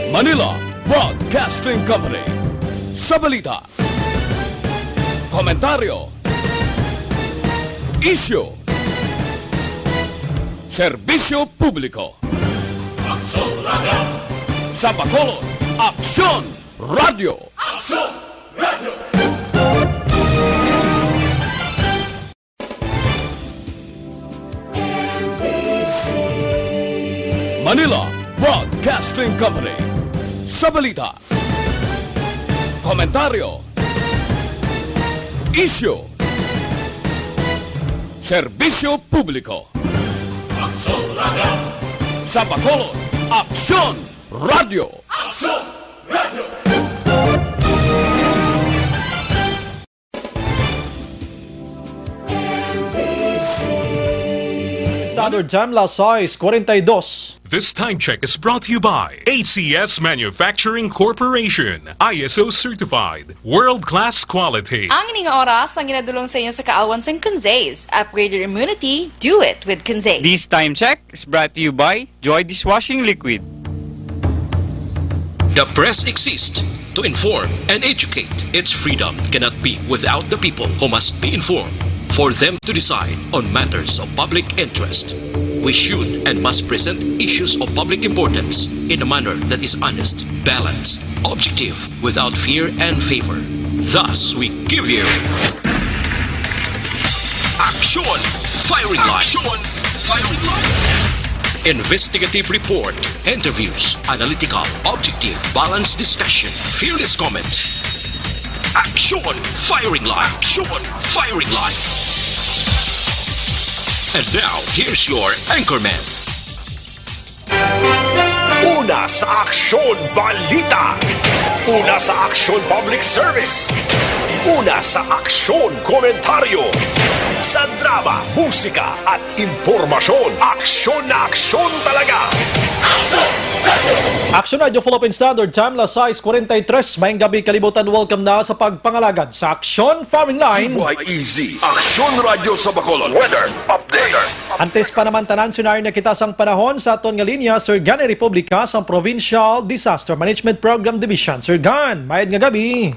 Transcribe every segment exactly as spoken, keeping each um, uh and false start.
Manila Broadcasting Company. Sa balita, komentaryo, isyu, serbisyo publiko. Aksyon Radio. Sa Bacolod, Aksyon Radio. Aksyon Radio. Manila Broadcasting Company. Sa balita, komentaryo, isyu, serbisyo publiko. Aksyon Radio. Sa Bacolod, Aksyon Radio. Aksyon Radio. Standard Time, las sais cuarenta y dos. This time check is brought to you by A C S Manufacturing Corporation, I S O certified, world-class quality. Ang ining oras ang ginadulong sa inyo sa kaawan sang Conzaze. Upgrade your immunity, do it with Conzaze. This time check is brought to you by Joy Dishwashing Liquid. The press exists to inform and educate. Its freedom cannot be without the people, who must be informed for them to decide on matters of public interest. We should and must present issues of public importance in a manner that is honest, balanced, objective, without fear and favor. Thus, we give you Aksyon Firing Line. Aksyon Firing Line. Investigative report, interviews, analytical, objective, balanced discussion, fearless comments. Aksyon Firing Line. Aksyon Firing Line. And now, here's your anchorman. Una sa Aksyon Balita. Una sa Aksyon Public Service. Una sa Aksyon Komentaryo. Sa drama, musika, at impormasyon, aksyon na aksyon talaga. Aksyon Radio Philippine Standard Time, las sais cuarenta y tres. Maayong gabi, kalibutan. Welcome na sa pagpangalagad sa Aksyon Firing Line. Easy. Aksyon Radio sa Bacolod. Weather update. Antes pa naman tanan, sinari na kita sang panahon sa aton nga linya, Sir Gani Republica sang Provincial Disaster Management Program Division. Sir Gan, mayad nga gabi.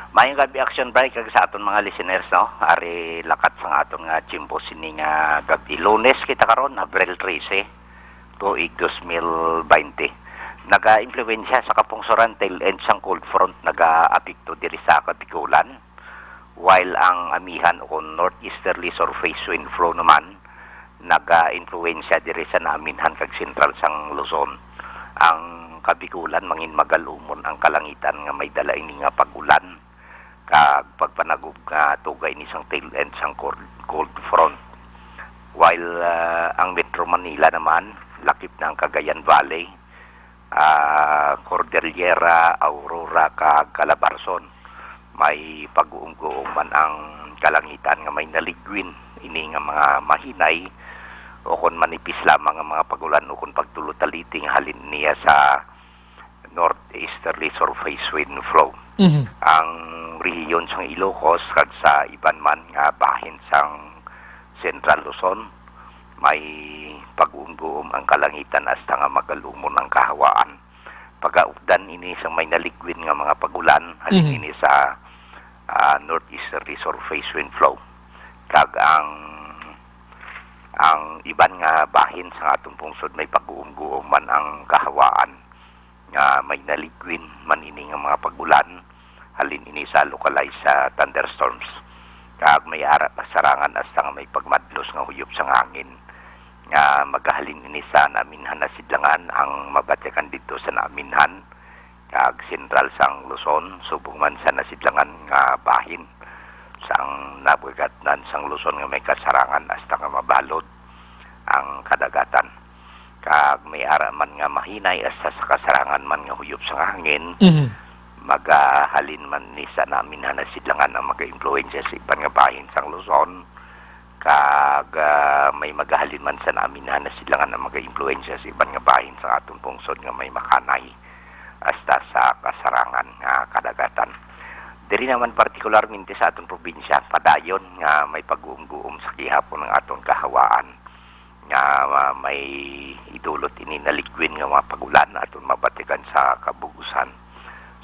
Mayong gabi, Action Bright, kag sa aton mga listeners, no? Ari lakat sang aton nga tiyempo sini nga gabi. Lunes kita karon, Abril trese, tuig dos mil baynte. Naga-impluwensya sa kapungsoran tail end sang cold front naga-apekto diri sa Kabigulan, while ang amihan o kon northeasterly surface wind flow naman naga-impluwensya diri sa naaminhan kag sentral sang Luzon. Ang Kabigulan, mangin magal-umon ang kalangitan nga may dala ini nga pag-ulan kag pagpanagub nga tuga ini sang tail end sang cold, cold front. While, ah, ang Metro Manila naman, lakip na ang Cagayan Valley, ah, Cordillera, Aurora, kag Calabarzon. May pag-uumguom man ang kalangitan nga may naligwin ini nga mga mahinay o kon manipis lamang nga mga pag-ulan o kon pagtulod-taliti nga halin niya sa northeasterly surface wind flow. Mhm. Ang rehiyon sang Ilocos kag sa iban man nga bahin sang Central Luzon, may pag-uumguom ang kalangitan hasta nga magal-umon ang kahawaan. Pagaupdan ini sang may naligwin nga mga pag-ulan, halin Mhm. ini sa, ah, northeasterly surface wind flow. Kag ang, ang iban nga bahin sang aton pungsod may pag-uumguom man ang kahawaan nga may naligwin man ini nga mga pag-ulan, halin ini sa localized, ah, thunderstorms. Kag may ara kasarangan hasta nga may pagmadlos nga huyop sang hangin nga magahalin ini sa naaminhan nga sidlangan, ang mabatyagan didto sa naaminhan kag sentral sang Luzon, subong man sa nasidlangan nga bahin sang nabagatnan sang Luzon nga may kasarangan hasta nga mabalod ang kadagatan. Kag may ara man nga mahinay hasta sa kasarangan man nga huyop sang hangin, Mhm. magahalin man ni sa naaminhan nga sidlangan ang magaimpluwensya sa iban nga bahin sang Luzon, kag, ah, may magahalin man sa naaminhan nga sidlangan ang magaimpluwensya sa iban nga bahin sang aton pungsod nga may makanay hasta sa kasarangan nga kadagatan. Diri naman partikularmente sa aton probinsya, padayon nga may pag-uumguom sa gihapon ang aton kahawaan nga, ah, may idulot ini naligwin nga mga pag-ulan aton mabatikan sa kabug-usan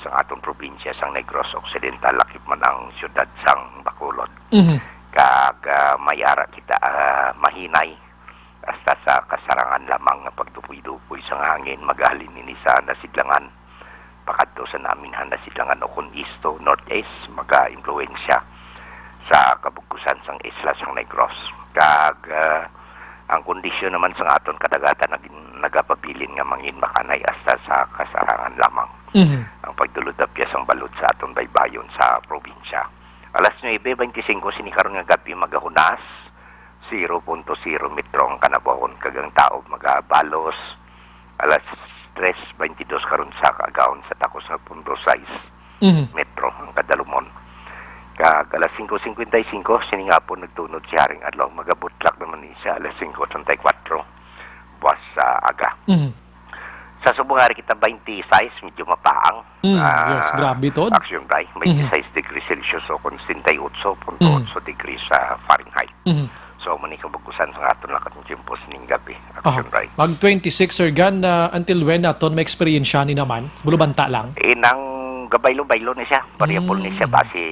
sang aton probinsya sang Negros Occidental, lakip man ang siyudad sang Bacolod. Mhm. Kag, ah, may ara kita, ah, mahinay hasta sa kasarangan lamang nga pagdupoy-dupoy sang hangin, magahalin ini sa nasidlangan pakadto sa naminhan nasidlangan ukon east to northeast, magaimpluwensya sa kabug-usan sang isla sang Negros. Kag, ah, ang kondisyon naman sang aton kadagatan nag-, nagapabilin nga mangin makanay hasta sa kasarangan lamang Mhm. ang pagdulod-apyas sang balod sa aton baybayon sa probinsya. Alas nuebe beintisinko sini karon nga gab-i magahunas, zero punto zero metro ang kanabawan, kag ang taob magabalos alas tres beintidos karon sa kaagahon sa takos nga punto sais Mhm. metro ang kadalumon. Kag alas singko singkwenta y singko, sining hapon nagtunod si Haring Adlaw. Magabutlak naman ni siya alas singko treinta y kuwatro buwas sa aga. Mhm. Sa subong nga kita, twenty-six, medyo mapaang. Mm, Ah, yes, grabe, Tod. Action, Bray. Mhm. Twenty-six degrees Celsius o kung setenta y ocho punto ocho Mhm. degrees sa Fahrenheit. Mhm. So, mani kabug-usan sa aton lakat ng tiyempo sining gabi. Action, Aha. Bray. Mag twenty-six, Sir Gan, ah, until when naton ma-experience ni naman? Bulubanta lang? Eh, nang gabaylo-baylo ni siya. Variable ni siya. Mm. Basi,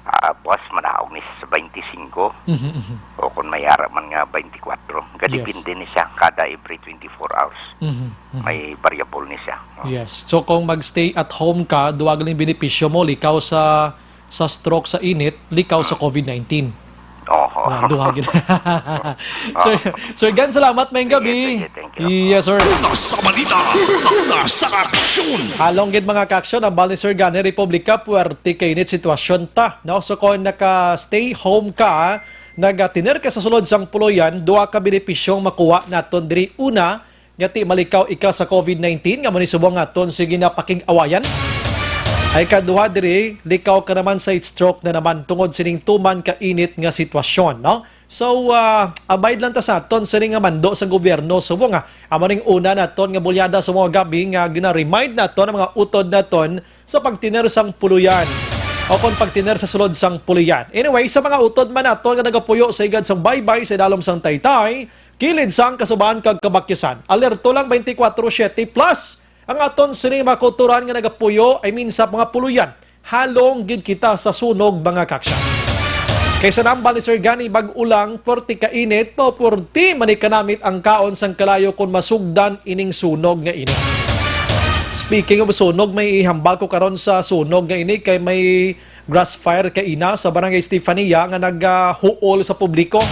ah, buwas manaog ni sa twenty-singko. Mhm, mhm. O kung may ara man nga twenty-four. Yes. Gadepende ni siya kada every twenty-four hours. Mhm, mhm. May variable ni siya. Oh. Yes. So, kung mag-stay at home ka, duha galing benepisyo mo, likaw sa, sa stroke, sa init, likaw sa Mm. covid nineteen. Oho. Ah, duha gid. Sir, Sir Gan, salamat, maayong gabi. Sige, sige, thank you. Yes, sir. Una sa balita, una sa aksyon. Halong gid, mga kaaksyon, ang bal ni Sir Gan, Republika, puwerte ka init sitwasyon ta, no? So, kung naka-stay home ka, nagatener ka sa sulod sang puloyan, duha ka benepisyong makuha naton diri. Una, nga ti malikaw ika sa covid nineteen, nga amo ni subong nga aton sige na pakig-awayan. Ay kaduha diri, likaw ka naman sa heat stroke na naman tungod sining tuman ka init nga sitwasyon, no? So, ah, abide lang ta sa aton sini nga mando sa gobyerno. Subong nga, amo ning una naton nga bulyada sa mga gabi nga gina-remind naton ang mga utod naton sa pagtiner sang puloyan o kon pagtiner sa sulod sang puloyan. Anyway, sa mga utod man naton nga nagapuyo sa higad sang baybay sa idalom sang taytay, kilid sang kasubaan kag kabakyasan, alerto lang twenty-four seven plus ang aton sini mga kautoran nga nagapuyo, I mean, sa mga puloyan. Halong gid kita sa sunog, mga kaaksyon. Kay sa nambal ni Sir Gani, bag-o lang, puwerte ka init, puwerte man ni kanamit ang kaon sang kalayo kon masugdan ining sunog nga init. Speaking of sunog, may ihambal ko karon sa sunog nga ini kay may grass fire kaina sa Barangay Estefania nga nagahuol sa publiko.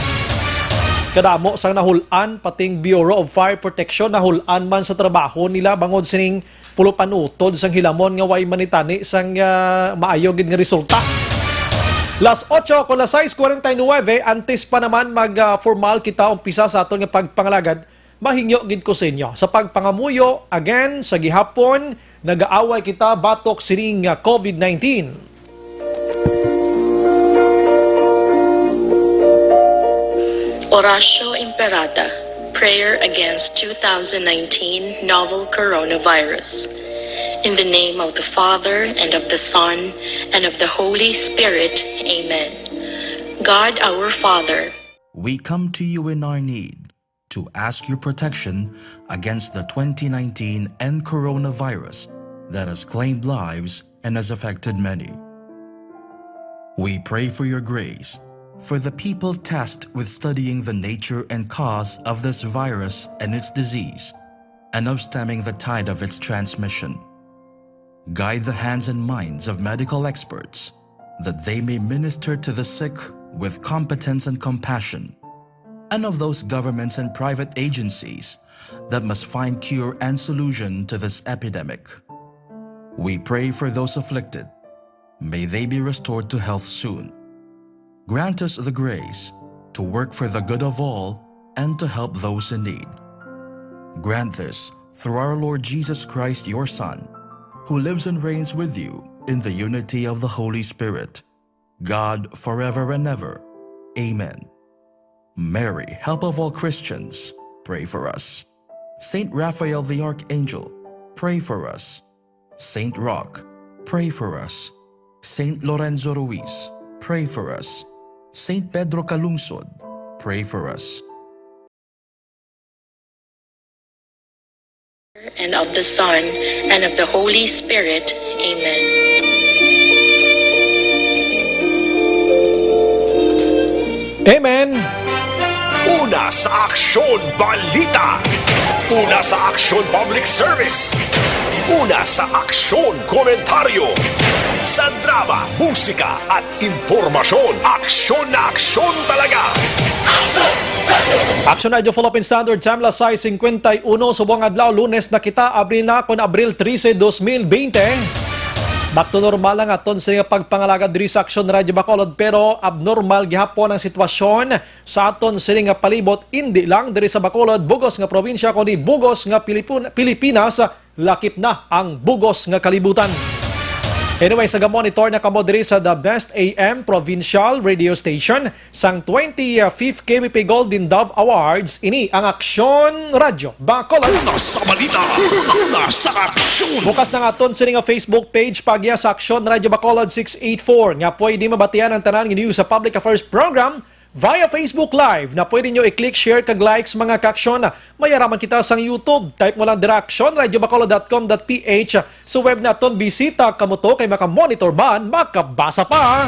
Kadamo sang nahul-an, pating Bureau of Fire Protection nahul-an man sa trabaho nila bangod sining pulupan utod sang hilamon nga way manitani sang, ah, maayo gid nga resulta. Las ocho kon las sais kuwarenta y nuwebe, antes pa naman mag, ah, formal kita umpisa sa aton nga pagpangalagad, mahingyo gid ko sa inyo sa pagpangamuyo, again, sa gihapon, nagaaway kita batok sining, ah, covid nineteen. Oratio Imperata, prayer against two thousand nineteen novel coronavirus. In the name of the Father, and of the Son, and of the Holy Spirit. Amen. God our Father. We come to you in our need to ask your protection against the twenty nineteen N coronavirus that has claimed lives and has affected many. We pray for your grace for the people tasked with studying the nature and cause of this virus and its disease, and of stemming the tide of its transmission. Guide the hands and minds of medical experts, that they may minister to the sick with competence and compassion, and of those governments and private agencies that must find cure and solution to this epidemic. We pray for those afflicted. May they be restored to health soon. Grant us the grace to work for the good of all and to help those in need. Grant this through our Lord Jesus Christ, your Son, who lives and reigns with you in the unity of the Holy Spirit, God, forever and ever. Amen. Mary, help of all Christians, pray for us. Saint Raphael the Archangel, pray for us. Saint Roch, pray for us. Saint Lorenzo Ruiz, pray for us. Saint Pedro Calungsod, pray for us. And of the Son, and of the Holy Spirit. Amen. Amen. Una sa Aksyon Balita. Una sa Aksyon Public Service. Una sa Aksyon Komentaryo. Sa drama, musika, at impormasyon. Aksyon na aksyon talaga. Action Radio Philippine Standard Time, alas sais cincuenta y uno, subong adlaw, Lunes na kita, Abril na, kon Abril trese, dos mil bente. Back to normal ang aton sa pagpangalagad diri sa Action Radio Bacolod, pero abnormal gihapon ang sitwasyon sa aton sini nga palibot, indi lang diri sa Bacolod, bugos nga probinsya, kundi bugos nga Pilipun- Pilipinas, lakip na ang bugos nga kalibutan. Anyway, naga-monitor na kamo diri sa The Best A M Provincial Radio Station sang twenty-fifth K B P Golden Dove Awards. Ini ang Aksyon Radyo Bacolod. Una sa balita, una sa aksyon. Bukas na nga aton sini nga Facebook page, pagya sa Aksyon Radyo Bacolod six eight four, nga pwede mabatian ang tanan nga news sa Public Affairs Program via Facebook Live, na pwede nyo i-click, share, kag likes, mga kaaksyon. May araman kita sang YouTube. Type mo lang dira, action radio bacolod dot com dot P H. Sa web naton, bisita kamo to kay makamonitor man, makabasa pa.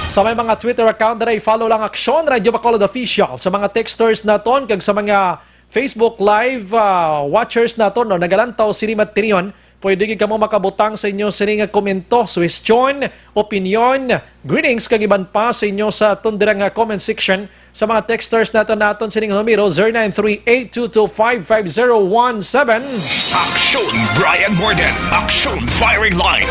Sa may mga Twitter account na, i-follow lang Aksyon Radio Bacolod Official. Sa mga texters naton kag sa mga Facebook Live ah, watchers naton, no, nagalantaw sini matinion, pwede gid kamo makabutang sa inyo sini nga komento, suhestyon, opinyon, greetings, kag iban pa sa inyo sa aton dira nga comment section. Sa mga texters naton, naton sini nga numero, zero nine three eight two two five five zero one seven. Aksyon Brian Morden. Aksyon Firing Line.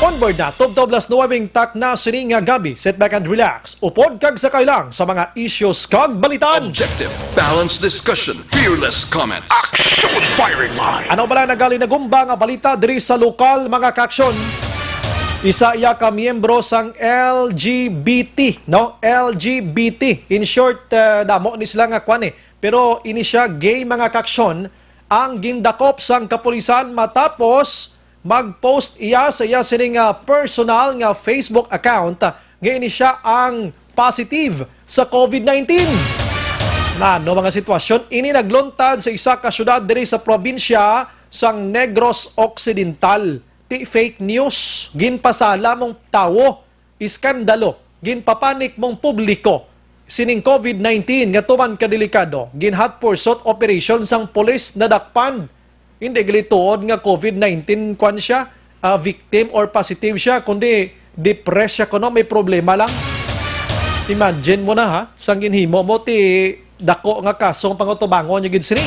On board na, tubtob alas nuwebe takna sini nga gabi. Sit back and relax. Upod kag sakay lang sa mga issues kag balitaan. Objective, balanced discussion, fearless comments. Aksyon Firing Line. Ano bala nagali nagumba nga balita diri sa lokal, mga kaaksyon? Isa iya ka miyembro sang L G B T, no? L G B T. In short, eh, damo ni sila nga kwan eh. Pero ini siya gay, mga kaaksyon, ang gindakop sang kapulisan matapos mag-post iya sa iya sini nga personal nga Facebook account nga ini siya ang positive sa COVID nineteen. Nano mga sitwasyon ini nagluntad sa isa ka syudad diri sa probinsya sang Negros Occidental. Ti fake news, ginpasala mong tawo, iskandalo, ginpapanik mong publiko sining COVID nineteen nga tuman ka delikado, gin-hot pursuit operation sang pulis nadakpan. Hindi gali tuod nga COVID nineteen kwan siya, ah, victim or positive siya, kundi depressed siya kuno, may problema lang. Imagine mo na ha, sang ginhimo mo ti dako nga kaso ang pangutubangon niya gid sini.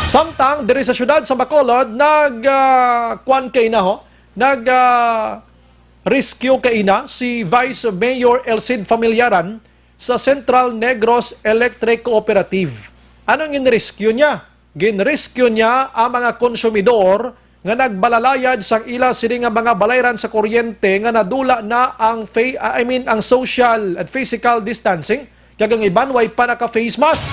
Samtang diri sa syudad sa Bacolod, nag ah, kwan kay na ho, nag ah, rescue kay na si Vice Mayor Elcid Familiaran sa Central Negros Electric Cooperative. Ano ang gin-rescue niya? Gin-rescue niya ang mga konsumidor nga nagbalalayad sang ila sini nga mga balayran sa kuryente nga nadula na ang fa- ah, I mean ang social and physical distancing, kag ang iban way pa naka face mask.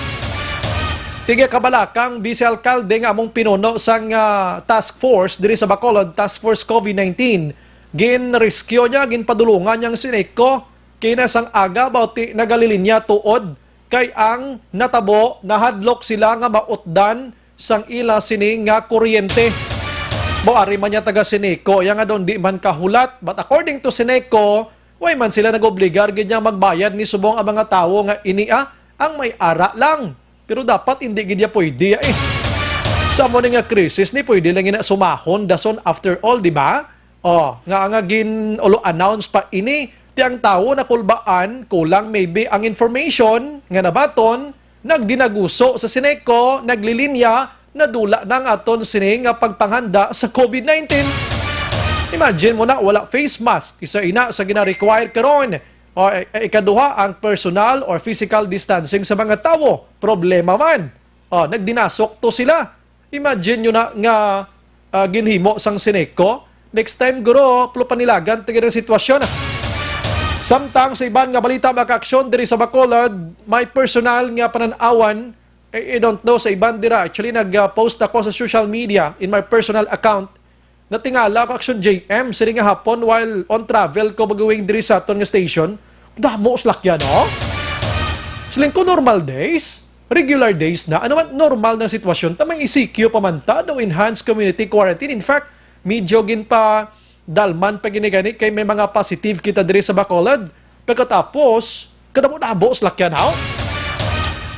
Tiga kabalakang vice alkalde nga among pinuno sang ah, task force diri sa Bacolod, Task Force COVID nineteen, gin-rescue niya, ginpadulungan niyang sineco kina sang aga bawti nagalilinya tuod kay ang natabo nahadlok sila nga mautdan sang ila sini nga kuryente. Mo ari man niya taga Sineco, iya nga daw di man kahulat, but according to Sineco, way man sila nag-obligar gid niya magbayad ni subong ang mga tawo nga ini ah, ang may ara lang. Pero dapat hindi gid niya pwede ah, eh. Sa amo ni nga krisis ni pwede lang ina sumahon dason after all, di ba? Oh, nga nga gin-announce pa ini, ti ang tawo nakulbaan, kulang maybe ang information nga nabaton, nagdinaguso sa Sineco, naglilinya, nadula na ang aton sini nga pagpanghanda sa COVID nineteen. Imagine mo na, wala face mask, isa ina sa gina-require karon. O, i- ikaduha, ang personal or physical distancing sa mga tawo. Problema man. O, nagdinasok to sila. Imagine nyo na nga ah, ginhimo sang Sineco. Next time, guro, pulo panilagan tigid ang sitwasyon. Samtang sa iban nga balita, mga kaaksyon, diri sa Bacolod, may personal nga panan-awan. I, I don't know sa iban dira. Actually, nag-post ako sa social media in my personal account. Natingala ko, Aksyon J M, sini nga hapon while on travel ko mag-uwing diri sa aton nga station. Damo salakyan, oh. Siling ko, normal days. regular days na, ano man, normal na sitwasyon, ta may E C Q pa man ta, daw enhanced community quarantine. In fact, medyo ginpadalman pa gini gani kay may mga positive kita diri sa Bacolod. Pagkatapos, kadamo-damo salakyan, haw?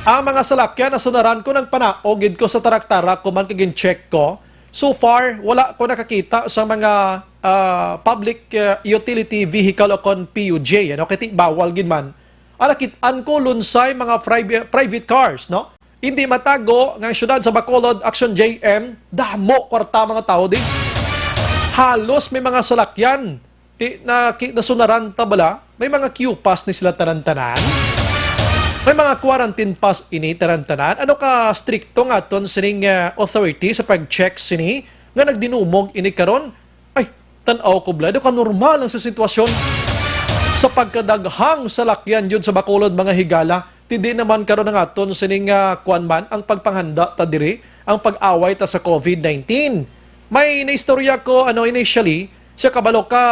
Ang mga salakyan na sunaran ko, nagpanaog gid ko sa tarak-tarak ko man kag gin-check ko. So far, wala ko nakakita sa mga, ah, public, ah, utility vehicle o kon P U J, ano, kay ti bawal gid man. Ang nakit-an ko, lunsay mga private, private cars, no? Hindi matago nga ang siyudad sa Bacolod, Action J M, damo kwarta mga tao di. Halos may mga salakyan. Ti na ki-, nasunaran ta bala, may mga Q pass ni sila tanan-tanan. May mga quarantine pass ini tanan-tanan. Ano ka strikto nga aton sining, ah, authority sa pag-check sini nga nagdinumog ini karon? Ay, tan-aw ko bala, daw ka normal ang sa sitwasyon. Sa pagkadaghang salakyan jud sa Bacolod, mga higala, ti di naman karon ang aton sining, ah, kuwan man, ang pagpanghanda ta diri, ang pag-away ta sa COVID nineteen. May naistorya ko, ano, initially, siya kabalo ka,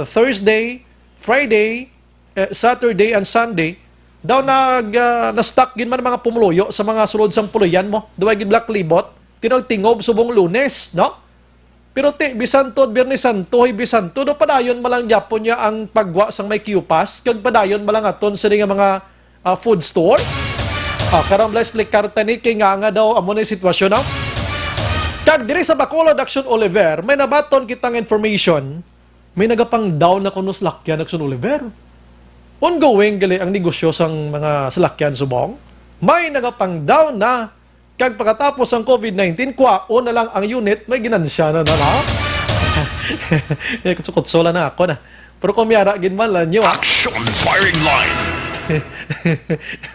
Thursday, Friday, eh, Saturday and Sunday, daw nag, ah, na-stuck gid man ang mga pumuluyo sa mga sulod sang puloy-an mo. Duwa gid black libot, tinagtingob subong Lunes, no? Pero ti, bisan to, Biyernes Santo, Huwebes Santo, do padayon man lang gyapon niya ang pagwa sang may Q pass, kag padayon man lang aton sini nga mga, ah, food store. Ah, karang bala explicar ta ni kay nga nga daw amo na yung sitwasyon, no? Kag diri sa Bacolod, Action Oliver, may nabaton kita nga information, may nagapang-down na kuno salakyan, Action Oliver. Ongoing gali ang negosyo sang mga salakyan subong. May nagapang-down na. Kag pagkatapos sang COVID nineteen, kwaon na lang ang unit, may ginansya na na, no? Eh, kutsukutso lang na ako na. Pero kung miyara gid man lang nyo, ah. Action firing line.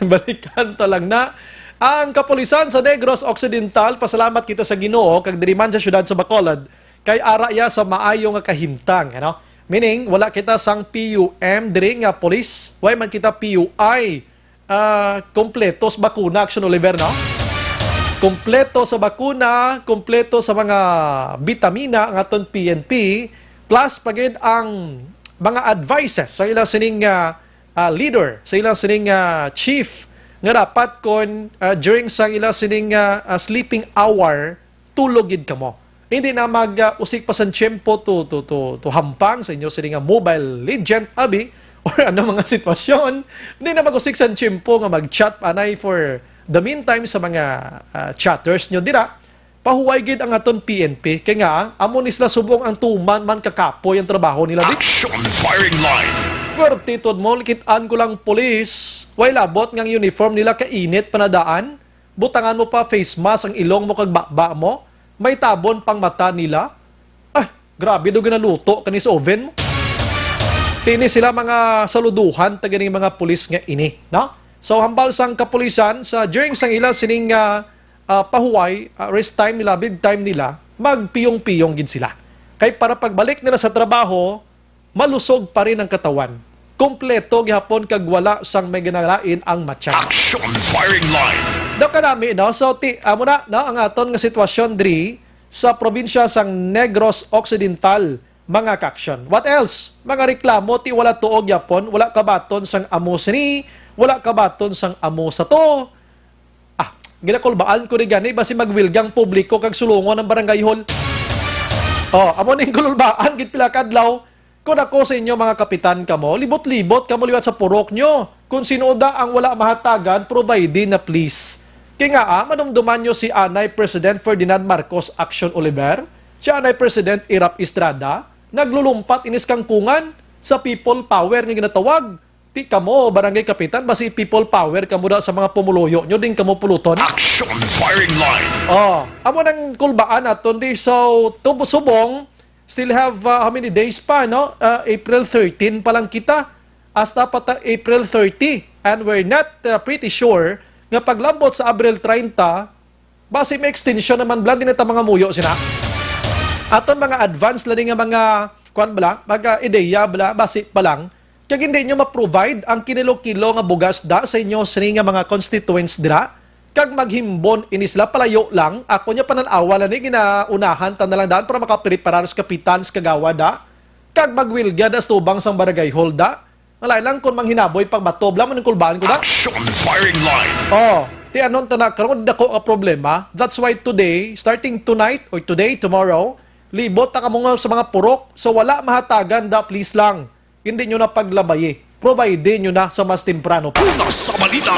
Balikan ta lang na. Ang kapulisan sa Negros Occidental, pasalamat kita sa Ginoo, kag diri man sa siyudad sa Bacolod, kay ara iya sa maayo nga kahimtang, ano? Meaning, wala kita sang P U M diri nga pulis, way man kita P U I, ah, kompleto sa bakuna, Action Oliver, no? Kompleto sa bakuna, kompleto sa mga bitamina ang aton P N P, plus pa gid ang mga advices sa ila sining, ah, ah, leader, sa ila sining, ah, chief, nga dapat kon, ah, during sa ila sining, ah, ah, sleeping hour, tulog gid kamo. Hindi na mag, ah, usik pa sang tiyempo to, to, to, to hampang sa inyo sini nga Mobile Legend, abi, or ano mga sitwasyon. Hindi na mag-usik sang tiyempo nga mag-chat anay for the meantime sa mga, ah, chatters nyo dira. Pahuway gid ang aton P N P. Kay nga, amo ni sila subong ang tuman man kakapoy ang trabaho nila, di? Action firing line. Pwertitod mo, likit-an ko lang pulis. Way labot nga ang uniform nila kainit panadaan. Butangan mo pa face mask ang ilong mo kag baba mo, may tabon pang mata nila. Ah, grabe daw ginaluto kani sa oven mo. Tini sila mga saluduhan ta ganing mga pulis nga ini, no? So, hambal sang kapulisan sa during sang ila sining, ah, ah, pahuway, ah, rest time nila, bedtime nila, magpiyong-piyong gid sila. Kay para pagbalik nila sa trabaho, malusog pa rin ang katawan. Kompleto gihapon kag wala sang may ginalain ang matyan. Action firing line. Daw kanami, no? So, ti, amo na, no, ang aton nga sitwasyon diri sa probinsya sang Negros Occidental, mga ka-action. What else? Mga reklamo, ti wala tuo gyapon, wala kabaton sang amo sini, wala kabaton sang amo sa to. Ah, ginakulbaan ko ni gani, basi magwilgang publiko kag sulungon ang barangay hall. Oh, amo ning kulbaan gid pila ka adlaw. Kun ako sa inyo, mga kapitan kamo, libot-libot kamo liwat sa purok nyo. Kung sino da ang wala mahatagan, provide na, please. Kay nga, ah, manumduman nyo si anay President Ferdinand Marcos Action Oliver, si anay President Erap Estrada, naglulumpat inis kangkungan sa people power nga ginatawag. Ti kamo, barangay kapitan, basi people power kamo da sa mga pumuluyo nyo, din kamo puluton. Action firing line. Oh, amo nang kulbaan naton di. So, tubo subong, still have, uh, how many days pa, no? Uh, April thirteen pa lang kita. Hasta pa ta April thirty. And we're not, uh, pretty sure nga paglambot sa Abril treinta, basi may extension naman, bala, di na ta mangamuyo sina. Aton mga advance lang nga mga, kuwan bala, mga ideya bala, basi pa lang. Kag hindi nyo ma-provide ang kinilo-kilo nga bugas da sa inyo sini nga mga constituents dira, kag maghimbon ini sila palayo lang, ako niya panan-awa lang ni ginaunahan ta na lang daan para makapreparar sa kapitan sa kagawad da, kag magwilga da sa tubang sang barangay hall da. Malay lang kung manghinaboy pagbato. Bla mo ning kulbaan ko na? Action firing line. Oh, ti anon ta na karon dako ka problema. That's why today, starting tonight or today, tomorrow, libot ta kamo nga sa mga purok. So wala mahatagan da, please lang. Hindi nyo na paglabayi. Provide nyo na sa mas temprano pa. Una sa balita,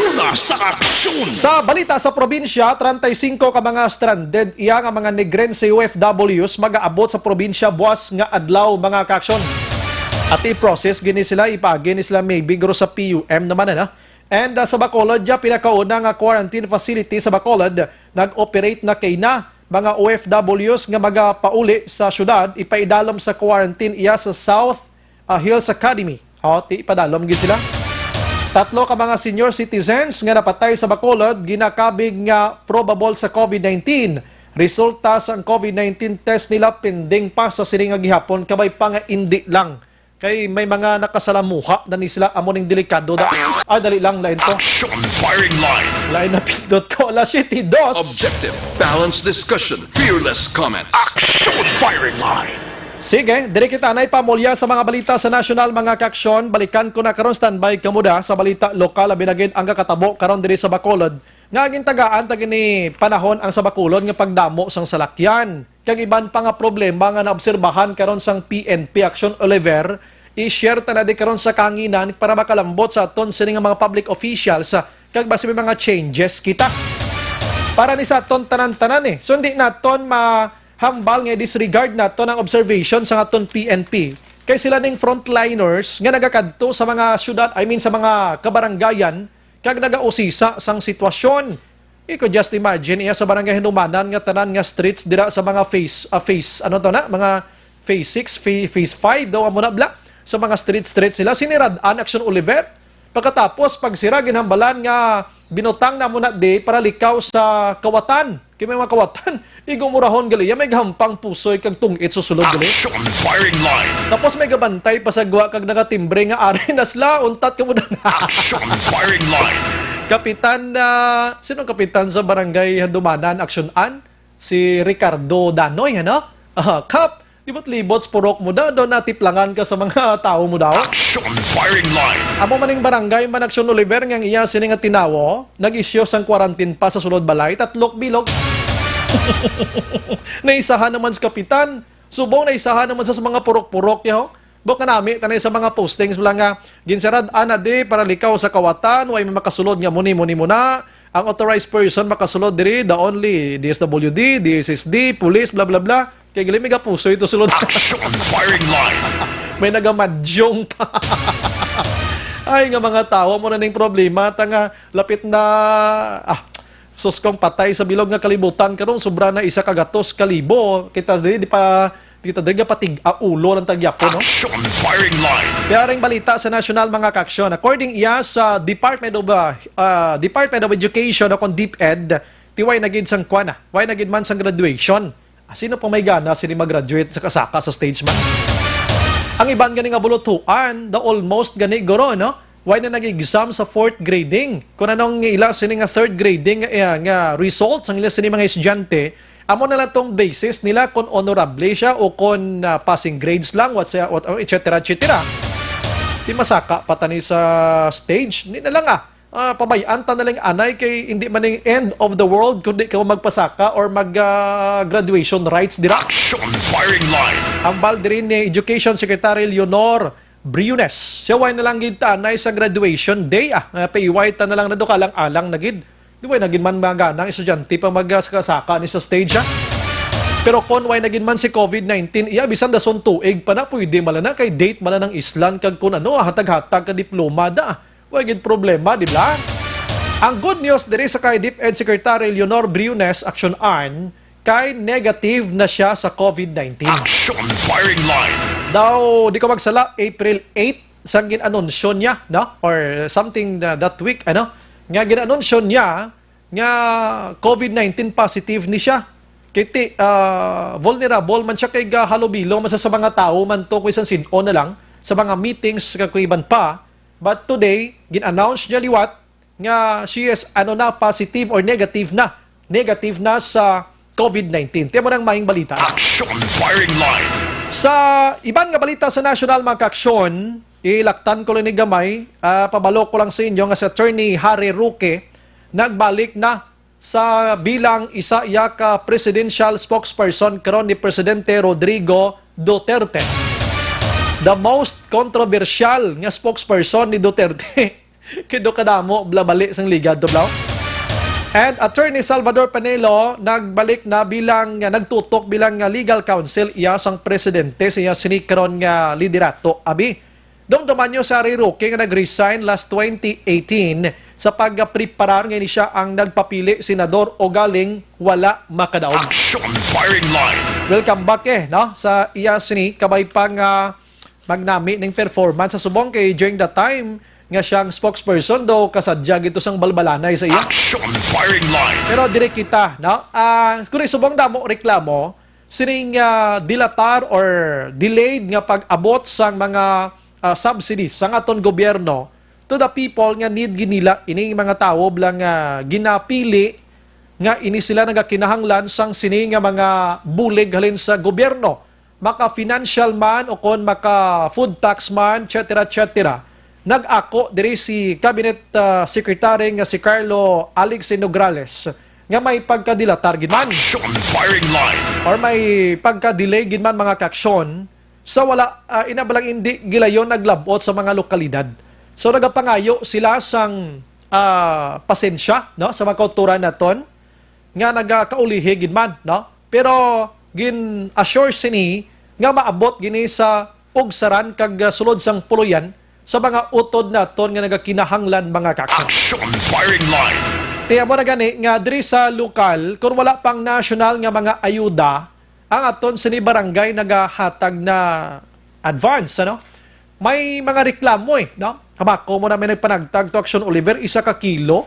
una sa aksyon. Sa balita sa probinsya, treinta y cinco ka mga stranded iya nga mga Negrense O F Ws mag-aabot sa probinsya buwas nga adlaw, mga kaaksyon. At i-process gini sila, ipagi ni sila maybe guro sa P U M naman, ano? And ah, sa Bacolod, ya, pinakauna nga quarantine facility sa Bacolod, nag-operate na kay na mga O F Ws nga magapauli sa syudad, ipaidalom sa quarantine iya sa South ah, Hills Academy. O, ti ipadalom gid sila. Tatlo ka mga senior citizens nga napatay sa Bacolod ginakabig nga probable sa COVID nineteen. Resulta sang COVID nineteen test nila pending pa sa sini nga gihapon, kabay pa nga indi lang. Kay may mga nakasalamuha na ni sila, amo ning delikado da. Ay, dali lang, lain to. Action firing line. Lain na pindot ko, alas siyete dos. Objective, balanced discussion, fearless comment. Action firing line. Sige, diri kita na ipamulya sa mga balita sa nasyonal, mga kaaksyon. Balikan ko na karon, standby kamo da sa balita lokal, abi na gid ang kakatabo karon diri sa Bacolod. Nga gintagaan ta gini panahon ang sa Bacolod nga pagdamo sang salakyan kag iban pa nga problema nga naobserbahan karon sang P N P. Action Oliver, i-share ta na di karon sa kahanginan para makalambot sa aton sini nga mga public officials, ah, kag basi may mga changes kita para ni sa aton tanan-tanan, eh. So, hindi naton mahambal nga disregard naton ang observation sa aton P N P. Kay sila ning frontliners nga nagakadto sa mga syudad, I mean, sa mga kabarangayan, kag nagausisa sang sitwasyon. You could just imagine, iya sa Barangay Handumanan nga tanan nga streets dira sa mga phase, ah, phase, ano to na, mga phase six, pha-, phase five daw, amo na bla, sa mga street, street sila. Sinirad-an, Action Oliver. Pagkatapos, pag sira, ginhambalan nga binutang na mo na di para likaw sa kawatan. Kay may mga kawatan, igumurahon gali, ya may gahampang pusoy kag tungit sa sulod gali. Action firing line. Tapos may gabantay pa sa gwa kag nagatimbre nga ari na sila, untat ka mo na. Action firing line. Kapitan, ah, sino ang kapitan sa barangay Handumanan, Action An? Si Ricardo Danoy, ano? Ah, Kap, libot-libot sa purok mo daw, daw natiplangan ka sa mga tao mo daw. Action firing line. Amo maning barangay man, Action Oliver, nga ang iya sini nga tinawo, nag-isyu sang quarantine pass sa sulod balay, tatlok bilog. Naisahan naman sa kapitan, subong naisahan naman sa, sa mga purok-purok, yo. Buk nga nami, tanay sa mga postings mo lang nga, ginsirad-an na di para likaw sa kawatan, way may makasulod nga muni, muni, muna. Ang authorized person makasulod diri, the only D S W D, D S S D, police, bla, bla, bla. Kay gali may gapusoy to sulod. Action firing line. May nagamadyong pa. Ay, nga mga tawo, mo na ning problema, ta nga lapit na, ah, sus, kung patay sa bilog nga kalibutan karon, sobra na isa ka gatos ka libo. Kita diri, di pa, kita diri, gapatig-a ulo lang ta gyapon, no? Action firing line. Kaya ring balita sa nasyonal, mga kaaksyon. According iya sa Department of, ah, ah, Department of Education o kon DepEd, ti way na gid sang kwan, ah, way na gid man sang graduation. Ah, sino pa may gana sini mag-graduate sa kasaka sa stage man? Ang iban gani nga bulutuan, the almost gani guro, no? Way na nag-exam sa fourth grading. Kung anong ila sini nga third grading nga, eh, nga result sang ila sini mga estudyante, amo na lang tong basis nila kung honorable siya o kung, ah, passing grades lang, what's, what, et cetera, et cetera. Di masaka pa tani sa stage. Hindi na lang, ah. Ah, pabay-an ta na lang anay kay hindi man ning end of the world kundi kamo magpasaka or mag, ah, graduation rites dira. Action firing line. Hambal diri ni Education Secretary Leonor Briones. Siya, way na lang gid ta anay sa graduation day, ah. Nga paiway ta na lang na do, kalang-alang na gid. Di way na gid man magana ang estudyante pa magasaka-saka ni sa stage, ah. Pero kon way na gid man si COVID nineteen, iya, bisan dason tuig pa na, pwede man na kay date man na ng islan kag kun ano, ah, hatag-hatag ka diploma da, ah. Way gid problema, di ba? Ang good news diri sa kay DepEd Secretary Leonor Briones, Action An, kay negative na siya sa COVID nineteen. Action firing line. Daw, di ko magsala, April eight, sang gin-anunsyo niya, no? Or something na that week, ano? Nga gin-anunsyo niya nga COVID nineteen positive ni siya. Kay ti, ah, vulnerable man siya kay gahalubilo man sa, sa mga tao man to, kung isan sin-o na lang, sa mga meetings, kag kung iban pa. But today, gin-announce niya liwat nga she is, ano na, positive or negative na. Negative na sa COVID nineteen. Ti amo nang maayong balita. Action firing line. Sa iban nga balita sa national, mga kaaksyon, Ilaktan ko lang ni gamay, ah, pabalo ko lang sa inyo nga si Attorney Harry Roque nagbalik na sa bilang isa iya ka presidential spokesperson karon ni Presidente Rodrigo Duterte. The most controversial nga spokesperson ni Duterte. Kido kadamo, blabali sang ligad to, blaw. And Attorney Salvador Panelo nagbalik na bilang, nagtutok bilang nga legal counsel iya sang presidente sa iya sini karon nga liderato. Abi, dumduman nyo si Harry Roque nga nag-resign last twenty eighteen sa pagpreparar nga ini siya ang nagpapili senador o galing wala makadaog. Action Firing Line. Welcome back eh, no? Sa iya sini, kabay pa nga magnami ning performance sa subong kay during the time nga siyang spokesperson daw kasadya gito sang balbalanay sa iya. Action Firing Line. Pero diri kita, no? Ah, kung subong damo reklamo, sining, ah, dilatar or delayed nga pag-abot sang mga, ah, subsidies sang aton gobyerno to the people nga need gid nila, ining mga tawo bala nga ginapili nga ini sila nagakinahanglan sang sini nga mga bulig halin sa gobyerno, maka financial man o kon maka food tax man, et cetera, et cetera. Nag-ako diri si Cabinet, ah, Secretary nga si Carlo Alex Nograles nga may pagkadilatar gid man Action Firing Line. Or may pagka-delay gid man, mga kaaksyon, sa wala, ah, ina balang indi gilayon naglab-ot sa mga lokalidad. So nagapangayo sila sang, ah, pasensya, no, sa mga kauturan naton nga nagakaulihi gid man, no? Pero gin-assure sini nga maabot gini sa ugsaran kag, ah, sulod sang puloyan sa mga utod naton nga nagakinahanglan, mga kaaksyon. Action Firing Line. Kaya mo na gani nga diri sa lokal, kung wala pang national nga mga ayuda, ang aton sini barangay nagahatag na advance, ano? May mga reklamo eh, no? Kamako mo na may nagpanagtag to Action Oliver, isa ka kilo,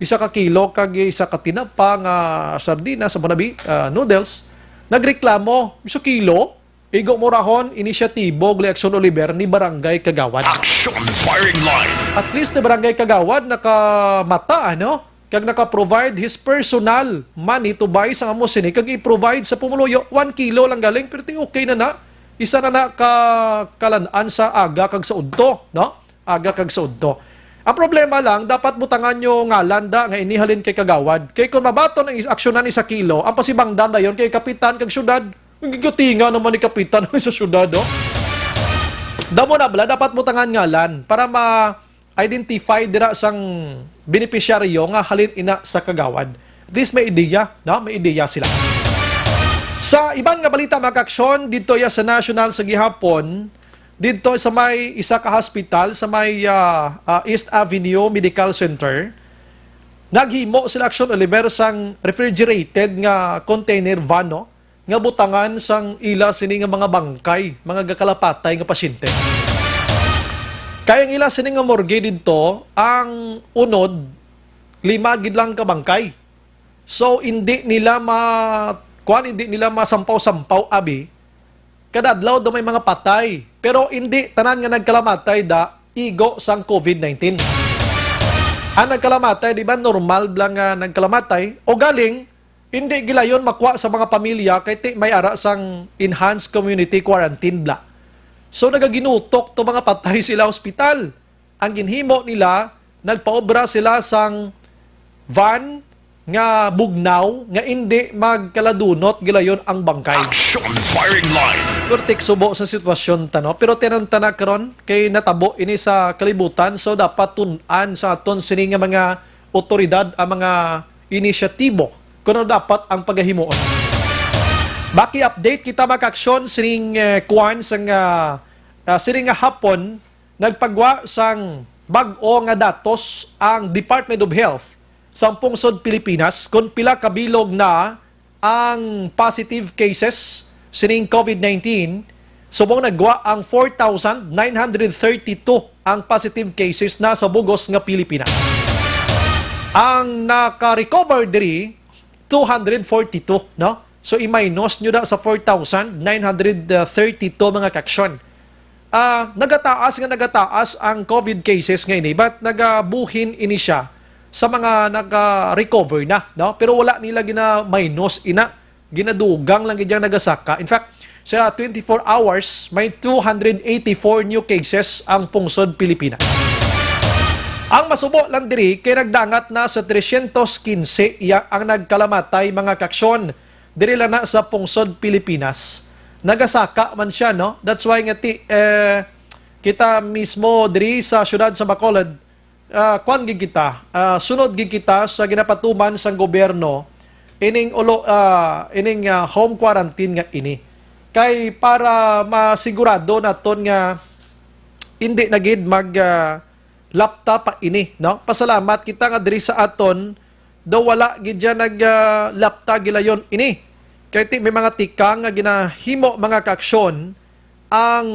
isa ka kilo kag isa ka tinapa nga sardinas, sa Bonabi, ah, noodles. Nagreklamo, iso kilo, igo mo rahon, inisyatibo gali Action Oliver ni Barangay Kagawad. Action Firing Line. At least ni Barangay Kagawad nakamata, ano? Kag naka-provide his personal money to buy sa amo sini, kag i-provide sa pumuluyo, one kilo lang galing, pero ti okay na na. Isa na na ka kalan-an sa aga kag sa udto, no? Aga kag sa udto. Ang problema lang, dapat butangan nyo ngalan da nga ini halin kay Kagawad. Kay kung mabaton ang is-, aksyonan ni sa kilo, ang pasibangdan dayon kay kapitan kag syudad. Ang gigutinga naman ni kapitan sa syudad, oh. Damo na bala, dapat butangan ngalan para ma-identify dira sang benepisyaryo nga halin ina sa Kagawad. At least may ideya, no? May ideya sila. Sa iban nga balita, mga kaaksyon, dito ya sa National sa gihapon, dito sa may isa ka hospital, sa may, ah, ah, East Avenue Medical Center, naghimo sila Action Oliver sang refrigerated nga container van, no? Nga butangan sang ila sini nga mga bangkay, mga gakalapatay nga pasyente. Kay ang ila sini nga morgue didto, ang unod, lima gid lang ka bangkay. So, hindi nila ma-, kuwan, hindi nila masampaw-sampaw, abi. Kada adlaw daw may mga patay. Pero hindi tanan nga nagkalamatay da igo sang COVID nineteen. Ang nagkalamatay, di ba, normal lang nga nagkalamatay? O galing, hindi gilayon makuha sa mga pamilya kay ti may ara sang enhanced community quarantine bla. So nagaginutok to mga patay sila ospital. Ang ginhimo nila, nagpaobra sila sang van nga bugnaw nga indi magkaladunot gilayon ang bangkay. Action Firing Line. Pertik subo sa sitwasyon ta, no? Pero tinan ta na karon kay natabo ini sa kalibutan, so dapat tun-an sa aton sini nga mga otoridad ang mga inisyatibo kung ano dapat ang pagahimuon. Maki-update kita, mga kaaksyon, sining, eh, kuwan sang, ah, ah, sining nga hapon, nagpagwa sang bag-o nga datos ang Department of Health sa pungsod Pilipinas kung pila ka bilog na ang positive cases sining COVID nineteen, subong nagwa ang four thousand nine hundred thirty-two ang positive cases na sa bugos nga Pilipinas. Ang naka-recover diri, two hundred forty-two, no? So, i-minus nyo da sa four thousand nine hundred thirty-two, mga kaaksyon. Ah, nagataas nga nagataas ang COVID cases nga ini, but nagabuhin ini siya sa mga naga-recover na, no? Pero wala nila gina-minus ina, ginadugang lang gid yang nagasaka. In fact, Sa twenty-four hours, may two hundred eighty-four new cases ang pungsod Pilipinas. Ang masubo lang diri kay nagdangat na sa tresyentos kinse iya ang nagkalamatay, mga kaaksyon, diri lang na sa pungsod Pilipinas. Nagasaka man siya, no? That's why nga ti, eh, kita mismo diri sa siyudad sa Bacolod, ah, kwan gid kita, ah, sunod gid kita sa ginapatuman sang gobyerno ining ulo, ah, ining, ah, home quarantine nga ini. Kay para masigurado naton nga hindi na gid mag, ah, lapta pa ini, no? Pasalamat kita nga diri sa aton daw wala gid dyan nag, ah, lapta gilayon ini. Kay ti may mga tikang nga ginahimo, mga kaaksyon, ang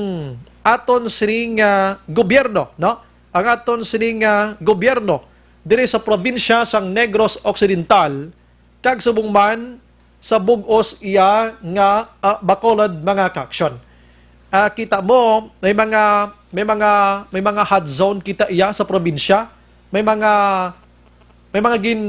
aton sining, ah, gobyerno, no? Ang aton sining, ah, gobyerno diri sa probinsya sang Negros Occidental, kag subong man sa bug-os iya nga, ah, Bacolod, mga kaaksyon. Ah, kita mo, may mga, may mga, may mga hot zone kita iya sa probinsya. May mga, may mga gin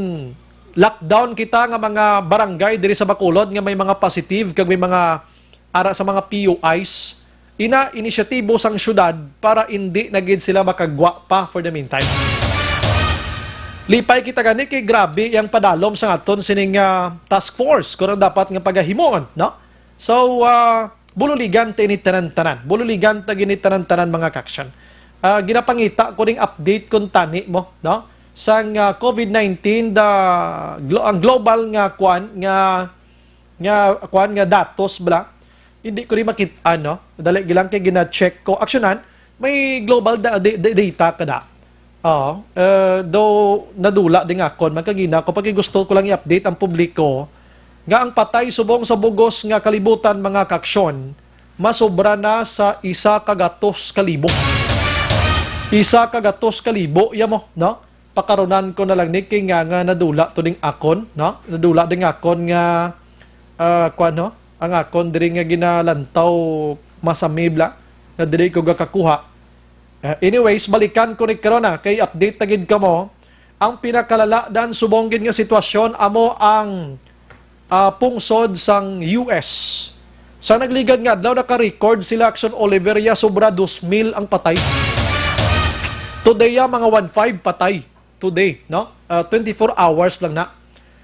lockdown kita nga mga barangay diri sa Bacolod nga may mga positive kag may mga ara sa mga P U Is. Ina, inisyatibo sang syudad para indi na gid sila makagwa pa for the meantime. Lipay kita gani kay grabe ang padalom sa aton sining, ah, task force kung ano dapat nga pagahimuon, no? So, ah, bululigan ta ini tanan-tanan. Bululigan ta gini tanan-tanan, mga kaaksyon. Ah, ginapangita ko ning update kung tani mo, no? Sang, ah, COVID nineteen, the glo-, ang global nga kwan nga nga, kuan, nga datos bala. Hindi ko rin makit-an, no? Dali lang kay gina-check ko. Aksyonan, may global da-, da-, da-, data ka da. Oo. Eh, though nadula din akon, magkagina ko, pag gusto ko lang i-update ang publiko nga ang patay subong sa bugos nga kalibutan, mga kaaksyon, masobra na sa isa ka gatos ka libo. Isa ka gatos ka libo, ya mo, no? Pakarunan ko na lang ni kay nga, nga nadula to ding akon, no? Nadula ding akon nga, ah, kuwan, no? Ang akon diri nga ginalantaw masamib la, nga diri ko gakakuha. Ah, anyways, balikan ko ni karon, ah, kay update ta gid kamo. Ang pinakalala dan subong gid nga sitwasyon amo ang, ah, pungsod sang U S. Sa nagligad nga adlaw, naka-record sila, Action Oliver, ya sobra dos mil ang patay. Today, ya, mga one five patay. Today, no? Ah, twenty-four hours lang na.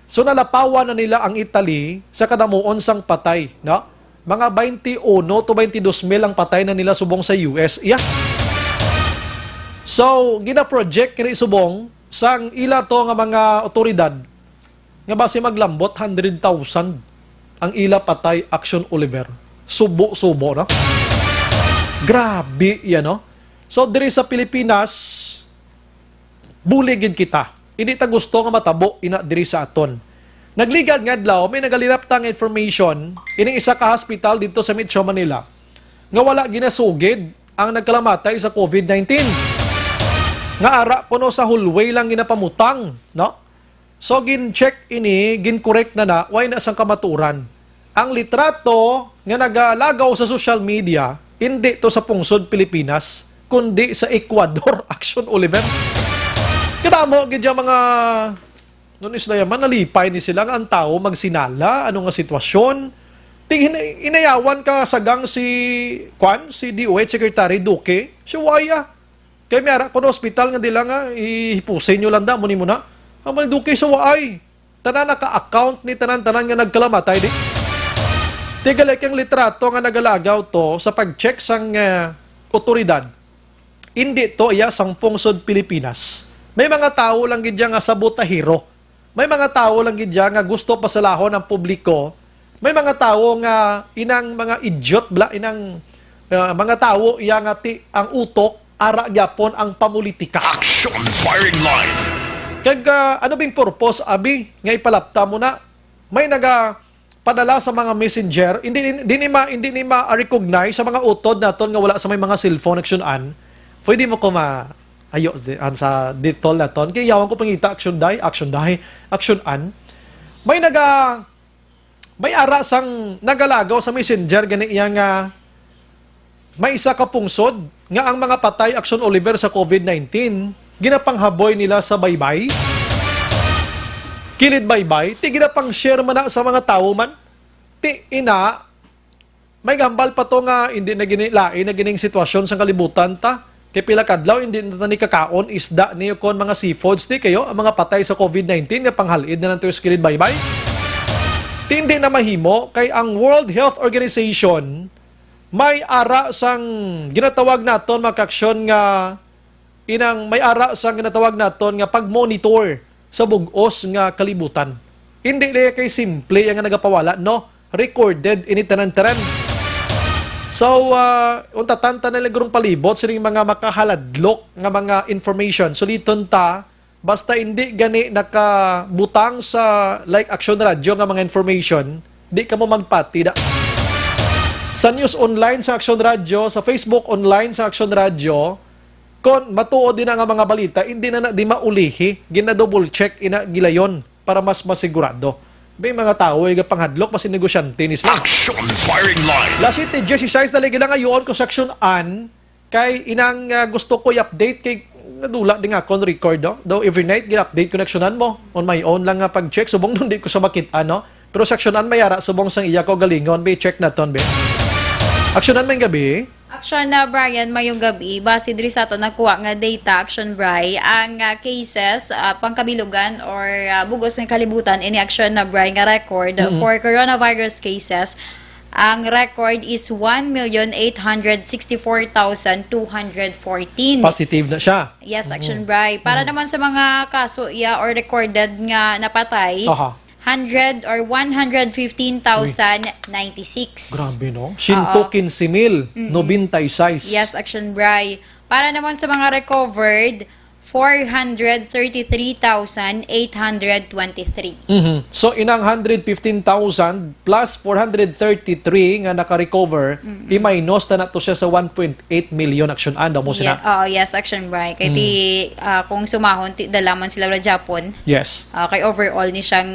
So, nalapawan na nila ang Italy sa kadamuon sang patay, no? Mga twenty-uno to twenty-dos mil ang patay na nila subong sa U S. Yeah. So, gina-project kini subong sang ila to nga mga otoridad nga basi maglambot hundred thousand ang ila patay, Action Oliver. Subo-subo, no? Grabe yan, no? So, diri sa Pilipinas, buli gid kita. Hindi ta gusto nga matabo ina diri sa aton. Nagligad nga adlaw, may nagalirap ta nga information, ining isa ka hospital dito sa Metro Manila, nga wala ginasugid ang nagkalamatay sa COVID nineteen. Nga ara kuno sa hallway lang ginapamutang, no? So, gin-check ini, gin-correct na na, way na sang kamatuoran. Ang litrato nga nagalagaw sa social media, hindi to sa pungsod Pilipinas, kundi sa Ecuador, Action Oliver. Kadamo gid yung mga, nun isla yaman, nalipay ni sila nga ang tao magsinala, ano nga sitwasyon. Ting-, hina-, hinayawan ka sagang si, kwan, si D O H Secretary Duque, siya waya. Kay may ara kuno hospital nga dila nga ihipusin nyo lang da, muni mo na. Ang Malinduque sa waay. Tanan naka-account ni tanan-tanan nga nagkalamatay di. Tigalay kang litrato nga nagalagaw to sa pag-check sang, eh, otoridad. Hindi to iya sang pungsod Pilipinas. May mga tawo lang gid nga sabotahero. May mga tawo lang gid dyan nga gusto pasalahon ang publiko. May mga tawo nga inang mga idiot bala, inang, ah, mga tawo iya nga ti ang utok, ara gyapon ang pamulitika. Action firing line. Kag, ah, ano bing purpose, abi, nga ipalapta mo na? May naga padala sa mga messenger, hindi, hindi ni ma, hindi ni ma-recognize sa mga utod naton nga wala sa may mga cellphone, action an. Pwede mo ko ma, ayo, di, an sa detol naton. Kay yawan ko pangita, action day, action day, action an. May naga, may ara sang nagalagaw sa messenger, gani iya nga may isa ka pungsod nga ang mga patay, Action Oliver, sa COVID nineteen, ginapanghaboy nila sa baybay. Kilid baybay, ti ginapang-share man na sa mga tawo man. Ti ina, May gambal pa to nga hindi na gini, lain na gining sitwasyon sa kalibutan ta. Kay pila kadlaw hindi na ta ni kakaon isda ni kon mga seafoods di kayo ang mga patay sa covid nineteen nga panghalid na lang to sa kilid baybay. Hindi na mahimo kay ang World Health Organization may ara sang ginatawag naton mga kaaksyon nga inang may ara sang ginatawag naton nga pag-monitor sa bug-os nga kalibutan. Hindi lang kay simple ang nagapawala, no? Recorded ini tanan-tanan. So, ah, untatan ta na lang gurong palibot sining mga makahaladlok nga mga information. Suliton ta, basta hindi gani nakabutang sa, like, Action Radio nga mga information, di ka mo magpati da. Sa news online sa Action Radio, sa Facebook online sa Action Radio, kon matuod din nga mga balita, hindi na, na di maulihi, gina-double check ina gilayon para mas masigurado. May mga tawo ay panghadlok, mas negosyante ni sila. Action Firing Line. Las siete dieciséis na lagi lang ayoon ko sa Action An, kay inang, ah, gusto ko i-update kay nadula din nga akong record, no? Daw every night, gina-update ko na Action An mo. On my own lang nga pag-check, subong nun di ko siya makita, no? Pero sa Action An may ara, subong sang iya ko galingon, be, check naton, be. Action An, may gabi. Action na, Brian, mayong gabi. Base diri sa ato nakuha nga data, Action Bri, ang, ah, cases, ah, pangkabilugan or, ah, bugos nga kalibutan, ini Action na, Bri, nga record Mm-mm. for coronavirus cases, ang record is one million eight hundred sixty-four thousand two hundred fourteen. Positive na siya. Yes, Mm-mm. Action Bri. Para Mm. naman sa mga kaso iya or recorded nga napatay, Aha. hundred or one hundred fifteen thousand ninety-six. Grabe, no? Oo. Siyento quince mil, Mm-mm. nobenta y seis. Yes, Action Bri. Para naman sa mga recovered, four hundred thirty-three thousand eight hundred twenty-three. Mhm. So, inang hundred fifteen thousand plus four hundred thirty-three nga naka-recover, Mm-mm. i-minus na nato siya sa one point eight million Action An daw mo sina. Ye-, oo, yes, Action Bri. Kay Mm. ti, ah, kung sumahon, ti, dala man sila wala Japon. Yes. Ah, kay overall ni siyang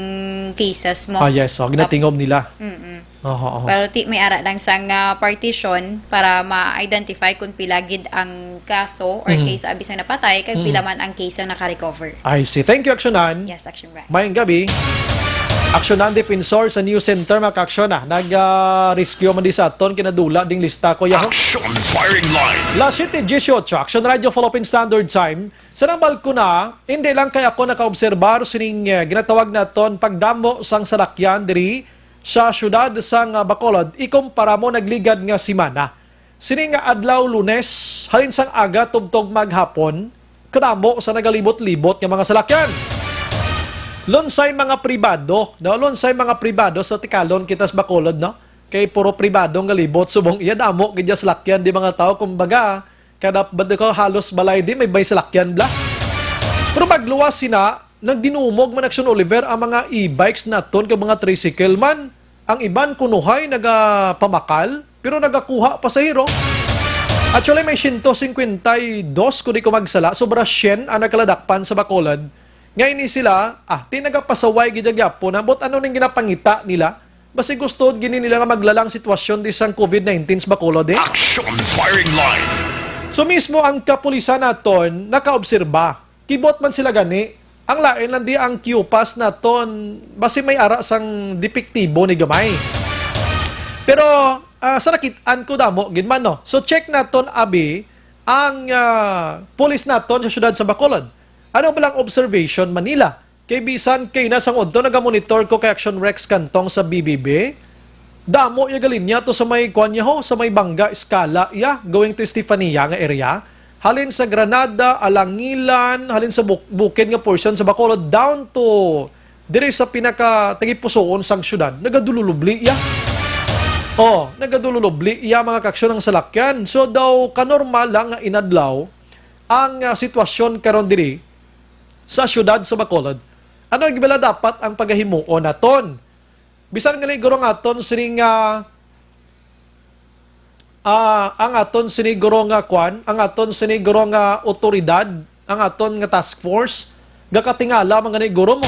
cases mo. Ah, yes. So, ginatingob nila. Mm-mm. Oho, oho. Pero ti, may ara lang sang, ah, partition para ma-identify kung pila gid ang kaso or Mhm. case abi sang napatay, kag Mhm. pila man ang case ang naka-recover. I see. Thank you, Action An. Yes, Action Bri. Mayong gabi. Aksyonan, defensor sa News Center, mga kaaksyon, ah. Nag, ah, rescue man di sa aton, kinadula ding lista ko, yaho. Action Firing Line. Las siete dieciocho, Action Radio Philippine Standard Time. Sa nang balkona, hindi lang kay ako nakaobserbar sining, eh, ginatawag naton pagdamo sang salakyan diri sa siyudad sang, ah, Bacolod, ikumpara mo nagligad nga semana. Sini nga adlaw, Lunes, halin sang aga tubtob maghapon, kadamo sa nagalibot-libot nga mga salakyan. Lunsay mga pribado, no? Lunsay mga pribado sa tikalon kita sa Bacolod, no? Kay puro pribado nga libot, subong iya damo gid ya salakyan di mga tao, kumbaga, kada banda ko halos balay di may bay salakyan bla. Pero magluwas sina, nagdinumog man Action Oliver ang mga e-bikes naton kag mga tricycle man. Ang iban kunuhay nagapamakal, pero nagakuha pasahero. Actually, may siyento singkwenta y dos, kung di ko magsala, sobra syen ang nagkaladakpan sa Bacolod. Nga ini sila, ah, ti nagapasaway gid gyapon, ha? But ano ning ginapangita nila? Basi gusto gini nila nga maglalang sitwasyon di sang covid nineteen sa Bacolod, eh. Action Firing Line. So mismo ang kapulisan naton nakaobserba. Kibot man sila gani. Ang lain lang di ang Q-Pass naton, basi may ara sang depektibo ni gamay. Pero, ah, sa nakit-an ko damo gid man, no? So check naton abi ang, ah, pulis naton sa siyudad sa Bacolod. Ano ba lang observation man nila? Kay bisan kay na sang udto nagamonitor ko kay Action Rex Cantong sa B B B. Damo ya galinya to sa may kuan niya ho, sa may Bangga, Escala, ya, going to Estefania nga area. Halin sa Granada, Alangilan, halin sa buk-, bukid nga portion sa Bacolod, down to diri sa pinaka tagipusoon sang syudad, nagadululubli ya. Oh, nagadululubli ya, mga kaaksyon, ang salakyan. So daw kanormal lang nga inadlaw ang, ah, sitwasyon karon diri sa syudad sa Bacolod. Ano ang gibala dapat ang pagahimuon naton? Bisan nga guro nga aton sining, ah, ah, ang aton sini guro nga kwan, ang aton sini guro nga otoridad, ang aton nga task force, gakatingala man gani guro mo.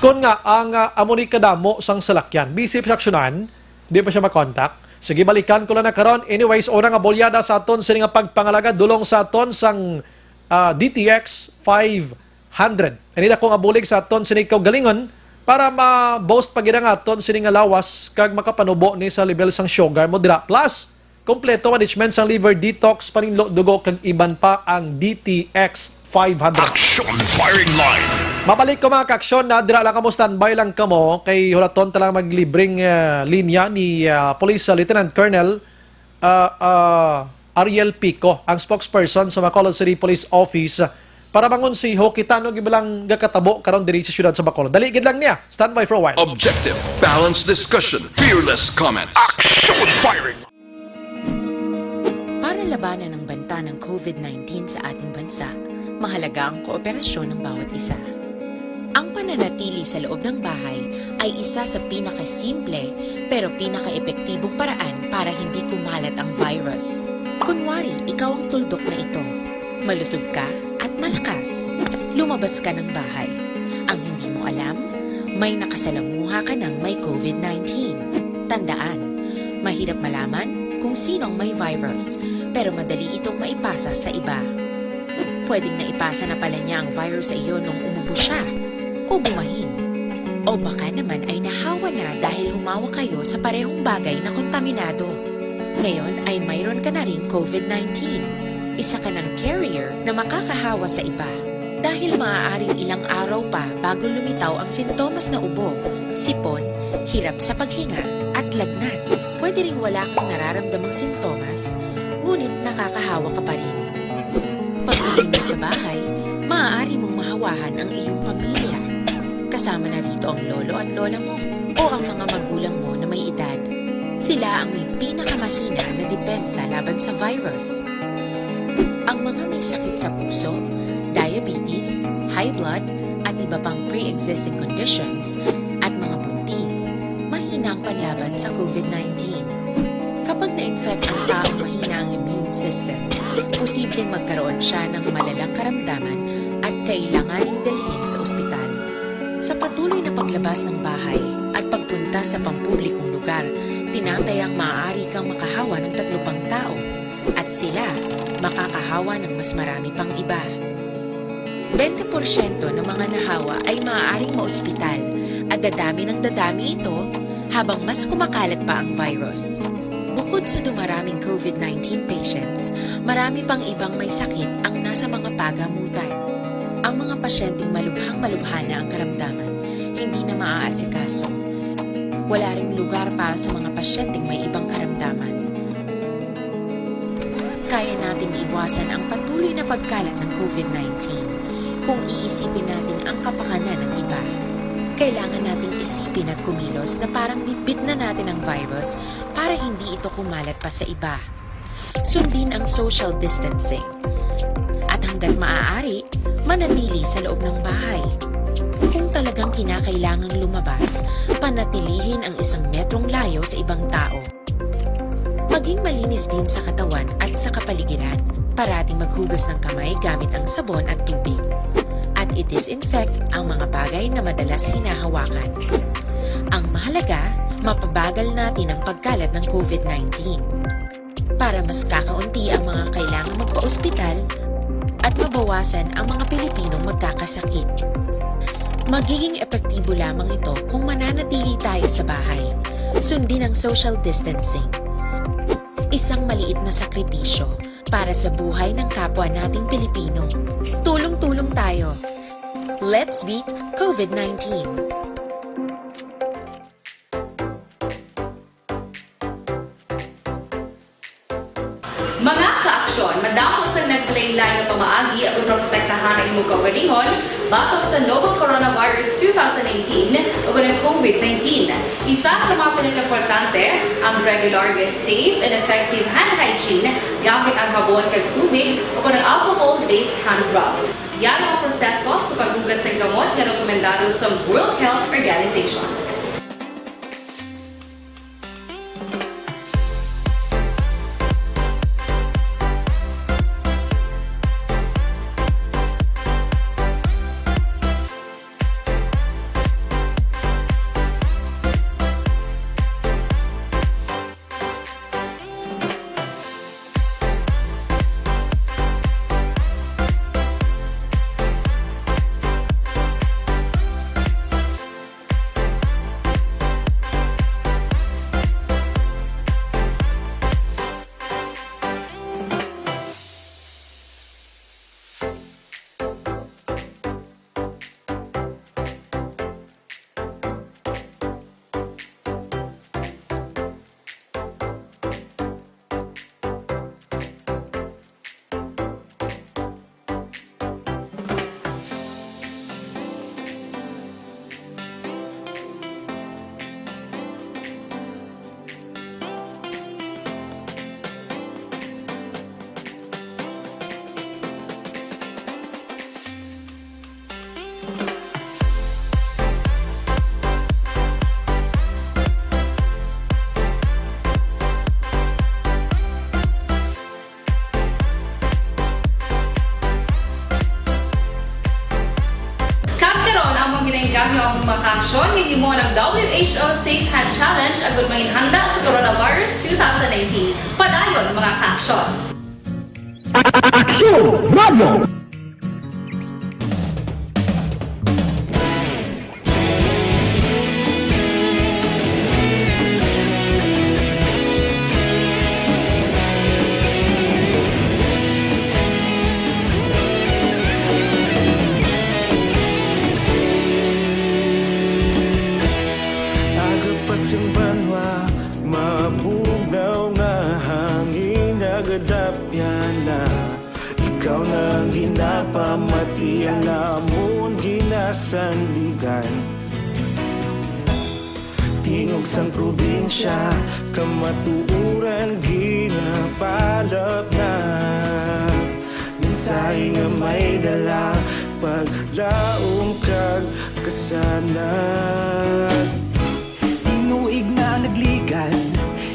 Kon nga ang, ah, amo ni kadamo sang salakyan, busy sa aksyonan, di pa siya makontak. Sige, balikan ko lang na karon. Anyways, una nga bolyada sa aton sini nga pagpangalaga, dulong sa aton sang, ah, D T X five hundred. Ini na ko nga bulig sa aton sini kaugalingon, Para ma-boost pa gid ang aton sini nga lawas kag makapanubo ni sa level sang sugar mo dira. Plus, kompleto management sang liver detox, paninlo dugo kag iban pa ang D T X five hundred. Action Firing Line. Mabalik ko, mga ka-aksyon, na dira lang kamo, standby lang kamo kay hulaton ta lang maglibreng, ah, linya ni, ah, Police, ah, Lieutenant Colonel, ah, ah, Ariel Pico, ang spokesperson sa Bacolod City Police Office, para mangonseho kita ano ang ilang gakatabo karon diri sa siyudad sa Bacolod. Dali gid lang niya. Standby for a while. Objective, balanced discussion, fearless comment. Action Firing. Para labanan ang banta ng COVID nineteen sa ating bansa, mahalaga ang kooperasyon ng bawat isa. Ang pananatili sa loob ng bahay ay isa sa pinakasimple pero pinakaepektibong paraan para hindi kumalat ang virus. Kunwari, ikaw ang tuldok na ito. Malusog ka at malakas. Lumabas ka ng bahay. Ang hindi mo alam, may nakasalamuha ka ng may COVID nineteen. Tandaan, mahirap malaman kung sino ang may virus, pero madali itong maipasa sa iba. Pwedeng naipasa na pala niya ang virus sa iyo nung umubo siya o bumahin. O baka naman ay nahawa na dahil humawak kayo sa parehong bagay na kontaminado. Ngayon ay mayroon ka na ring COVID nineteen. Isa ka ng carrier na makakahawa sa iba. Dahil maaaring ilang araw pa bago lumitaw ang sintomas na ubo, sipon, hirap sa paghinga, at lagnat. Pwede ring wala kang nararamdamang sintomas, ngunit nakakahawa ka pa rin. Pag-uwi mo sa bahay, maaari mong mahawahan ang iyong pamilya. Kasama na rito ang lolo at lola mo o ang mga magulang mo na may edad. Sila ang may pinakamahina na depensa laban sa virus. Ang mga may sakit sa puso, diabetes, high blood, at iba pang pre-existing conditions, at mga buntis, mahina ang panlaban sa COVID nineteen. Kapag na-infect ang taong mahina ang immune system, posibleng magkaroon siya ng malalang karamdaman at kailanganing dalhin sa ospital. Sa patuloy na paglabas ng bahay at pagpunta sa pampublikong lugar, tinatayang maaari kang makahawa ng tatlo pang tao at sila makakahawa ng mas marami pang iba. Bente porsyento ng mga nahawa ay maaaring maospital at dadami ng dadami ito habang mas kumakalat pa ang virus. Bukod sa dumaraming COVID nineteen patients, marami pang ibang may sakit ang nasa mga pagamutan. Ang mga pasyenteng malubhang-malubha na ang karamdaman, hindi na maaasikaso. Wala ring lugar para sa mga pasyenteng may ibang karamdaman. Kaya nating iwasan ang patuloy na pagkalat ng COVID nineteen kung iisipin natin ang kapakanan ng iba. Kailangan nating isipin at kumilos na parang bitbit na natin ang virus para hindi ito kumalat pa sa iba. Sundin ang social distancing. At hanggat maaari, manatili sa loob ng bahay. Kung talagang kinakailangang lumabas, panatilihin ang isang metrong layo sa ibang tao. Maging malinis din sa katawan at sa kapaligiran. Parating maghugas ng kamay gamit ang sabon at tubig. At i-disinfect ang mga bagay na madalas hinahawakan. Ang mahalaga, mapabagal natin ang pagkalat ng COVID nineteen. Para mas kakaunti ang mga kailangang magpa-ospital at mabawasan ang mga Pilipinong magkakasakit. Magiging epektibo lamang ito kung mananatili tayo sa bahay. Sundin ang social distancing. Isang maliit na sakripisyo para sa buhay ng kapwa nating Pilipino. Tulong-tulong tayo. Let's beat COVID nineteen. Mga ka-aksyon, madamo sang naglain-lain nga pamaagi aron maprotektahan ang imong kaugalingon batok sa novel coronavirus two thousand eighteen ug ang COVID nineteen. Isa sa mga pinakaimportante, ang regular nga safe and effective hand hygiene gamit ang habon kag tubig o kon ang alcohol-based hand rub. Yara ang proseso sa paghugas sang kamot nga rekomendado sa World Health Organization. Aksyon, gihimo ang W H O Safe Hand Challenge agud manginhanda sa coronavirus two thousand nineteen. Padayon, mga ka-aksyon. Aksyon Radio! Aga pa sing banwa, mabugnaw nga hangin, nagadapyan na. Ikaw na ang ginapamati, ang amon ginasandigan. Tingog sang probinsya, kamatuoran ginapalapnap. Mensahe nga may dala, paglaom kag kasanag. Tinuig na nagligad,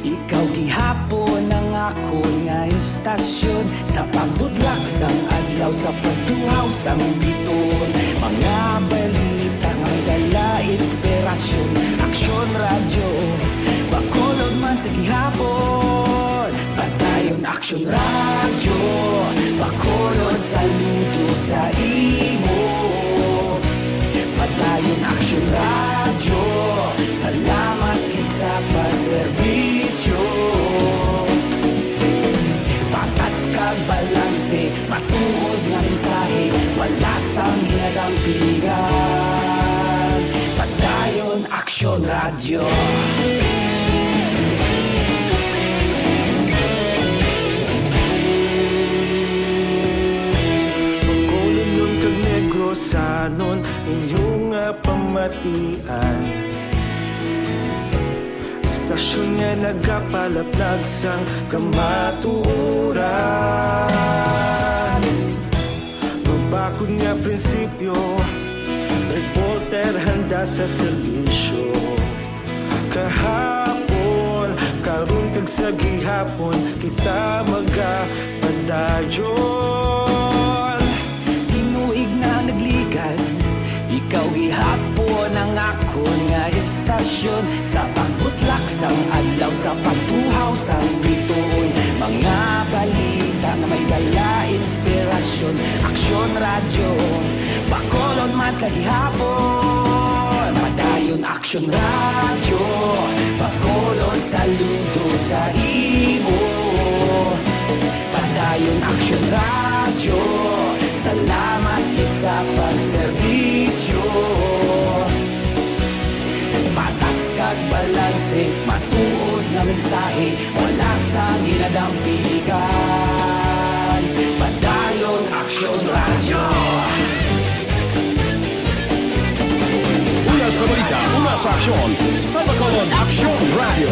ikaw gihapon ang akon nga istasyon. Sa pagbutlak sang adlaw, sa pagtuhaw sang biton, mga balita nga may dala inspirasyon. Aksyon Radyo, Bacolod man sa gihapon. Padayon Aksyon Radyo, Bacolod, saludo sa imo. Padayon Aksyon Radyo, salamat gid sa pagserbisyo. Patas kag balanse, matuod nga mensahe, wala sang ginadampigan. Padayon Aksyon Radyo. Bacolodnon kag Negrosanon, inyo nga pamatian. Istasyon nga nagapalaplag sang kamatuoran. Mabakod nga prinsipyo, reporter handa sa serbisyo. Kahapon, karon, kag sa gihapon, kita magapadayon. Tinuig na nagligad, ikaw gihapon ang akon nga istasyon. Sa pagbutlak sang adlaw, sa pagtuhaw sang bituon, mga balita nga may dala inspirasyon. Aksyon Radyo, Bacolod man sa gihapon. Padayon Aksyon Radyo, Bacolod, saludo sa imo. Padayon Aksyon Radyo, salamat gid sa pagserbisyo. Patas kag balanse, matuod nga mensahe, wala sang ginadampigan. Padayon Aksyon Radyo. Una sa balita, una sa aksyon, sa Bacolod Aksyon Radyo.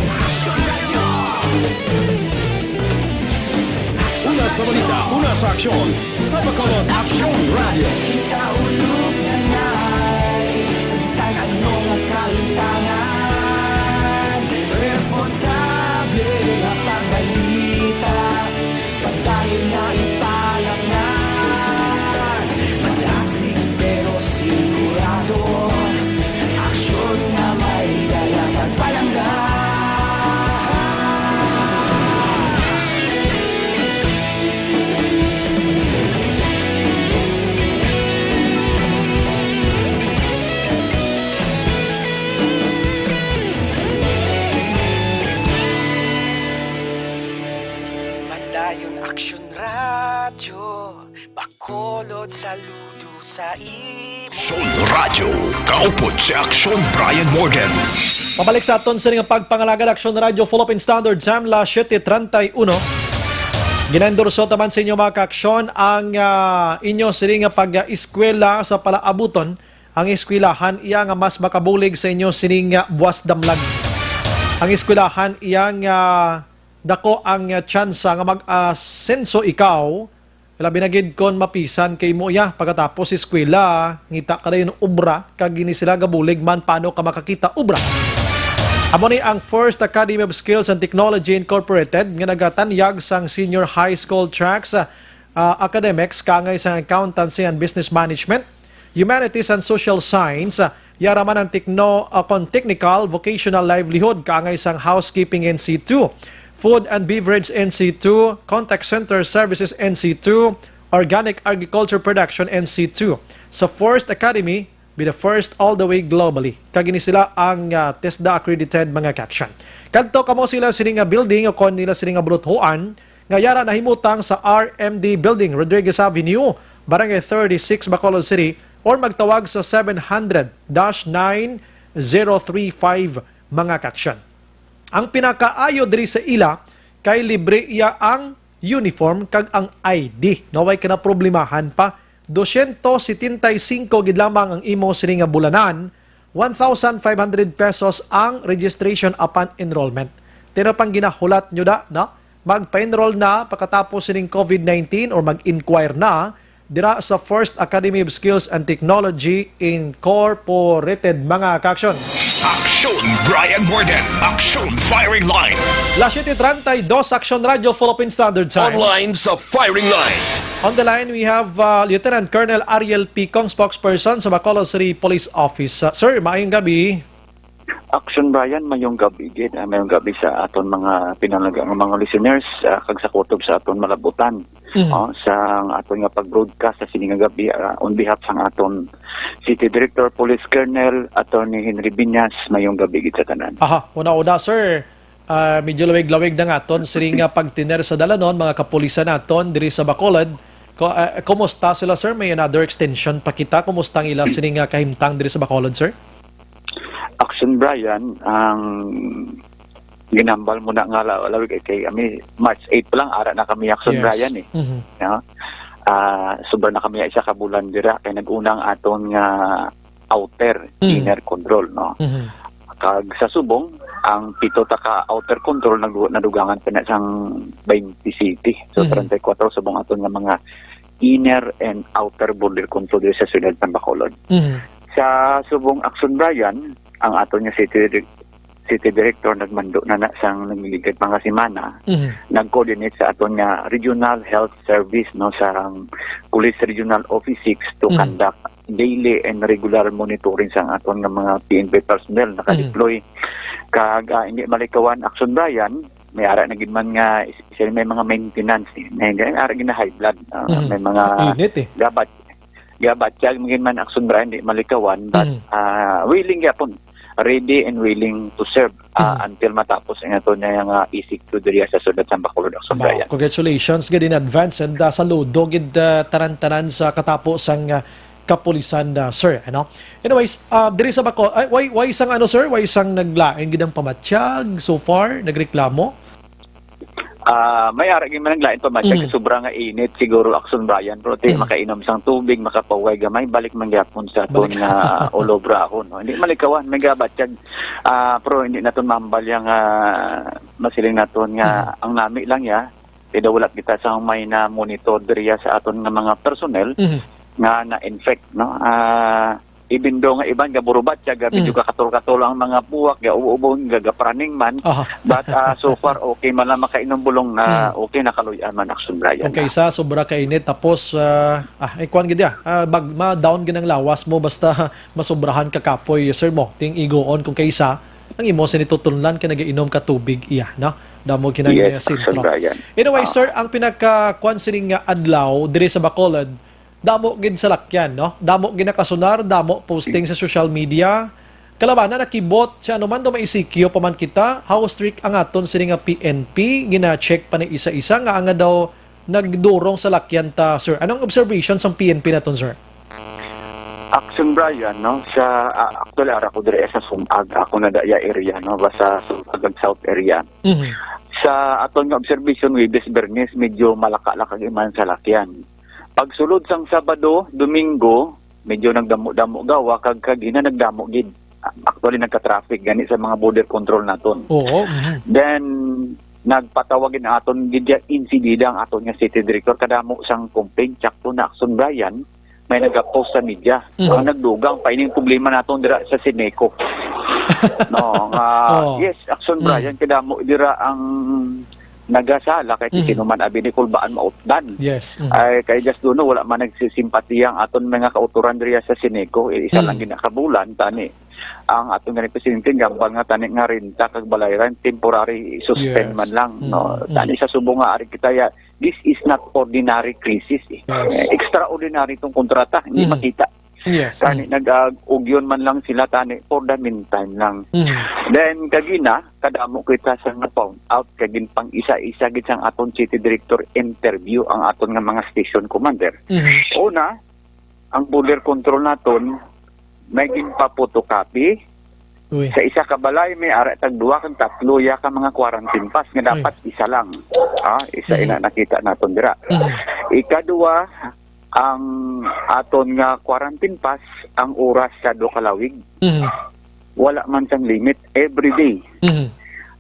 Una sa balita, una sa aksyon, sa Bacolod Aksyon Radyo. Ikaulog na nay, sa bisan ano nga kahimtangan, responsable nga pagbalita. Padayon na ipalapnan, madasig pero sigurado. Aksyon nga may dala kag palangga. Padayon Aksyon Radyo, Bacolod, saludo sa imo. Aksyon Radyo, kaupod si Aksyon Brian Morgan. Pabalik sa aton sini nga pagpangalagad, Aksyon Radyo Philippine Standard, samla siete treinta y uno. Ginaendorso taman sa inyo, mga kaaksyon, ang, ah, inyo sini nga pag-eskwela sa palaabuton. Ang eskwelahan iya nga mas makabulig sa inyo sining, ah, buwas damlag. Ang eskwelahan iya nga dako ang, ah, tsansa nga mag-asenso ikaw, labi na gid kon mapisan kay mo iya pagkatapos eskwela, ngita ka dayon obra, kag gini sila gabulig man paano ka makakita obra. Amo ni ang First Academy of Skills and Technology Incorporated nga nagatanyag sang senior high school tracks, ah, academics kaangay sang accountancy and business management, humanities and social science, ah, Yara man ang techno-, uh, kon technical, vocational livelihood, kaangay sang housekeeping N C two, food and beverage N C two, contact center services N C two, organic agriculture production N C two. Sa Forest Academy, be the first all the way globally. Kag ini sila ang, uh, TESDA accredited, mga kaksyon. Kadto kamo sila sini nga building o kon nila sini nga buluthoan, nga yara nahimutang sa R M D Building, Rodriguez Avenue, Barangay thirty-six, Bacolod City, or magtawag sa seven hundred dash nine zero three five, mga kaksyon. Ang pinakaayo diri sa ila kay libre iya ang uniform kag ang I D. No, way ka na problemahan pa. Dosyentos setenta y cinco gid lamang ang imo sini nga bulanan, one thousand five hundred pesos ang registration upon enrollment. Tino pang ginahulat nyo da, no? Magpa-enroll na pagkatapos sining COVID nineteen or mag-inquire na dira sa First Academy of Skills and Technology Incorporated, mga kaaksyon. Aksyon Brian Morden, Aksyon Firing Line. Las siete treinta y dos, Aksyon Radyo, Philippine Standard Time. Online sa Firing Line. On the line, we have, uh, Lieutenant Colonel Ariel Picong, spokesperson sa Bacolod City Police Office. Uh, sir, maayong gabi. Action Brian, mayong gabi gid. Ah, mayong gabi sa aton mga pinalagang mga listeners, ah, kag sa kutob sa aton malabutan. Mhm. Oh, sa aton nga pag-broadcast sa sini nga gabi, ah, on behalf sang aton City Director Police Colonel Attorney Henry Binyas, mayong gabi gid sa tanan. Aha, una-una, sir, ah, medyo lawig-lawig na nga aton sini nga pagtiner sa dalanon, mga kapulisan naton diri sa Bacolod. Ko-, ah, kumusta sila, sir? May another extension pa kita. Kumusta ang ila sini nga kahimtang diri sa Bacolod, sir? Action Brian, ang ginambal mo na nga la-, lawig kay, kay kami, March eight pa lang, ara na kami Action Yes. Brian eh. Mhm. No? Ah, sobra na kami isa ka bulan dira, kay nag-una ang aton nga outer, Mm. inner control, no? Mhm. Kag sa subong, ang pito ta ka outer control nag-, nadugangan pa na sang twenty city. So, Mhm. treinta y cuatro subong aton nga mga inner and outer border control diri sa siyudad sang Bacolod. Mhm. Sa subong Action Brian, ang aton nga city, city director nagmando na na sang nagligad pa nga semana, Mhm. nag-coordinate sa aton nga Regional Health Service, no, sa Police Regional Office six to Mhm. conduct daily and regular monitoring sang aton nga mga P N P personnel naka-deploy. Mhm. Kag, ah, hindi malikawan, Action Brian, may ara na gid man nga, especially may mga maintenance, eh, may, may ara gid na high blood, ah, Mhm. may mga Init, eh. gabat, gabatyag, may man Action Brian, di malikawan, but, Mhm. ah, willing gyapon, ready and willing to serve, ah, Mhm. until matapos ang ato na nga isik to diriya sa siyudad sang Bacolod, Action Wow, Brian. Congratulations gid in advance and, ah, saludo gid, ah, tanan-tanan sa katapo sang, ah, kapulisan, ah, sir, ano? Anyways, ah, diri sa Baco-, ay, way, way sang ano, sir? Way sang naglain gid ang pamatyag so far, nagreklamo? Ah, may ara gid man ang lain pa man, Mm. kay sobra nga init siguro, Action Brian, pero ti Mm. makainom sang tubig, makapaway gamay, balik man gyapon sa aton Balik. nga ulobrahon, no? Hindi malikawan, may gabatyag. Ah, pero hindi naton mahambal yang, ah, masiling naton nga Mm. ang nami lang ya, ti daw wala kita sa may na monitor diriya sa aton nga mga personnel Mhm. nga na-infect, no? Ah, even though nga iban gaburubat siya, ga-, medyo Mm. kakatol-katol ang mga buwak, gaubo-ubo, gagapraning man. Aha. But, ah, so far, okay man lang makainom bulong na Mm. okay, nakaluy-an man, Action Brian, Kung ah. Kaysa, sobra kainit, tapos, ah, ah, eh, kuwan gid ya, ah, bag, ma-down gid ang lawas mo, basta masobrahan ka kapoy, sir mo, ting igoon kung kaysa, ang imo sinitutunlan ka nagainom ka tubig, iya, no? Damo ginang, Yes, eh, sentro. Action Brian. Anyway, Ah. sir, ang pinaka, kuwan sining nga adlaw, diri sa Bacolod, damo gid salakyan, no? Damo gid nakasunar, damo posting sa social media. Kalabanan nakibot sa anuman daw may E C Q pa man kita, how strict ang aton sini nga P N P, gina-check pa ni isa-isa nga anga daw nagdurong salakyan ta, sir. Anong observation sang P N P naton, sir? Action Brian, no? Sa, ah, actually, ara ko dire sa Sumag, ako na daya area, no? Basta Sumag ag South area. Mhm. Sa aton nga observation, Huwebes, Biyernes, medyo malaka-laka gid man salakyan. Pagsulod sang Sabado, Domingo, medyo nagdamo-damo gawa, kag kagina nagdamo gid. Actually, nagka-traffic gani sa mga border control naton. Oo, mhm. Then, nagpatawag gid ang aton gid ya insidida ang aton nga city director, kadamo sang complaint, sakto na, Action Brian, may nagapost sa media. Mhm. Ang nagdugang pa ining problema naton dira sa Sineco. No, nga, Oo. yes, Action Mm. Brian, kadamo dira ang nagasala kay Mhm. sino man abi ni kulbaan mautdan. Yes. Mhm. Ay, kay just do no, wala man nagsisimpatiya ang aton mga kautoran diriya sa Sineco. Eh, isa lang Mhm. ginakabulan, tani. Ang aton nga ni Presidente, gambal nga tani nga renta kag balayran, temporary suspend Yes. man lang, no? Mhm. Tani sa subong nga, ari kita ya, this is not ordinary crisis, eh. Yes. Eh, extraordinary itong kontrata, hindi Mhm. makita. Yes. Tani, Mhm. nag-, ah, ugyon man lang sila, tani, for the meantime lang. Mhm. Then, kagina, kadamo kita sa nga found out, kag ginpang-isa-isa gid sang aton city director interview ang aton nga mga station commander. Mhm. Una, ang border control naton, may ginpa-photocopy. Uy. Sa isa ka balay, may ara tag duha kag tatlo ya ka mga quarantine pass nga Uy. dapat isa lang. Ah, isa Mhm. ina nakita naton dira. Mhm. Ikadua, ang aton nga quarantine pass, ang oras sa do kalawig, Mhm. wala man sang limit. Every day. Mhm.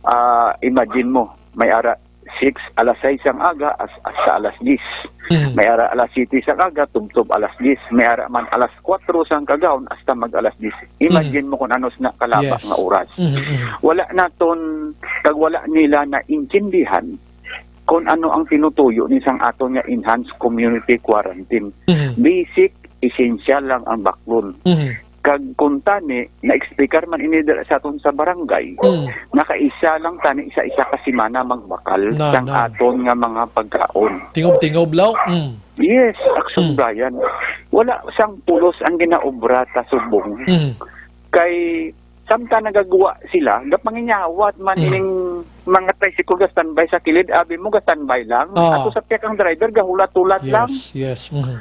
Ah, imagine mo, may ara six, alas sais sang aga, as-, hasta alas diyes. Mhm. May ara alas siyete sang aga, tubtob alas diyes. May ara man alas kuwatro sang kagahon, hasta mag alas diyes. Imagine Mhm. mo kung ano na kalaba Yes. nga oras. Mhm, mhm. Wala naton, kag wala nila naintindihan kung ano ang tinutuyo ni sang aton nga enhanced community quarantine. Mhm. Basic, essential lang ang baklon. Mhm. Kag kung tani, na-explicar man ini dira sa aton sa barangay, Mm. nga kaisa lang tani sa isa ka semana magbakal Na, sang na. aton nga mga pagkaon. Tingob-tingob, law? Mm. Yes, Action Mm. Brian. Wala sang pulos ang ginaobra ta subong. Mm. Kay, samtang nagagwa sila, gapanginyawat man Mm. ining mga tricycle ga-standby sa kilid, abi mo ga-standby lang. Ah. Ato sa pihak ang driver, gahulat-hulat lang. Yes, yes. Mhm.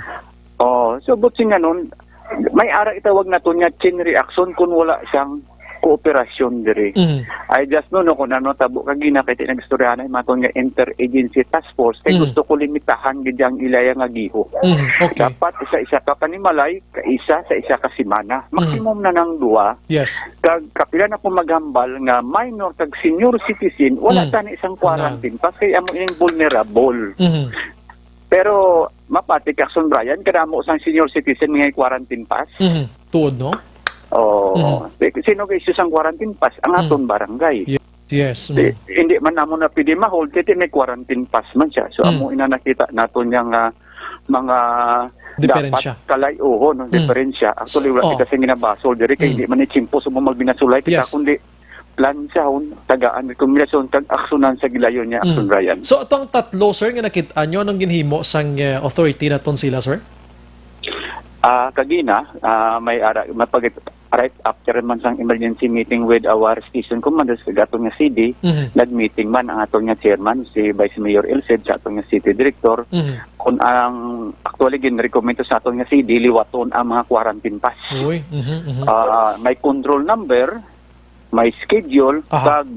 Oh, so, but sing anon, may ara itawag naton nga chain reaction kung wala sang kooperasyon diri. Mhm. I just know, no, kung ano tabo kagina kay ti nag-istoryahan ay maton nga interagency task force, kay Mhm. gusto ko limitahan gid ang ilaya nga giho. Mhm. Okay. Dapat isa-isa ka panimalay, kaisa sa isa ka semana. Mhm. Maximum na nang duha. Yes. Kag kapila na ko maghambal nga minor kag senior citizen, wala Mhm. tani sang Na. quarantine pass kay amo ining vulnerable. Mhm. Pero mapati ka, Action Brian, kadamo sang senior citizen nga quarantine pass. Mhm. Tuod, no? Oo. Mhm. Di, sino ga-issue sang quarantine pass? Ang Mhm. aton barangay. Ye-, yes. Di, Mhm. hindi man namo na pwede ma-hold, kay may quarantine pass man siya. So, Mhm. amo ina nakita naton nga mga Diferensya. dapat kalay-uhon, no? Mhm. Diferensya. Actually, wala Oh. kita sing ginabasol diri, kay Mhm. hindi man ni tiyempo sa mga magminasulay kita, Yes. kundi plansahon, tagaan, rekomendasyon, kag aksyonan sa gilayon niya, Mm. Action Brian. So, atong tatlo, sir, nga nakit-an nyo, anong ginhimo sang, eh, authority naton sila, sir? Ah, kagina, ah, may ara-, mapag-, right after man sang emergency meeting with our station commanders, kag aton nga C D, Mhm. nag-meeting man ang aton nga chairman, si Vice Mayor Elcid, sa aton nga city director, Mhm. kung ang, actually, ginrekomendo sa aton nga C D, liwaton ang mga quarantine pass. Uy, mhm, mhm. Ah, may control number, may schedule, Aha. kag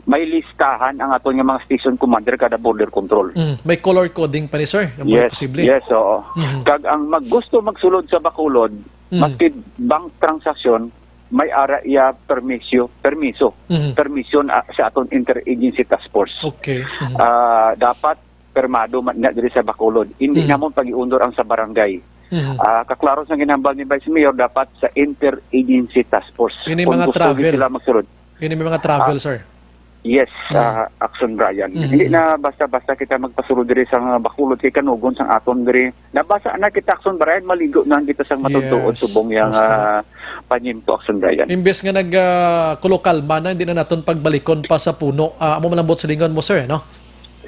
may listahan ang aton nga mga station commander kada border control. Mm, may color coding pa ni, sir, nga may Yes, posible. yes, oo. Mhm. Kag ang maggusto magsulod sa Bacolod, Mhm. maski bank transaction, may ara iya permisyo, permiso, Mhm. permission, ah, sa aton interagency task force. Okay. Mhm. Ah, dapat permado man na diri sa Bacolod. Hindi Mhm. namon pag-iundor ang sa barangay. Mhm. Ah, kaklaro sa ginhambal ni Vice Mayor, dapat sa interagency task force. Ini Kung mga gusto travel. sila magsulod. Ini may mga travel, Ah, sir. yes, Mhm. ah, Action Brian. Mhm. Hindi na basta-basta kita magpasulod diri sa mga Bacolod kay kanugon sang aton diri. Nabasa na kita, Action Brian, maligo na kita sang matutuod Yes. subong yang, Basta. ah, panyimpo, Action Brian. Imbes nga nag, ah, kulokalma na, hindi na naton pagbalikon pa sa puno. Ah, amo malambot sa lingon mo, sir, no?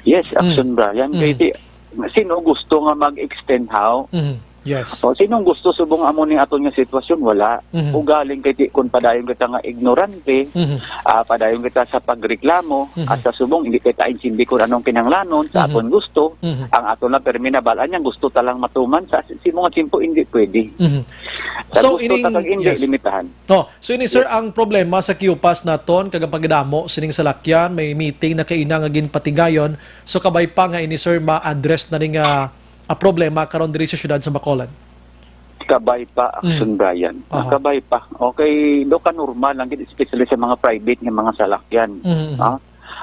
Yes, Mm. Action Brian. Mm. Kay ti, sino gusto nga mag-extend how? Mhm. Yes. O, sinong gusto subong amo ning aton nga sitwasyon? Wala. Mhm. Ugaling kay ti, kung padayon kita nga ignorante, Mhm. ah, padayon kita sa pagreklamo, Mhm. at sa subong, hindi kita intindi kung anong kinahanglanon sa Mhm. aton gusto, Mhm. ang aton lang permi nabal-an niyang gusto ta lang matuman sa, sa mga tiyempo, hindi pwede. Mhm. Sa So, gusto ta ining, kag hindi, yes. limitahan. Oh, so ini, sir, Yes. ang problema sa Q-Pass naton, kag ang pagdamo sining salakyan, may meeting na kaina nga ginpatigayon. So, kabay pa nga ini, sir, ma-address na ni nga, ah, problema karon diri sa siyudad sa Bacolod? Kabay pa, Mm. Action Brian. Ah, Aha. kabay pa. Okay, do ka normal lang gid, especially sa mga private nga mga salakyan. Mm, mm. Ah,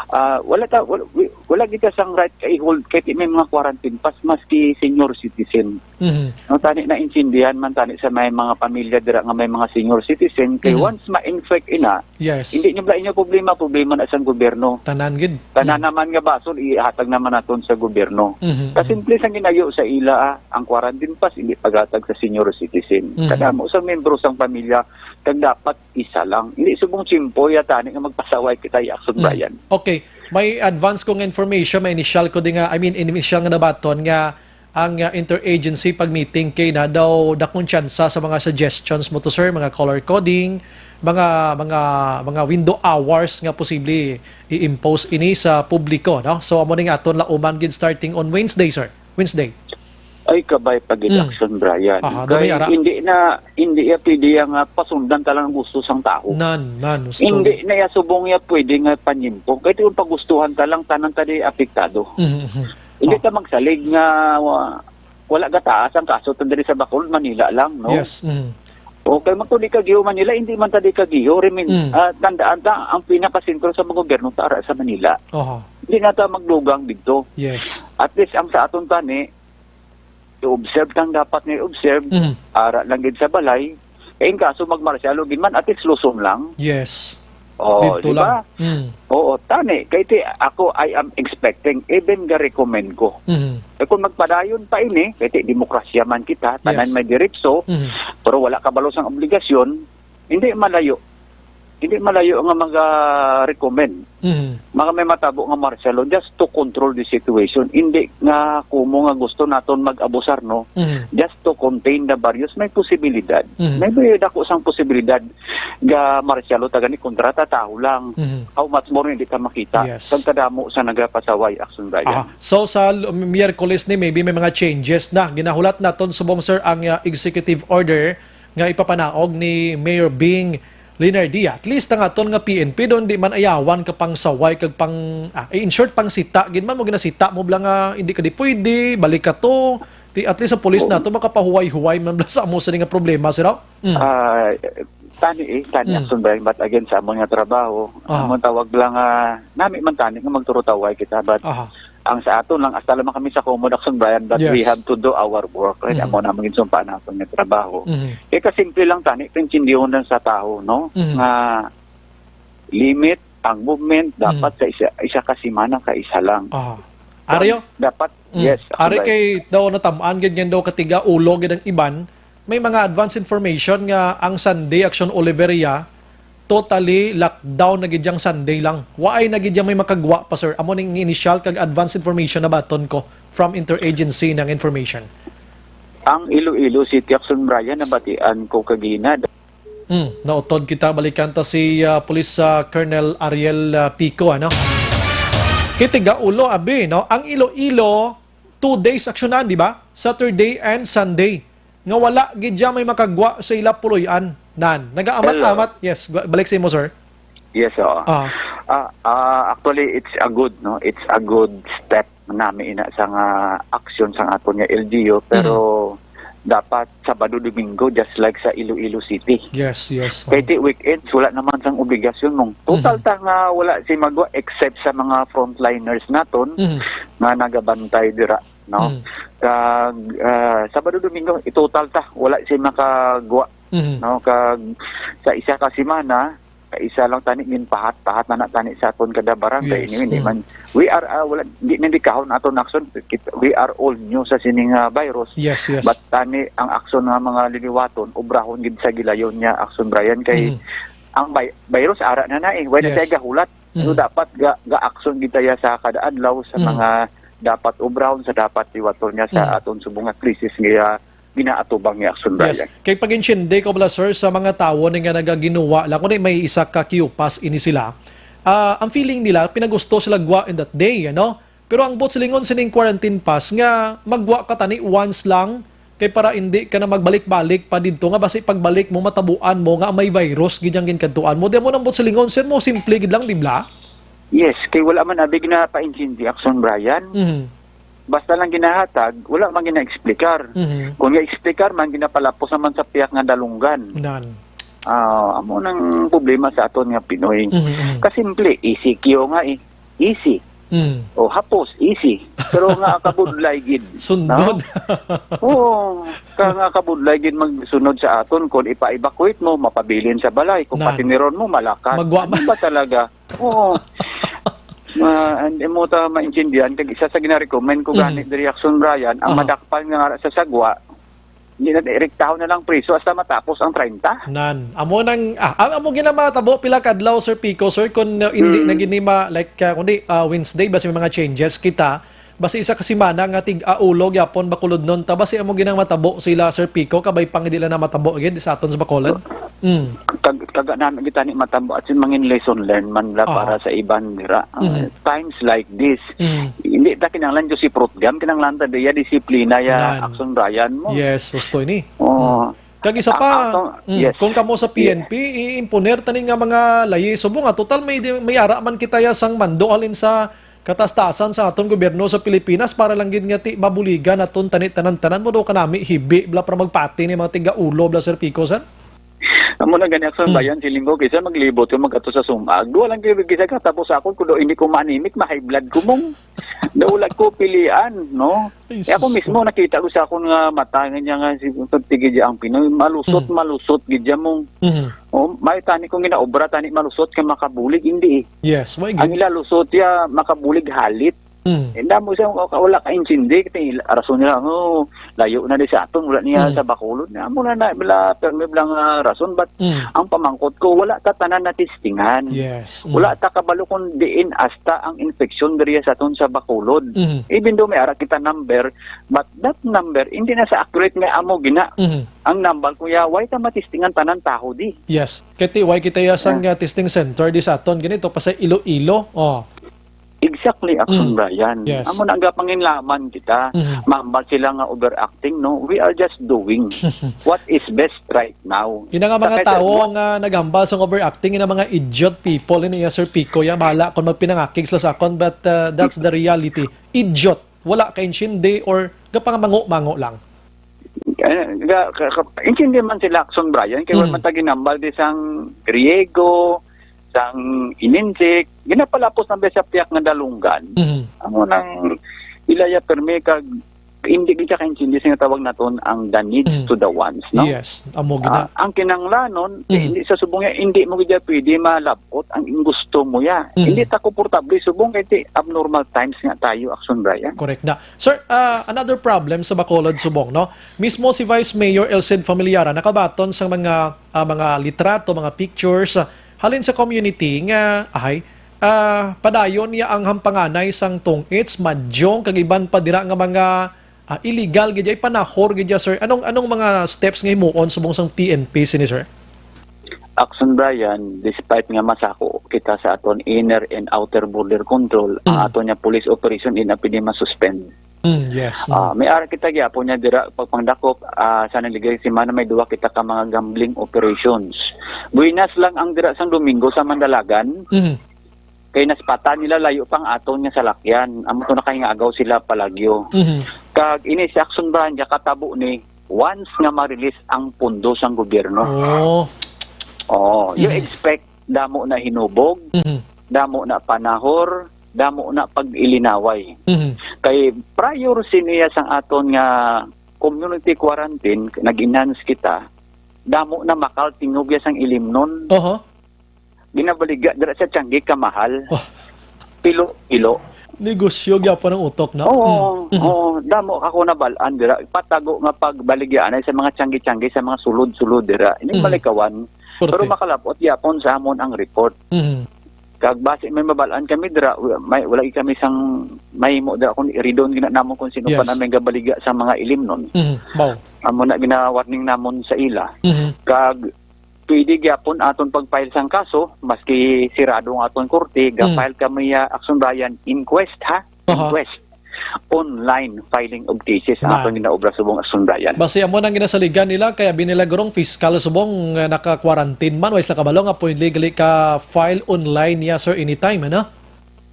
Ah, wala ta, wala, wi-, wala kita sang right ka i-hold kay may mga quarantine pass maski senior citizen. Mhm. No, tani naintindihan man tani sa may mga pamilya dira nga may mga senior citizen, kay Mhm. once ma-infect ina, Yes. hindi nyo bala inyo problema, problema na sang gobyerno. Tanan gid. Tanan Mm. naman nga basol, ihatag naman naton sa gobyerno. Mhm, mhm. Kasimple sang ginayo sa ila, ah, ang quarantine pass, hindi paghatag sa senior citizen. Mhm. Kadamo sa membro sang pamilya, kag dapat isa lang. Hindi subong tiyempo ya tani nga magpasaway kita, Yakson Mm. Brian. Okay. May advance kong information, may initial ko di nga, I mean, initial nga nabaton nga ang, uh, interagency pag-meeting kay na daw dakong tsansa sa mga suggestions mo to, sir, mga color coding, mga, mga, mga window hours nga posible i-impose ini sa publiko, no? So, amo ning aton lauman gid starting on Wednesday, sir. Wednesday. Ay, kabay pa gid Mm. action, Brian. Aha, Kay gamay ara. hindi na, hindi ya pwede ya nga pasundan ta lang ang gusto sang tawo. Nan, nan, gusto. Hindi na ya subong ya pwede nga panyimpo. Kay kung pagustuhan ta lang, tanan ta di apektado. Mhm, mhm. Hindi Oh. ta magsalig nga wa-, wala gataas ang kaso tan diri sa Bacolod, Manila lang, no? Yes. Mhm. O, kay magtuli ka giho Manila, hindi man ta di ka giho. Rimin, Mm. ah, tandaan ta, ang pinakasentro sa mga gobyerno ta ara sa Manila. Oho. Hindi na ta magdugang dito. Yes. At least, ang sa aton tani, i-observe kang dapat nga i-observe, Mhm. ara lang gid sa balay. Kay in kaso magmarsyalo gid man, at least Luzon lang. Yes. Oh, Dito di ba? lang. Mm. Oo, tani. Kay ti, ako, I am expecting, even ga-recommend ko. Mhm. Eh, kung magpadayon pa ini, kay ti, demokrasya man kita, tanan Yes. may diritso, Mhm. pero wala kabalo sang obligasyon, hindi malayo. Hindi malayo nga maga-recommend. Mhm. Mga may matabo nga martial law just to control the situation. Hindi nga kumo nga gusto naton mag-abusar, no? Mhm. Just to contain the various, may posibilidad. Mhm. May, may dako sang posibilidad nga martial law ta gani kontra ta tawo lang. Mhm. How much more hindi ka makita Yes. kag kadamo sa nagapasaway, Action Brian. Aha. So, sa l-, Miyerkules ni, maybe may mga changes na. Ginahulat naton subong, sir, ang, ah, executive order nga ipapanaog ni Mayor Bing Leonardia. At least ang aton nga P N P doon, di man ayawan ka pang saway kag pang, ah, in short, pang sita. Gid man mo ginasita mo bala nga hindi ka di pwede, balik ka to. Di, at least ang pulis Oo. nato makapahuway-huway man bala sa amo sini nga problema, sir, oh? Mm. Ah, tani eh, tani Mm. ang sunday, but again, sa amon nga trabaho, Ah. amon tawag lang, ah, nami man tani nga magturutaway kita, but Aha. ang sa aton lang, hasta lamang kami sa Common Action, Brian, but we Yes. have to do our work. Kaya Mhm. amo na maging sumpa naton nga trabaho. Mhm. Kaya kasimple lang tani, pintindihon lang sa tao, no? Mhm. Nga limit ang movement, Mhm. dapat sa isa, isa ka semana, ka isa lang. Aha. Ari, oh. Dapat, Mm. yes, Ari, Brian. Kay daw natam-an gid nga daw katiga ulo gid ang iban, may mga advance information nga ang Sunday, Action Oliveria, totally lockdown na gid yang Sunday lang. Waay na gid yang may makagwa pa, sir. Amo ning initial kag advance information na baton ko from interagency ng information. Ang Iloilo City, Action Brian, nabatian ko kagina. Mm, nautod kita, balikan ta si, ah, Police, ah, Colonel Ariel, ah, Pico, ano? Kay tiga ulo, abi, no? Ang Iloilo, two days aksyonan, di ba? Saturday and Sunday. Nga wala gid dyan may makagwa sa ila puloy-an. Nan, nagaamat-amat. Hello. Yes, gwa-, balik sa imo, sir. Yes, oo. Ah. Ah, ah, actually, it's a good, no? It's a good step nami ina sa nga aksyon sang aton nga L G U, pero Mm. dapat Sabado, Domingo, just like sa Iloilo City. Yes, yes. Kay Oo. ti weekends, wala naman sang obligasyon mong total Mhm. ta nga wala si magwa except sa mga frontliners naton Mhm. nga nagabantay dira, no? Mhm. Kag, ah, Sabado, Domingo, itotal ta, wala si makagwa, Mhm. no? Kag sa isa ka semana, isa lang tani, ginpahat-pahat na na tani sa aton kada barangay. Yes. Anyway, di Mm. man, we are, ah, wala, di na di kahon aton aksyon. Kit-, we are all new sa sining, ah, virus. Yes, yes. But tani, ang aksyon nga mga liliwaton, obrahon gid sa gilayon niya, aksyon, Brian, kay Mm. ang vi-, virus ara na na eh. Wala Yes. siya gahulat. So, Mm. dapat ga, ga-aksyon gid tayo sa kada adlaw sa Mm. mga dapat obrahon, sa dapat liwaton niya sa Mm. aton subong nga krisis nga ginaatubang ni Action Yes. Brian. Kay pag-intindi ko bala, sir, sa mga tawo ni nga nagaginuwa lang, kundi may isa ka Q-Pass ini sila, ah, ang feeling nila, pinagusto sila gwa in that day, ano? Pero ang buot silingon sining quarantine pass nga magwa ka tani once lang, kay para hindi ka na magbalik-balik pa didto nga basi pagbalik mo, matabuan mo nga may virus gid ang ginkadtuan mo. Di mo nang buot silingon, sir, mo simple gid lang, di bala? Yes, kay wala man abi ginapaintindi, Action Brian. Mhm. Basta lang ginahatag, wala man gina-explicar. Mhm. Kung gina-explicar man, ginapalapos naman sa piyak nga dalunggan. Nan. Ah, amo nang problema sa aton nga Pinoy. Mhm, mhm. Kasimple, E C Q nga eh. easy. Mm. O hapos, easy. Pero nga kabudlay gid. Sundon. No? Oo, ka nga kabudlay gid magsunod sa aton kung ipa-evacuate mo, mapabilin sa balay. Kung Nan. Patiniron mo, malakat. Magwa Ano ba talaga? Oo. Ma, hindi mo ta maintindihan. Kag isa sa gina-recommend ko gani Mm. diri, Action Brian, ang Ah. madakpan nga ara sa sagwa, hindi na, rektahon na lang priso hasta matapos ang treinta. Nan. Amo nang, ah, am-, amo gina matabo pila ka adlaw, Sir Pico, sir, kun, uh, hindi Mm. na gini ma-, like, uh, kundi, uh, Wednesday, basi may mga changes kita. Basi isa ka semana nga tig-aulo gyapon Bacolodnon ta. Basi amo ginang matabo sila, Sir Pico, kabay pang hindi lang na matabo gid sa aton sa Bacolod. Mm. Kag, kaga namin kita ni matabo at sin mangin lesson learn man la Ah. para sa iban dira. Ah, Mhm. times like this, Mhm. hindi ta kinahanglan Joseph Rutgam, kinahanglan ta diya disiplina ya Nan. Action Brian mo. Yes, gusto ini. Oo. Mm. Kag isa Ang pa, ato-, mm, yes. kung kamo sa P N P, i-imponer tani nga mga layi subong nga total may di-, may ara man kita ya sang mando halin sa katastasan sa aton gobyerno sa Pilipinas para lang gid nga ti mabuligan naton tani tanan-tanan mo daw kanami hibi bala para magpati ni mga tigaulo bala, Sir Pico, sir? Amo na gani, Action Hmm. Brian, siling ko, kaysa maglibot ko, mag-ato sa sumag. Duha lang kayo, kaysa katapos ako, kudo hindi ko manimik, ma-high blood ko mong. Daw wala ko pilian, no? Ay, Eh, ako sus mismo, ko. Nakita ko sa akon nga mata, nga niya nga, si, tigid ang Pinoy, malusot, Hmm. malusot, gid siya mong. Mhm. Oh, may tani kong ginaobra, tani malusot ka makabulig, hindi eh. Yes, why Ang gid? Ilalusot ya, makabulig halit. Mm. Eh, damo siya, wala, wala ka intindi, kay rason nila, "Oh, layo na di sa aton, wala niya Mm. sa Bacolod." Na, amo na na, bila, permi bila nga rason, but Mm. ang pamangkot ko, wala ta tanan na testingan. Yes. Mm. Wala ta kabalo kung diin hasta ang infection diriya sa aton sa Bacolod. Mm. Even though may ara kita number, but that number, hindi na sa accurate nga amo gina. Mm. Ang number, kuya, why ta matistingan tanan taho di? Yes. Kay ti, why kita ya sang, Yeah. uh, testing center di sa aton? Ganito, pa sa Iloilo. Oh. Exactly, Action Mm. Brian. Yes. Amo na ang gapanginlaman kita. Mhm. Mahambal sila nga overacting, no? We are just doing what is best right now. Yun na nga mga Sa kaysa tao what nga naghambal sa overacting, yun ang mga idiot people. Yun iya, Sir Pico, yan. Bahala kung magpinangakig sila sa akon, but, uh, that's the reality. Idiot. Wala ka intindi or gapangamango-mango lang. Eh, ga-, ka-, ka-, intindi man sila, Action Brian, kay Mm. wala man ta ginambal di sang Griego, sang Inensic, ginapalapos na ba sa piyak nga dalunggan. Mhm. Amo nang ilaya permi kag hindi gid siya kaintindi sa nga tawag naton ang the needs Mhm. to the wants, no? Yes, amo gid na. Ah, ang kinahanglanon, Mhm. hindi sa subong niya, hindi mo gid pwede malabot ang gusto mo ya. Mhm. Hindi ta komportable subong kay ti abnormal times nga tayo, Action Brian. Correct na. Sir, ah, another problem sa Bacolod subong, no? Mismo si Vice Mayor Elcid Familiaran nakabaton sa mga, ah, mga litrato, mga pictures, ah, halin sa community nga, ahay, ah, padayon niya ang hampanganay sang tong-its, madyong, kag iban pa dira nga mga, ah, illegal gid, ay panahor gid, sir. Anong, anong mga steps nga himuon subong sang P N P sini, sir? Action Brian, despite nga masako kita sa aton inner and outer border control, ang Mm. aton nga police operation in a pwede masuspend. Mm, yes. Mm. Ah, may ara kita gyapon niya dira pagpangdakop, ah, sa naligay semana may duwa kita ka mga gambling operations. Buenas lang ang dira sang Domingo sa Mandalagan. Mhm. Kay naspatan nila layo pang aton nga salakyan. Amo to nakahingagaw sila palagyo. Mhm. Kag ini si Action Brian, katabo ni once nga ma-release ang pondo sang gobyerno. Oh. Oh, you Mhm. expect damo na hinubog, Mhm. damo na panahor, damo na pag-ilinaway. Mhm. Kay prior siniya sang aton nga community quarantine, nag-enhance kita, damo na makal tingog ya sang ilimnon. Oho. Ginabaligya dira sa Tiangge kamahal. Oh. Pilo-pilo. Negosyo gyapon ang utok na. Oo, Mm, mhm. oo, damo ako nabal-an dira. Patago nga pagbaligyaanay sa mga Tiangge-Tiangge, sa mga sulod-sulod dira. Ini Mhm. malikawan. Pero Korte. makalapot gyapon sa amon ang report. Mhm. Kag basi may mabal-an kami dira, wa-, may, wala gid kami sang mahimo dira kung iridon gina namon kung sino pa Yes. na may gabaligya sa mga ilimnon. Mhm. Baw. Amo na gina-warning namon sa ila. Mhm. Kag pwede gyapon aton pag-file sang kaso, maski sirado ang aton korte, Mm. ga-file kami, ah, Action Brian, inquest, ha? Aha. Inquest. Online filing of cases ang Na. aton ginaobra subong Action Brian. Basi amo nang ginasaligan nila, kay abi nila gurong fiscal subong nga naka-quarantine man, way sila kabalo nga pwede gali ka-file online niya, sir, anytime, ano?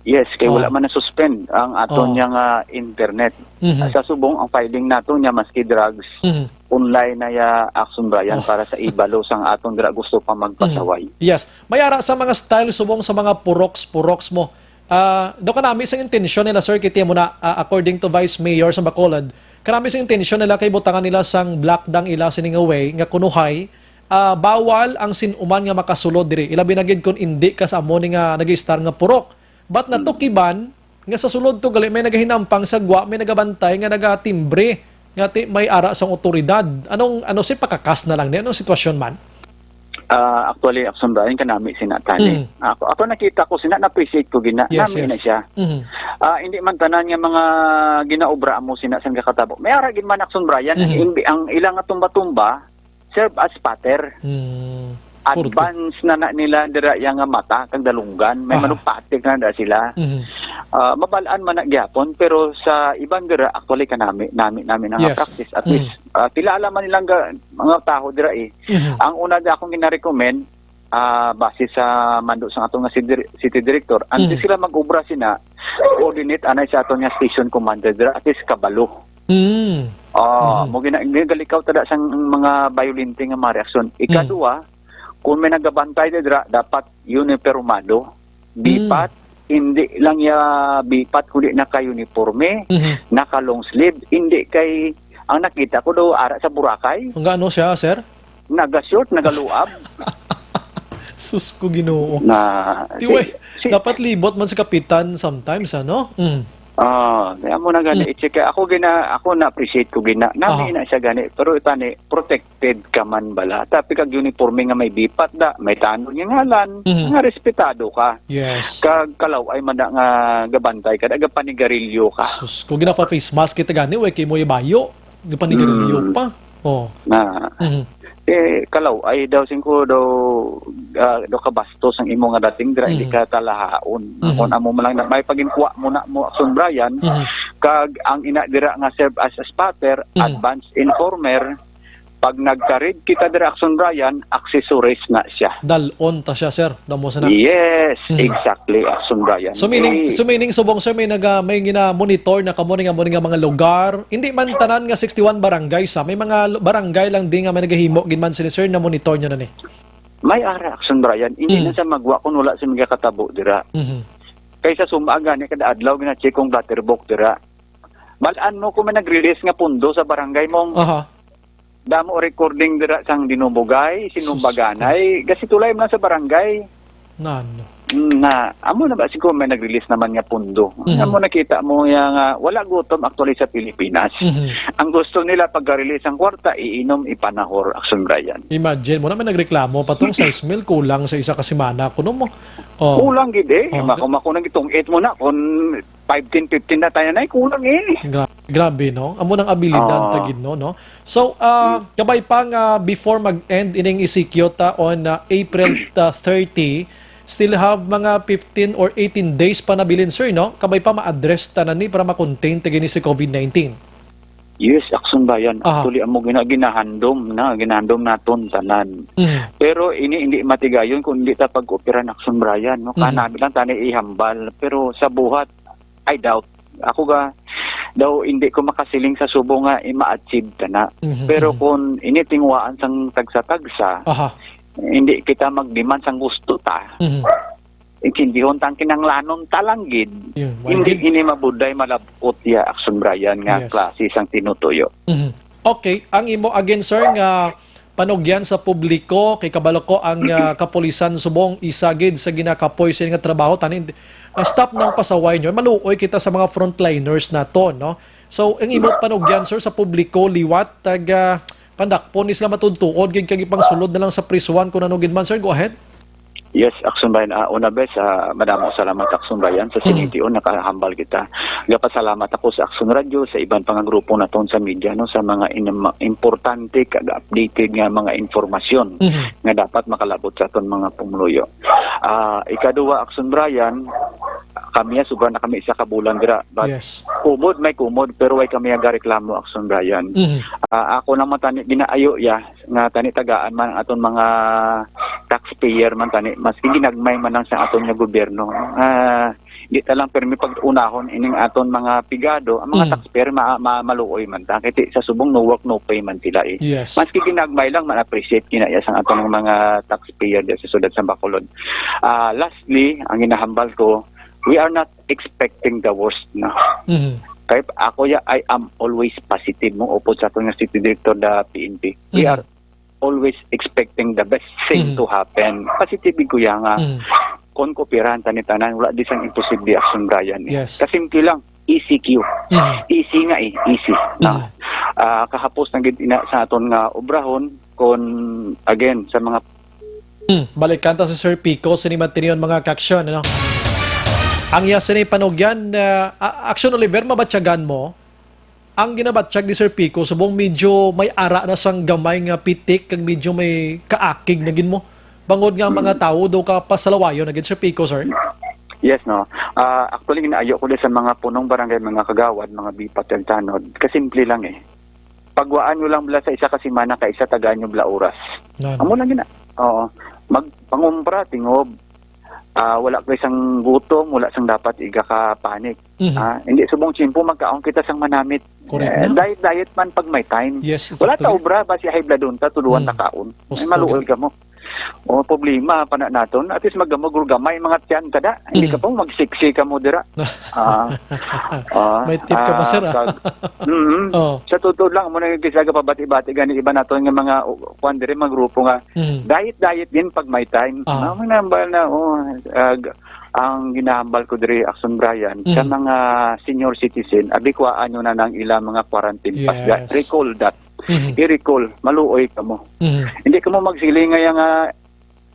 Yes, kay Oh. wala man na-suspend ang aton Oh. niya nga internet. Mhm. Sa subong, ang filing nato niya, maski drugs, Mhm. online na ya Action Brian Oh. para sa ibalo sang aton dira gusto pa magpasaway. Mhm. Yes. May ara sa mga style subong sa mga puroks-puroks mo. Ah, daw kanami sing intensyon nila, sir, kiti mo na, ah, according to Vice Mayor sa Bacolod, kanami sing intensyon nila kay butangan nila sang block dang ila sini nga way nga kunuhay, ah, bawal ang sin-uman nga makasulod diri. Ilabi na gid kon indi ka sa amo ni nga nag-istar nga purok. But natukiban nga sa sulod to gali may nagahinampang sa gwa, may nagabantay nga nagatimbre nga ti may ara sang otoridad. Anong, ano, si pakakas na lang ni? Anong sitwasyon man? Ah, actually, Action Brian, kanami sina tani. Mm. Ako, ako nakita ko sina, na-appreciate ko gina. Yes, nami yes. na siya. Mm. Ah, hindi man tanan nga mga ginaobra mo sina sang kakatabo. May ara gid man, Action Brian, mm. ang, ang ilang tumba-tumba, serve as pattern. Mm. Advance na na nila dira yang nga mata kag dalunggan, may Aha. manugpatik na da sila. Mhm. Ah, mabalaan man na gyapon, pero sa iban dira, actually, kanami nami nami na nga Yes. practice, at Mhm. least ah, kilala man nilang ga, mga taho dira eh. Mhm. Ang una da akong gina-recommend, ah, base sa mando sa atong nga city, city director, antes Mhm. sila mag-obra sina, coordinate anay sa aton nga station commander dira, at least kabalo. Mm. Ah, Mhm. mo gina, ginagalikaw tada sang mga violente nga mga reaksyon. Ikaduha, kung may nagabantay dira, dapat uniformado. Bipat, hindi lang ya bipat, kundi naka-uniforme, Mhm. naka-long sleeve, hindi kay, ang nakita ko daw, ara sa Boracay, Ang gaano siya, sir? naga-short, nagaluab. Sus ko, Ginoo. Na, Tiway, si- si- dapat libot man si kapitan sometimes, ano? Mm. Ah, kaya mo na gani, Mm. i-check. Ako gina, ako na-appreciate ko gina. Nami Aha. na siya gani, pero tani, protected ka man bala. Tapi kag uniforme nga may bipat da, may tanod nga ngalan, Mhm. nga respetado ka. Yes. Kag kalaw-ay man da nga gabantay ka, da gapanigarilyo ka. Sus, kung ginapa-face mask kita gani, way kay mo ibayo, gapanigarilyo Mm. pa. Oh. Na, Mhm. eh, kalaw-ay daw singko daw, ah, daw kabastos ang imo nga dating dira, hindi Mhm. ka talahaon. Mhm. Kung amo mo lang na, may paginkuha mo na mo, Action Brian, Mhm. kag ang ina dira nga serve as a spotter, Mhm. advance informer, pag nagkarid kita dira, Action Brian, accessories na siya. Dal-on ta siya, sir. Damo sa na. Yes, Mhm. exactly, Action Brian. So meaning, Eh, so meaning, subong, sir, may naga, may gina-monitor na kamo ni nga, mo ni nga mga lugar. Hindi man tanan nga sixty-one barangay sa. May mga lu-, barangay lang di nga may nagahimo gid man sini, sir, na monitor nyo na ni. May ara, Action Brian. Hindi Mm. na sa magwa kung wala sa mga katabo dira. Mhm. Kaysa suma gani kada adlaw gina-check kong blatterbox dira. Balaan mo kung may nag-release nga pundo sa barangay mong Aha. Damo recording dira sang Dinubugay, Sinumbaganay, Sus ko. Gasitulay man sa barangay. Nano? Mm, na, amo na ba, siguro may nag-release naman nga pundo. Mhm. Amo nakita mo ya nga, wala gutom actually sa Pilipinas. Mhm. Ang gusto nila pagka-release ang kwarta, iinom, ipanahor, Action Brian. Imagine mo na, may nagreklamo pa tong sais mil kulang sa isa ka semana. Kuno mo? Oh. Kulang gid eh. Oh, Mako, mako nang itong eight mo na, kung five, ten, fifteen na tayo na, eh, kulang eh. Gra-, grabe, no? Amo nang abilidad Oo. ta gid, no, no? So, ah, Mm. kabay pa nga before mag-end ining E C Q ta on, ah, April, ah, thirty, still have mga fifteen or eighteen days pa na bilin, sir, no? Kabay pa ma-address ta na ni para ma-contain ta gini si COVID nineteen. Yes, Action Brian. Aha. Actually, amo gina-, ginahandom na, ginahandom naton tanan. Mhm. Pero ini hindi matigayon kung hindi ta pag-operan, Action Brian, no? Mhm. Kanami lang tani ihambal. Pero sa buhat, I doubt. Ako ga, daw hindi ko makasiling sa subong nga i-ma-achieve ta na. Mhm, Pero mhm. kung initingwaan sang tagsa-tagsa, Aha. hindi kita mag-demand sang gusto ta. Mhm. Intindihon ta ang kinahanglanon ta lang gid. Yun, why Hindi gid? ini mabuday malabot ya, Action Brian, nga Yes. klase sang tinutuyo. Mhm. Okay, ang imo again, sir, nga panugyan sa publiko, kay kabalo ko ang, ah, kapulisan subong isa gid sa ginakapoy sa nga trabaho, tani, ah, stop ng pasaway nyo. Maluoy kita sa mga frontliners nato, no? So, ang imo panugyan, sir, sa publiko liwat, tag, ah, pandakpon ni sila matuod-tuod gid kag ipangsulod na lang sa prisuhan kung ano gid man, sir. Go ahead. Yes, Action Brian. Ah, una bes, ah, madamo salamat, Action Brian, sa Mm. sinitiyon nakahambal kita. Gapasalamat ako sa Action Radio, sa iban pa nga grupo naton sa media, no, sa mga in-, importante kag updated nga mga impormasyon Mhm. nga dapat makalabot sa aton mga pumuluyo. Ah, ikaduha, Action Brian, kami, ah, sobra na kami isa ka bulan dira. But Yes. kumod, may kumod, pero way kami agareklamo, Action Brian. Mhm. Ah, ako lang man tani, ginaayo ya, nga tani tagaan man ang aton mga taxpayer man tani, maski ginagmay man lang sa aton nga gobyerno. Ah, di ta lang pirmi pag-unahon ining aton mga pigado, ang mga Mm. taxpayer ma-, ma-, maluoy man ta. Kay ti-, sa subong no work, no pay man sila eh. Yes. Maski ginagmay lang, ma-appreciate kinaya sang aton mga taxpayer di sa siyudad sa Bacolod. Ah, lastly, ang ginahambal ko, we are not expecting the worst, no? Mhm. Kay ako ya, I am always positive mo upod sa aton nga city director, the P N P. We Mhm. are always expecting the best thing Mhm. to happen. Positive ko ya nga Mhm. kon kooperahan ta ni tanan, wala di sang imposible, Action Brian, eh. Yes. Kasimple lang, E C Q. Mhm. Easy nga, eh, easy, no? Mhm. Ah, kahapos na gid ina sa aton nga obrahon, kon, again, sa mga Hmm, balikan ta si Sir Pico, sini man tiniyon, mga ka-action, ano? Ang iya sini panugyan, ah, a-, Action Oliver, mabatyagan mo, ang ginabatyag ni Sir Pico, subong medyo may ara na sang gamay nga pitik, kag medyo may kaakig na gid mo. Bangod nga ang mga Mm. tawo daw ka pasalawayon na gid, Sir Pico, sir. Yes, no. Ah, actually, ginaayo ko din sa mga punong barangay, mga kagawad, mga bipat kag tanod. Kasimple lang, eh. Pagwaan nyo lang bala sa isa ka semana, kay isa tagaan nyo bala oras. Nan. Amo lang gina. Oo. Magpangumpra, tingob. Ah, wala kay sang gutom, wala sang dapat iga ka panic. Mhm. Ah, hindi subong tiyempo magkaon kita sang manamit. Correct Eh, na. diet, diet man pag may time. Yes, it's Wala ta actually obra, basi high blood unta, tuduan Mm. ta kaon. Ay, Gusto maluoy ka mo. O, problema pa na naton. At least maggamagol gamay mga tiyan kada. Hindi ka Mm. pa magsiksi ka mo dira. Ah, ah, May tip ka pa, ah, sir, ah. kag-, mm, Oh. sa totoo lang, mo na yung kisa ka pabati-bati gani iba naton nga mga, uh, kwan diri, mga grupo nga, Mhm. diet, diet din pag may time. Ah. Mao man ang bal na, oh, ag-, ang ginahambal ko diri, Action Brian, sa Mhm. mga senior citizen, abikwaan nyo na ng ilang mga quarantine pass. Yes. Recall that. Mhm. I-recall, maluoy ka mo. Mhm. Hindi ka mo magsiling nga, nga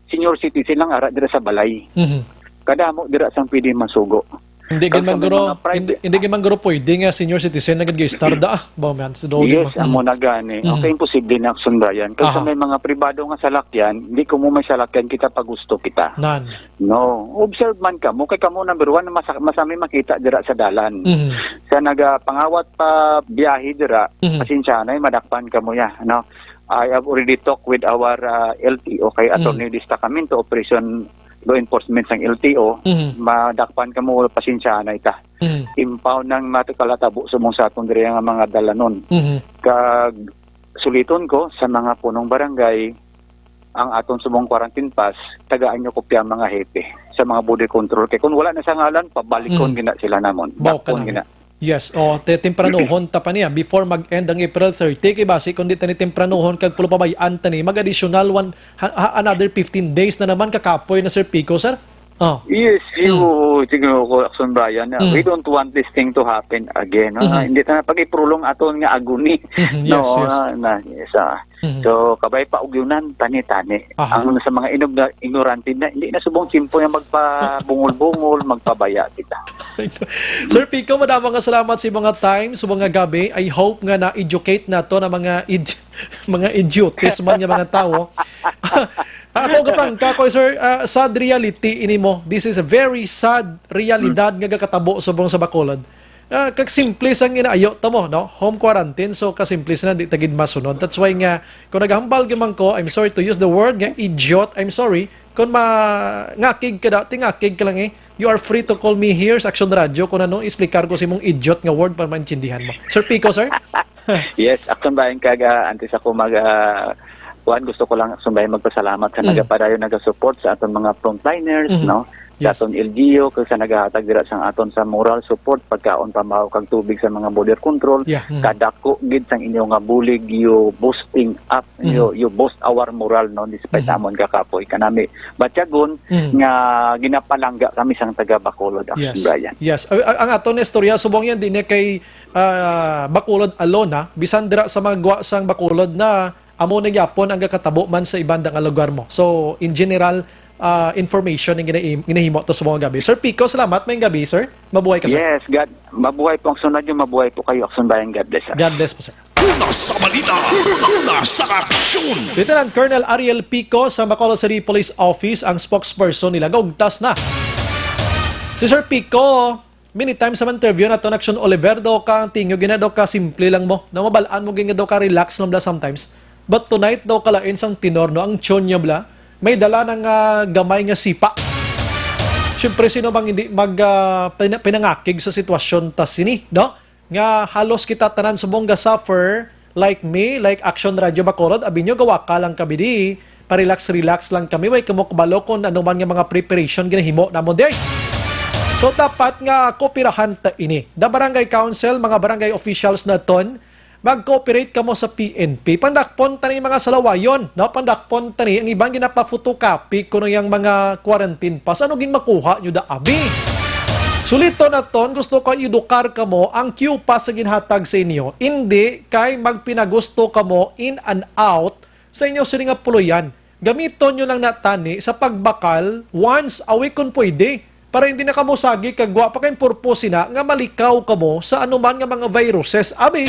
senior citizen lang ara dira sa balay. Mhm. Kadamo dira sang pwede masugo. Hindi Kag gid man sa may guro, mga private hindi, hindi gid man guro pwede nga senior citizen na gid istar da, ah. Ba, man, sa dogi Yes, man. amo Mm. na gani. Mhm. Okay, imposible na, Action Brian. Kag sa Aha. may mga pribado nga salakyan, hindi ko mo may salakyan kita pag gusto kita. Nan. No. Observe man ka mo. Kay kamo, number one, mas-, masami makita dira sa dalan. Mhm. Sa nagapangawat pa biyahe dira, Mhm. pasensya na, eh, madakpan ka mo ya, no? I have already talked with our, uh, L T O, kay Mhm. Attorney Destacamento, Operation Law Enforcement sang L T O, Mhm. madakpan ka mo, pasensya na ita. Mhm. Impound nang matukalatabo subong sa aton diri nga mga dalanon. Mhm. Kag suliton ko sa mga punong barangay, ang aton subong quarantine pass, tagaan nyo kopya ang mga hepe sa mga border control. Kay kung wala na sa ngalan, pabalikon Mhm. gina sila namon. Mao Dakpon kana. gina. Yes, o, te-, tempranohon ta pa niya before mag-end ang April thirty, kay basi kung di ta ni tempranohon kag pulo pabayaan ta ni, mag-additional one, ha-, ha-, another fifteen days na naman kakapoy na, Sir Pico, sir. Oh. Yes, Mm. you, tingnan ko, Action Brian, na Mm. we don't want this thing to happen again, no? Mhm. Hindi ta na pag-iprolong aton nga agony. Mhm, yes, No, yes. na, na, yes, ah. Mhm. So, kabay pa ugyunan, tani-tani. Aha. Ang sa mga inog na, ignorante na, hindi na subong tiyempo yung magpabungol-bungol, magpabaya kita. Sir Pico, madamo nga salamat sa mga time, sa mga gabi. I hope nga na-educate nato na mga id-, mga idiotes man nga mga tawo. Ako gapang kakoy, sir, ah, sad reality ini mo. This is a very sad realidad nga gakatabo subong sa Bacolod. Ah, kag simple sang inaayo ta mo, no? Home quarantine, so kasimple sa na, di ta gid masunod. That's why nga, kung nagahambal gyud man ko, I'm sorry to use the word nga idiot, I'm sorry. Kung ma-, ngakig ka da, tingakig ka lang eh. You are free to call me here sa Action Radio kung ano, explicar ko sa imong idiot nga word para maintindihan mo. Sir Pico, sir? Yes, Action Brian, kag, ah, antes ako mag, ah, kuwan, gusto ko lang, Action Brian, magpasalamat sa Mm. nagapadayon, nagasupport sa aton mga frontliners, Mm. no? Sa Yes. aton L G U, kag sa nagahatag dira sa aton sa moral support, pagkaon, pamahaw, kag tubig sa mga border control. Yeah, mm. Kadako gid sang inyo nga bulig, you boosting up, Mm. you, you boost our moral, no? Despite Mm. amon kakapoy kanami. Batyagon Mm. nga ginapalangga kami sang taga Bacolod, Action Yes. Brian. Yes. A-, a-, ang aton istorya, subong yan, di na kay ah, Bacolod alone, ha? Bisan dira sa mga gwa sang Bacolod na amo na gyapon ang gakatabo man sa iban da nga lugar mo. So, in general, ah, information ang gina-, ginahimo to sa mga gabi. Sir Pico, salamat. May gabi, sir. Mabuhay ka, sir. Yes, God. Mabuhay po ang sunod niyo. Mabuhay po kayo, Action Brian. God bless us. God bless po, sir. Una sa balita, una sa aksyon. Lieutenant Colonel Ariel Pico sa Bacolod City Police Office ang spokesperson nila. Gaugtas na. Si Sir Pico, Many times sa interview naton, Action Oliver, daw ka ang tingog, gina daw ka simple lang mo. Na mabal-an mo, gina daw ka relax lang bala sometimes. But tonight daw ka lain sang tenor, no? Ang tune niya bala, may dala na nga gamay nga sipa. Siyempre, sino bang hindi mag, ah, pina-, pinangakig sa sitwasyon ta sini, no? Nga halos kita tanan subong ga-suffer, like me, like Action Radio Bacolod, abi nyo, gawa ka lang kami di. Pa-relax-relax lang kami. Way kamo kabalo kung ano man nga mga preparation ginahimo namon di ay. So, dapat nga kooperahan ta ini. The barangay council, mga barangay officials naton, mag-cooperate kamo sa P N P. Pandakpon ta ni mga salawayon, no? Pandakpon ta ni ang iban ginapa-photocopy kuno yang mga quarantine pass. Ano gin makuha nyo da, abi? Suliton naton, gusto ko edukar kamo, ang Q pass sa ginhatag sa inyo. Indi kay magpinagusto kamo in and out sa inyo sini nga puloy-an. Gamiton nyo lang na tani sa pagbakal once a week kung pwede, para hindi na kamo sagi kag wa pa kay purpose sina nga malikaw kamo sa anuman nga mga viruses. Abi,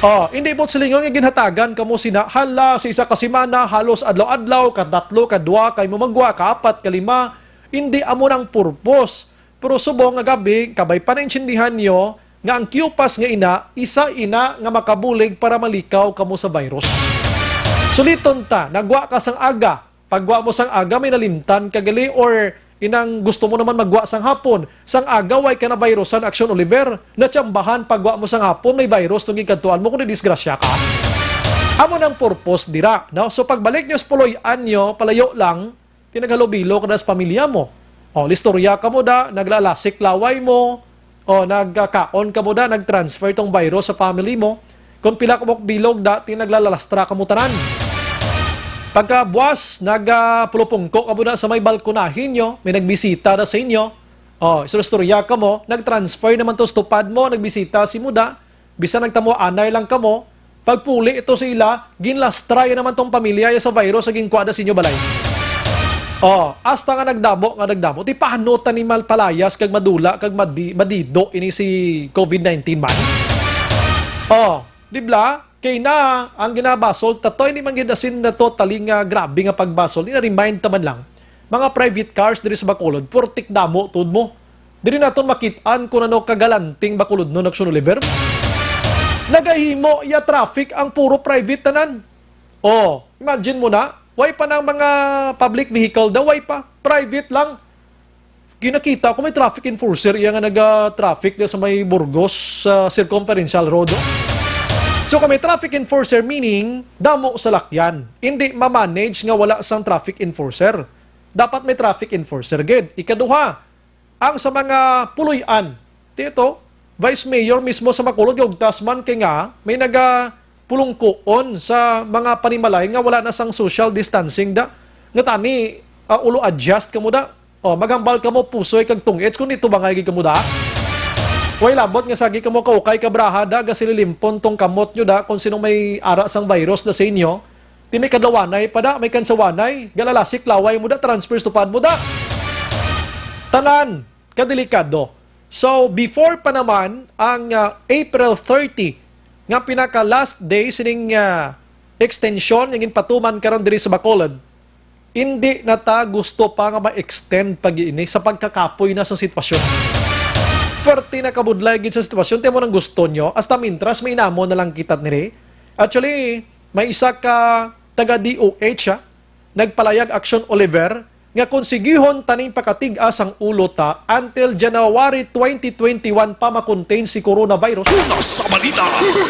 oh, hindi mo silingon nga ginhatagan kamo sina hala sa isa ka semana, halos adlaw-adlaw, katatlo, kadua, kay mo magwa, kaapat, kalima. Hindi amo nang purpose. Pero subong nga gabi, kabay pa naintindihan nyo nga ang Q pass nga ina, isa ina nga makabulig para malikaw kamo sa virus. Suliton ta, nagwa ka sang aga. Pagwa mo sang aga, may nalimtan ka gali, or inang gusto mo naman magwa sang hapon. Sang aga, way ka na virusan, Action Oliver. Natsambahan, pagwa mo sang hapon, may virus tong gikadtuan mo, kung disgrasya ka. Amo nang purpose dira, no? So, pagbalik nyo sa puloy-an nyo, palayo lang, Ti naghalubilo ka da sa pamilya mo. O, listorya ka mo da, naglalasik laway mo, o nagkaon ka mo da, nag-transfer tong virus sa family mo. Kung pila ka mo bilog da, ti naglalastra ka mo tanan. Pagka buwas, nagapulupungko ka mo da sa may balkonahe nyo, may nagbisita da sa inyo. O, istorya ka mo, nag-transfer naman to sa tupad mo, nagbisita si mo da, Bisan nagtamo anay lang kamo, pagpuli ito sa ila, ginlastra ya naman tong pamilya ya sa virus nga ginkuha da sa inyo balay. Oh, hasta nga nagdamo, nga nagdamo. Ti paano ta ni malpalayas kag madula kag madi-, madido ini si covid nineteen man? Oh, di bla? Kay na, ang ginabasol, tatoy ni man gid asin na totally nga grabe nga pagbasol. Ina-remind ta man lang, mga private cars diri sa Bacolod, purtik damo, tuod mo. Diri naton makit-an kung ano kagalanting Bacolodnon, Action Oliver. Nagahimo iya traffic ang puro private tanan. Oh, imagine mo na, way pa nang mga public vehicle daw, way pa. Private lang. Ginakita ko may traffic enforcer iya nga naga-traffic diya sa may Burgos, sa Circumferential Road. So kami traffic enforcer, meaning damo sa lakyan. Hindi ma-manage nga wala sang traffic enforcer. Dapat may traffic enforcer gid. Ikaduha, ang sa mga puloy-an. Ti ito, Vice Mayor mismo sa Bacolod, giugtas man kay nga may nagapulungkuon sa mga panimalay nga wala na sang social distancing da. Nga tani, ah, ulo adjust kamo da. Oh, maghambal kamo pusoy kag tungits kung nitubangay gid kamo da. Way labot nga sagi kamo kaukay ka braha da, gasililimpon tong kamot nyo da kung sinong may ara sang virus da sa inyo. Ti may kadlawanay pa da, may kansawanay, galalasik laway mo da, transfers tupad mo da. Tanan, kadelikado. So, before pa naman ang, ah, April thirty, nga pinaka last day sining, ah, extension nga ginpatuman karon diri sa Bacolod, hindi na ta gusto pa nga ma-extend pa gini sa pagkakapoy na sa sitwasyon. Perte na kabudlay gid sa sitwasyon, ti amo nang gusto nyo, hasta mintras may inamo na lang kita niri. Actually, may isa ka taga D O H, ah, nagpalayag, Action Oliver, nga konsigihon taning pakatig-a sang ulo ta until January twenty twenty-one pa ma-contain si coronavirus. Una sa balita,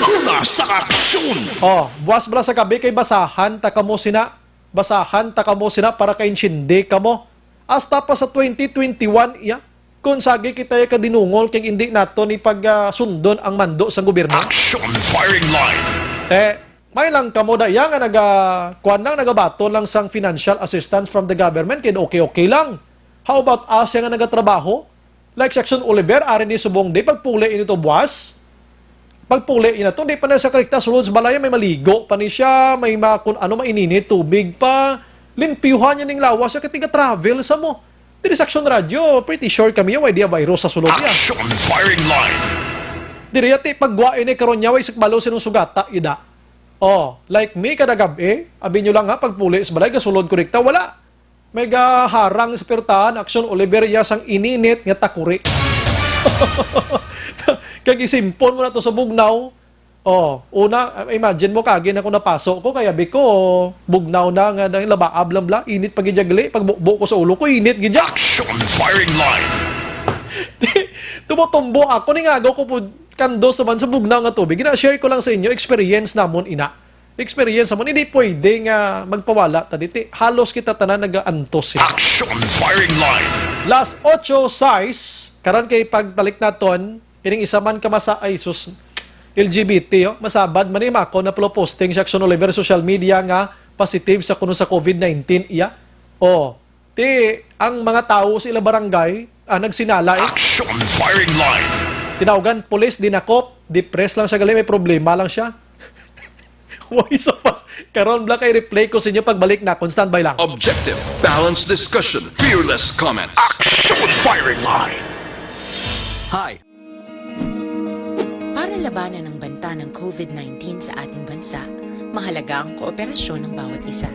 una sa aksyon. Oh, buwas bala sa gabi kay basahan ta kamo sina, basahan ta kamo sina para kaintindi kamo. Hasta pa sa twenty twenty-one iya, kung sagi kita kadinungol kay hindi nato ni pag, ah, sundon ang mando sa gobyerno. Action firing line. Eh, may lang kamo da iya nga naga-, kuwan lang, nagabaton lang sang financial assistance from the government, kay okay-okay lang. How about us yang nga nagatrabaho? Like si Action Oliver, ari ni subong di, pagpuli ini to buwas. Pagpuli ina to, di pa na sa kalikta sulod sa balay, may maligo pa ni siya, may ma-, kun ano, maininit, tubig pa. Limpyuhan niya ning lawas, siya kay tiga-travel sa mo. Diri sa Action Radio, pretty sure kami, way diya virus sa sulod niya. Action firing line. Diri, ati, pagwa ini karon niya, way sikbalo sinong sugata, ida. Oh, like me, kada gab-i, abi nyo lang ha, pagpuli sa balay, gasulod ko rikta, wala. May gaharang sa pirtahan, Action Oliver, iya sang ininit nga takuri. Kag isimpon mo na to sa bugnaw. Oh, una, imagine mo, kagi na ko napaso ko, kaya bi ko, bugnaw na nga, dahil labaab lang bla, init pa gid ya gali, pag bukbo ko sa ulo ko, init gid ya. Action firing line. Tumutumbo ako, ningagaw ko po, kandos naman sa bugnaw nga tubig. Gina-share ko lang sa inyo, experience namon ina. Experience namon, hindi pwede nga magpawala ta diti. Halos kita tanan nagaantos, eh. Action firing line. Las ocho sais, karon kay pagbalik naton, ining isa man ka masa-, ay sus, L G B T, oh, masabad man ni Mako na pulo posting si Action Oliver sa social media nga positive sa kuno sa covid nineteen iya. Oh, ti ang mga tawo sa ilang barangay, ah, nagsinala, eh. Action firing line. Tinawgan pulis, dinakop, depressed lang siya gali, may problema lang siya. Why so fast? Karon bala kay replay ko sa inyo pagbalik na. Kon standby lang. Objective, balanced discussion, fearless comments. Action firing line. Hi. Para labanan ang banta ng covid nineteen sa ating bansa, mahalaga ang kooperasyon ng bawat isa.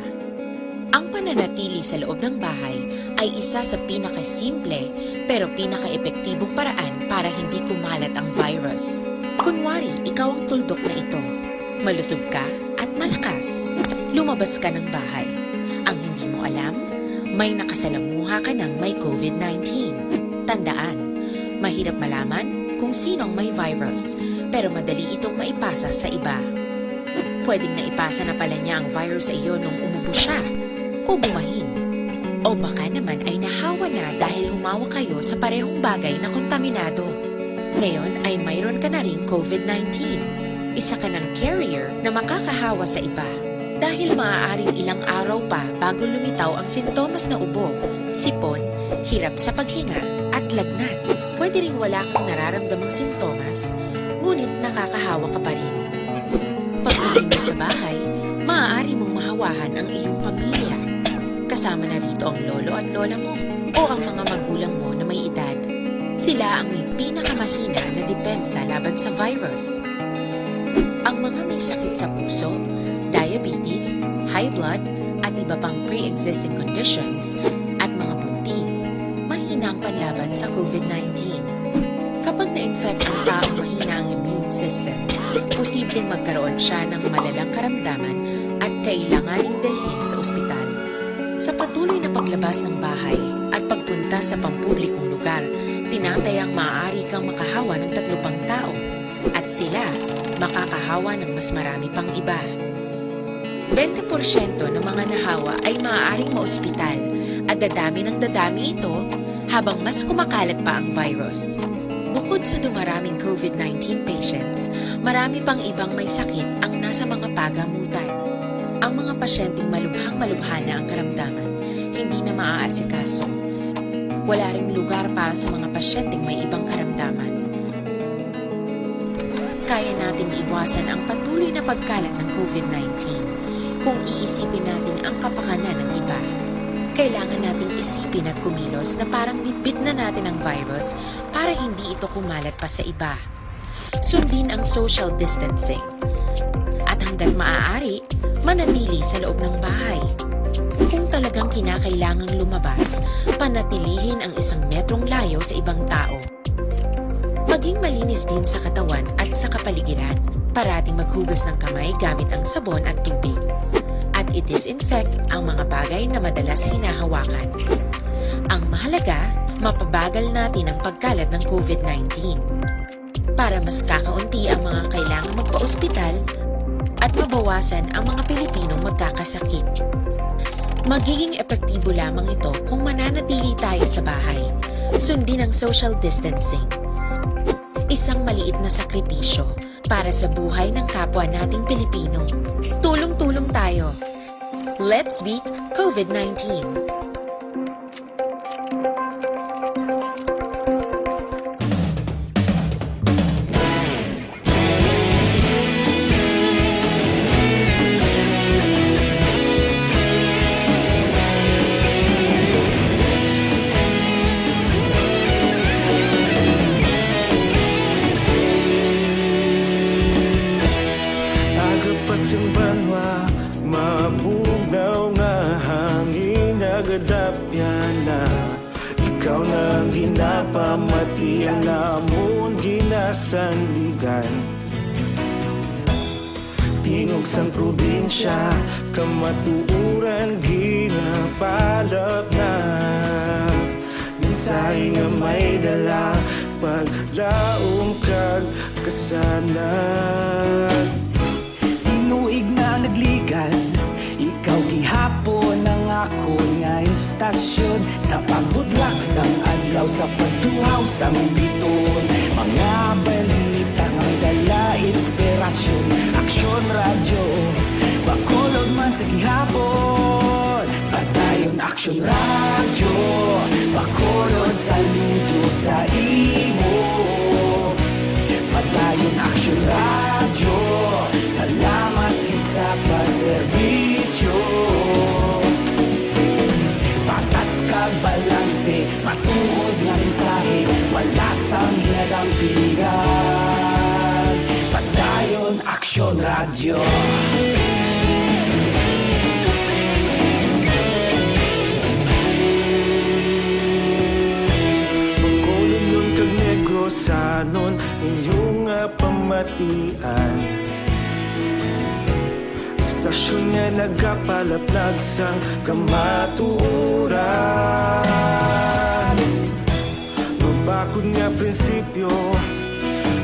Ang pananatili sa loob ng bahay ay isa sa pinakasimple pero pinakaepektibong paraan para hindi kumalat ang virus. Kunwari, ikaw ang tuldok na ito. Malusog ka at malakas. Lumabas ka ng bahay. Ang hindi mo alam, may nakasalamuha ka ng may covid nineteen. Tandaan, mahirap malaman kung sino ang may virus, pero madali itong maipasa sa iba. Pwedeng naipasa na pala niya ang virus sa iyo nung umubo siya o bumahin. O baka naman ay nahawa na dahil humawak kayo sa parehong bagay na kontaminado. Ngayon ay mayroon ka na ring covid nineteen. Isa ka ng carrier na makakahawa sa iba. Dahil maaaring ilang araw pa bago lumitaw ang sintomas na ubo, sipon, hirap sa paghinga, at lagnat. Pwede ring wala kang nararamdamang sintomas, ngunit nakakahawa ka pa rin. Pag-uwi mo sa bahay, maaari mong mahawahan ang iyong pamilya. Kasama na rito ang lolo at lola mo o ang mga magulang mo na may edad. Sila ang may pinakamahina na depensa laban sa virus. Ang mga may sakit sa puso, diabetes, high blood, at iba pang pre-existing conditions, at mga buntis, mahina ang panlaban sa covid nineteen. Kapag na-infect ang taong mahina ang immune system, posibleng magkaroon siya ng malalang karamdaman at kailanganing dalhin sa ospital. Sa patuloy na paglabas ng bahay at pagpunta sa pampublikong lugar, tinatayang maaari kang makahawa ng tatlo pang tao at sila makakahawa ng mas marami pang iba. Bente porsyento ng mga nahawa ay maaaring maospital at dadami ng dadami ito habang mas kumakalat pa ang virus. Bukod sa dumaraming covid nineteen patients, marami pang ibang may sakit ang nasa mga pagamutan. Ang mga pasyenteng malubhang-malubha na ang karamdaman, hindi na maaasikaso. Wala ring lugar para sa mga pasyenteng may ibang karamdaman. Kaya nating iwasan ang patuloy na pagkalat ng covid nineteen kung iisipin natin ang kapakanan ng iba. Kailangan nating isipin at kumilos na parang bitbit na natin ang virus para hindi ito kumalat pa sa iba. Sundin ang social distancing. At hanggat maaari, manatili sa loob ng bahay. Kung talagang kinakailangang lumabas, panatilihin ang isang metrong layo sa ibang tao. Maging malinis din sa katawan at sa kapaligiran. Parating maghugas ng kamay gamit ang sabon at tubig. At i-disinfect ang mga bagay na madalas hinahawakan. Ang mahalaga, mapabagal natin ang pagkalat ng covid nineteen. Para mas kakaunti ang mga kailangang magpa-ospital at mabawasan ang mga Pilipinong magkakasakit. Magiging epektibo lamang ito kung mananatili tayo sa bahay. Sundin ang social distancing. Isang maliit na sakripisyo para sa buhay ng kapwa nating Pilipino. Tulong-tulong tayo. Let's beat covid nineteen. Aga pa sing banwa, mabugnaw nga hangin, nagadapyan na. Ikaw na ang ginapamati, ang amon ginasandigan. Tingog sang probinsya, kamatuoran ginapalapnap. Mensahe nga may dala, paglaom kag kasanag. Tinuig na nagligad, ikaw gihapon ang akon nga istasyon. Sa pagbudlak Sang adlaw sa pagtuhaw sang biton, mga balita nga may dala inspirasyon. Aksyon Radyo, Bacolod man sa gihapon. Padayon Aksyon Radyo, Bacolod saludo sa imo. Padayon Aksyon Radyo, salamat gid sa pagserbisyo. Patas kag balanse, matuod nga mensahe, wala sang ginadang piligan. Padayon Aksyon Radyo. Bacolodnon kag Negrosanon, inyo nga pamatian. Istasyon nga nagapalaplag sang kamatuoran. Mabakod nga prinsipyo,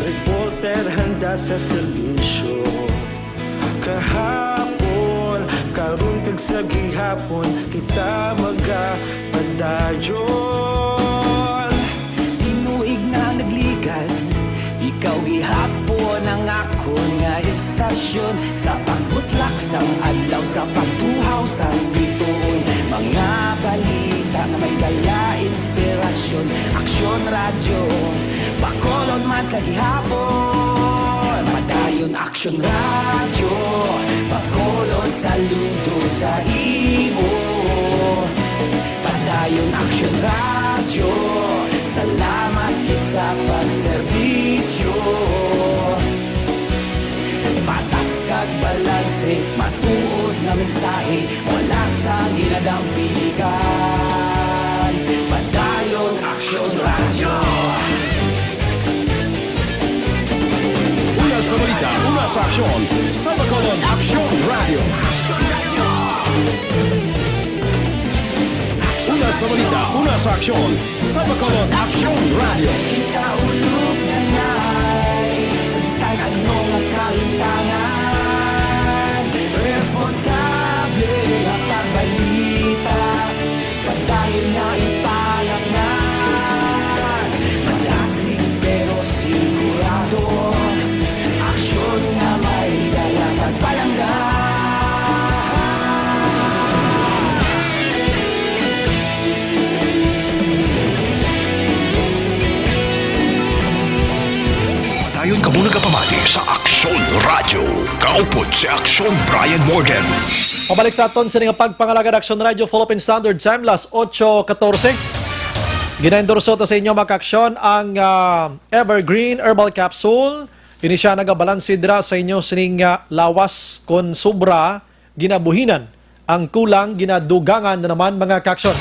reporter handa sa serbisyo. Kahapon, karon kag sa gihapon, kita magapadayon. Tinuig na nagligad, ikaw gihapon ang akon nga istasyon. Sa pagbutlak sang adlaw, sa pagtuhaw sang bituon, mga balita nga may dala inspirasyon. Aksyon Radyo, Bacolod man sa gihapon. Padayon Aksyon Radyo, Bacolod saludo sa imo. Padayon Aksyon Radyo, salamat gid sa pagserbisyo. Patas kag balanse, matuod nga mensahe, wala sang ginadang piligan. Padayon Aksyon Radyo. Una sa balita, una sa aksyon, sa Bacolod Aksyon Radyo. Una sa balita, una sa aksyon, sa Bacolod Aksyon Radyo. Ikaulog na ngay, sa bisan ano nga kahimtangan, responsable nga pagbalita, padayon nga ipalatngan. Madasig pero sigurado, aksyon nga may dala kag palangga. Padayon kamo nagapamati sa Aksyon Radyo. Kaupod si Aksyon Brian Morgan. Pabalik sa aton sini nga pagpangalagad, Aksyon Radyo, Philippine Standard Time, las ocho catorce. Ginaendorso ta sa inyo, mga kaaksyon, ang, ah, Evergreen Herbal Capsule. Ini siya nagabalanse dira sa inyo sining, ah, lawas kon sobra ginabuhinan, ang kulang ginadugangan na naman, mga kaaksyon.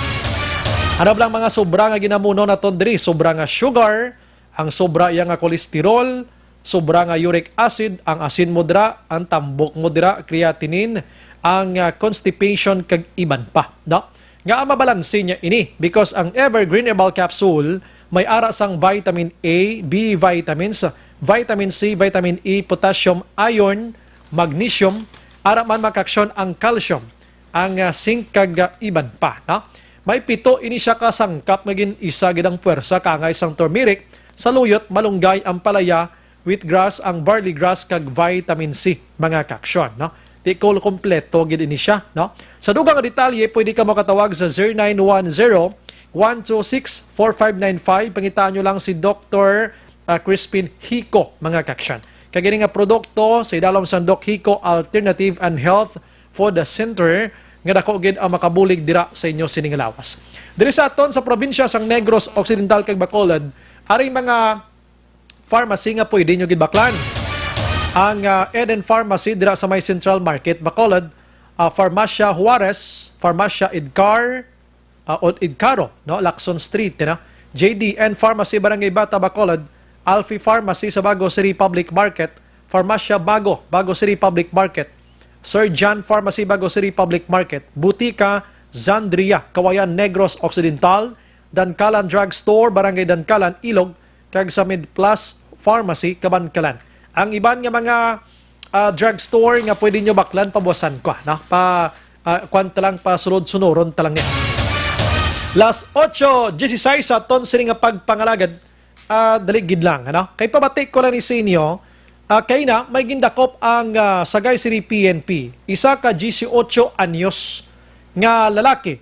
Ano ba lang mga sobra nga ginamuno naton diri? Sobra nga sugar, ang sobra iya nga kolesterol, sobra nga uric acid, ang asin mo dira, ang tambok mo dira, creatinine, ang, ah, constipation, kag iban pa, no? Nga ang mabalanse niya ini, because ang Evergreen Herbal Capsule may ara sang vitamin A, B vitamins, vitamin C, vitamin E, potassium, iron, magnesium, ara man, mga kaaksyon, ang calcium, ang, ah, zinc, kag, ah, iban pa, no? May pito ini siya ka sangkap nga gin-isa gid ang puwersa, kaangay sang turmeric, saluyot, malunggay, ampalaya, wheatgrass, ang barley grass, kag vitamin C, mga kaaksyon, no? Di ko kompleto gid ini siya, no? Sa dugang nga detalye, pwede ka makatawag sa zero nine one zero, one two six, four five nine five. Pangitaan nyo lang si Doktor, ah, Crispin Hico, mga kaaksyon. Kag ini nga produkto sa idalom sang Doc Hico Alternative and Health Food Center, nga dako gid ang makabulig dira sa inyo sining lawas. Diri sa aton sa probinsya sang Negros Occidental kag Bacolod, ari mga pharmacy nga pwede nyo gid baklan. Ang, ah, Eden Pharmacy dira sa may Central Market, Bacolod, ah, Farmacia Juarez, Farmacia Edcar, ah, o Edcaro, no, Lacson Street, you know? J D N Pharmacy, Barangay Bata, Bacolod, Alfie Pharmacy sa Bago City Public Market, Farmacia Bago, Bago City Public Market, Sir John Pharmacy, Bago City Public Market, Butika Zandria, Kawayan, Negros Occidental, Dankalan Drug Store, Barangay Dankalan, Ilog, kag sa Med Plus Pharmacy, Kabankalan. Ang iban nga mga, ah, drug store nga pwede nyo baklan, pabuwasan ko, no? Pa, ah, kwan ta lang, pa sulod-sunuron ta lang niya. Las ocho dieciséis sa aton sini nga pagpangalagad, ah, dali gid lang, ano? Kay pabati ko lang ni sa inyo, ah, kay na may gindakop ang, ah, Sagay City P N P, isa ka dieciocho anyos nga lalaki,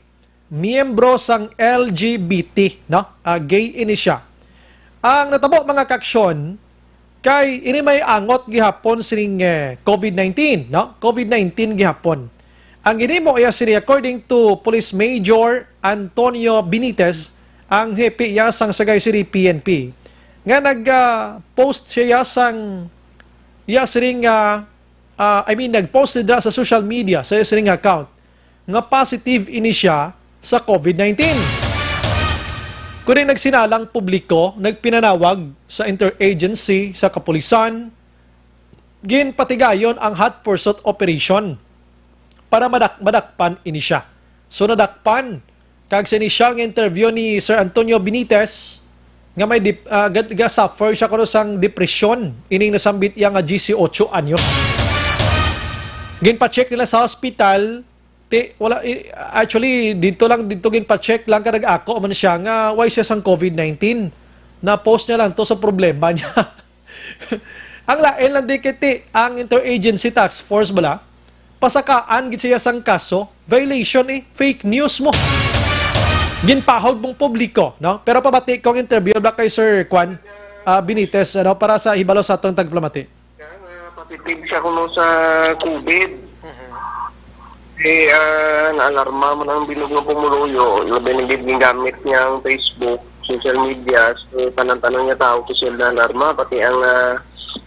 miyembro sang L G B T, no? Ah, gay ini siya. Ang natabo, mga kaaksyon, kay ini may angot gihapon sining, eh, COVID nineteen, no? COVID nineteen gihapon. Ang ginhimo iya sini, according to Police Major Antonio Benitez, ang hepe iya sang Sagay City P N P, nga nag, ah, post siya sang iya sining, ah, ah, I mean, nag-post dira sa social media, sa iya sining account, nga positive ini siya sa COVID nineteen. Kuning nagsinalang publiko, nagpinanawag sa interagency sa kapulisan, ginpatigayon ang hot pursuit operation para madak-, madakpan ini siya. So, nadakpan, kag sa inisyal nga interview ni Sir Antonio Benitez, nga may dep-, ah, ga-, ga-suffer siya kuno sang depresyon, ining nasambit iya nga dieciocho anyos. Ginpa-check nila sa hospital, ti, wala, i-, actually, dito lang, dito ginpa-check lang, kag nag-ako man siya nga way siya sang COVID nineteen. Na-post niya lang to sa problema niya. Ang lain lang di kiti, ang Interagency Task Force bala, pasakaan gid siya sang kaso, violation eh, fake news mo. Ginpahog mong publiko, no? Pero pabati ko ang interview ba kay Sir Kwan, ah, Benitez, ano, para sa hibalo sa atong tagpamati. Kaya nga, positive siya kuno sa COVID. Mhm. Eh, ah, naalarma man ang bilog nga pumuluyo. Labi na gid gingamit niya ang Facebook, social media. So, tanan-tanan nga tao to sila naalarma, pati ang, ah,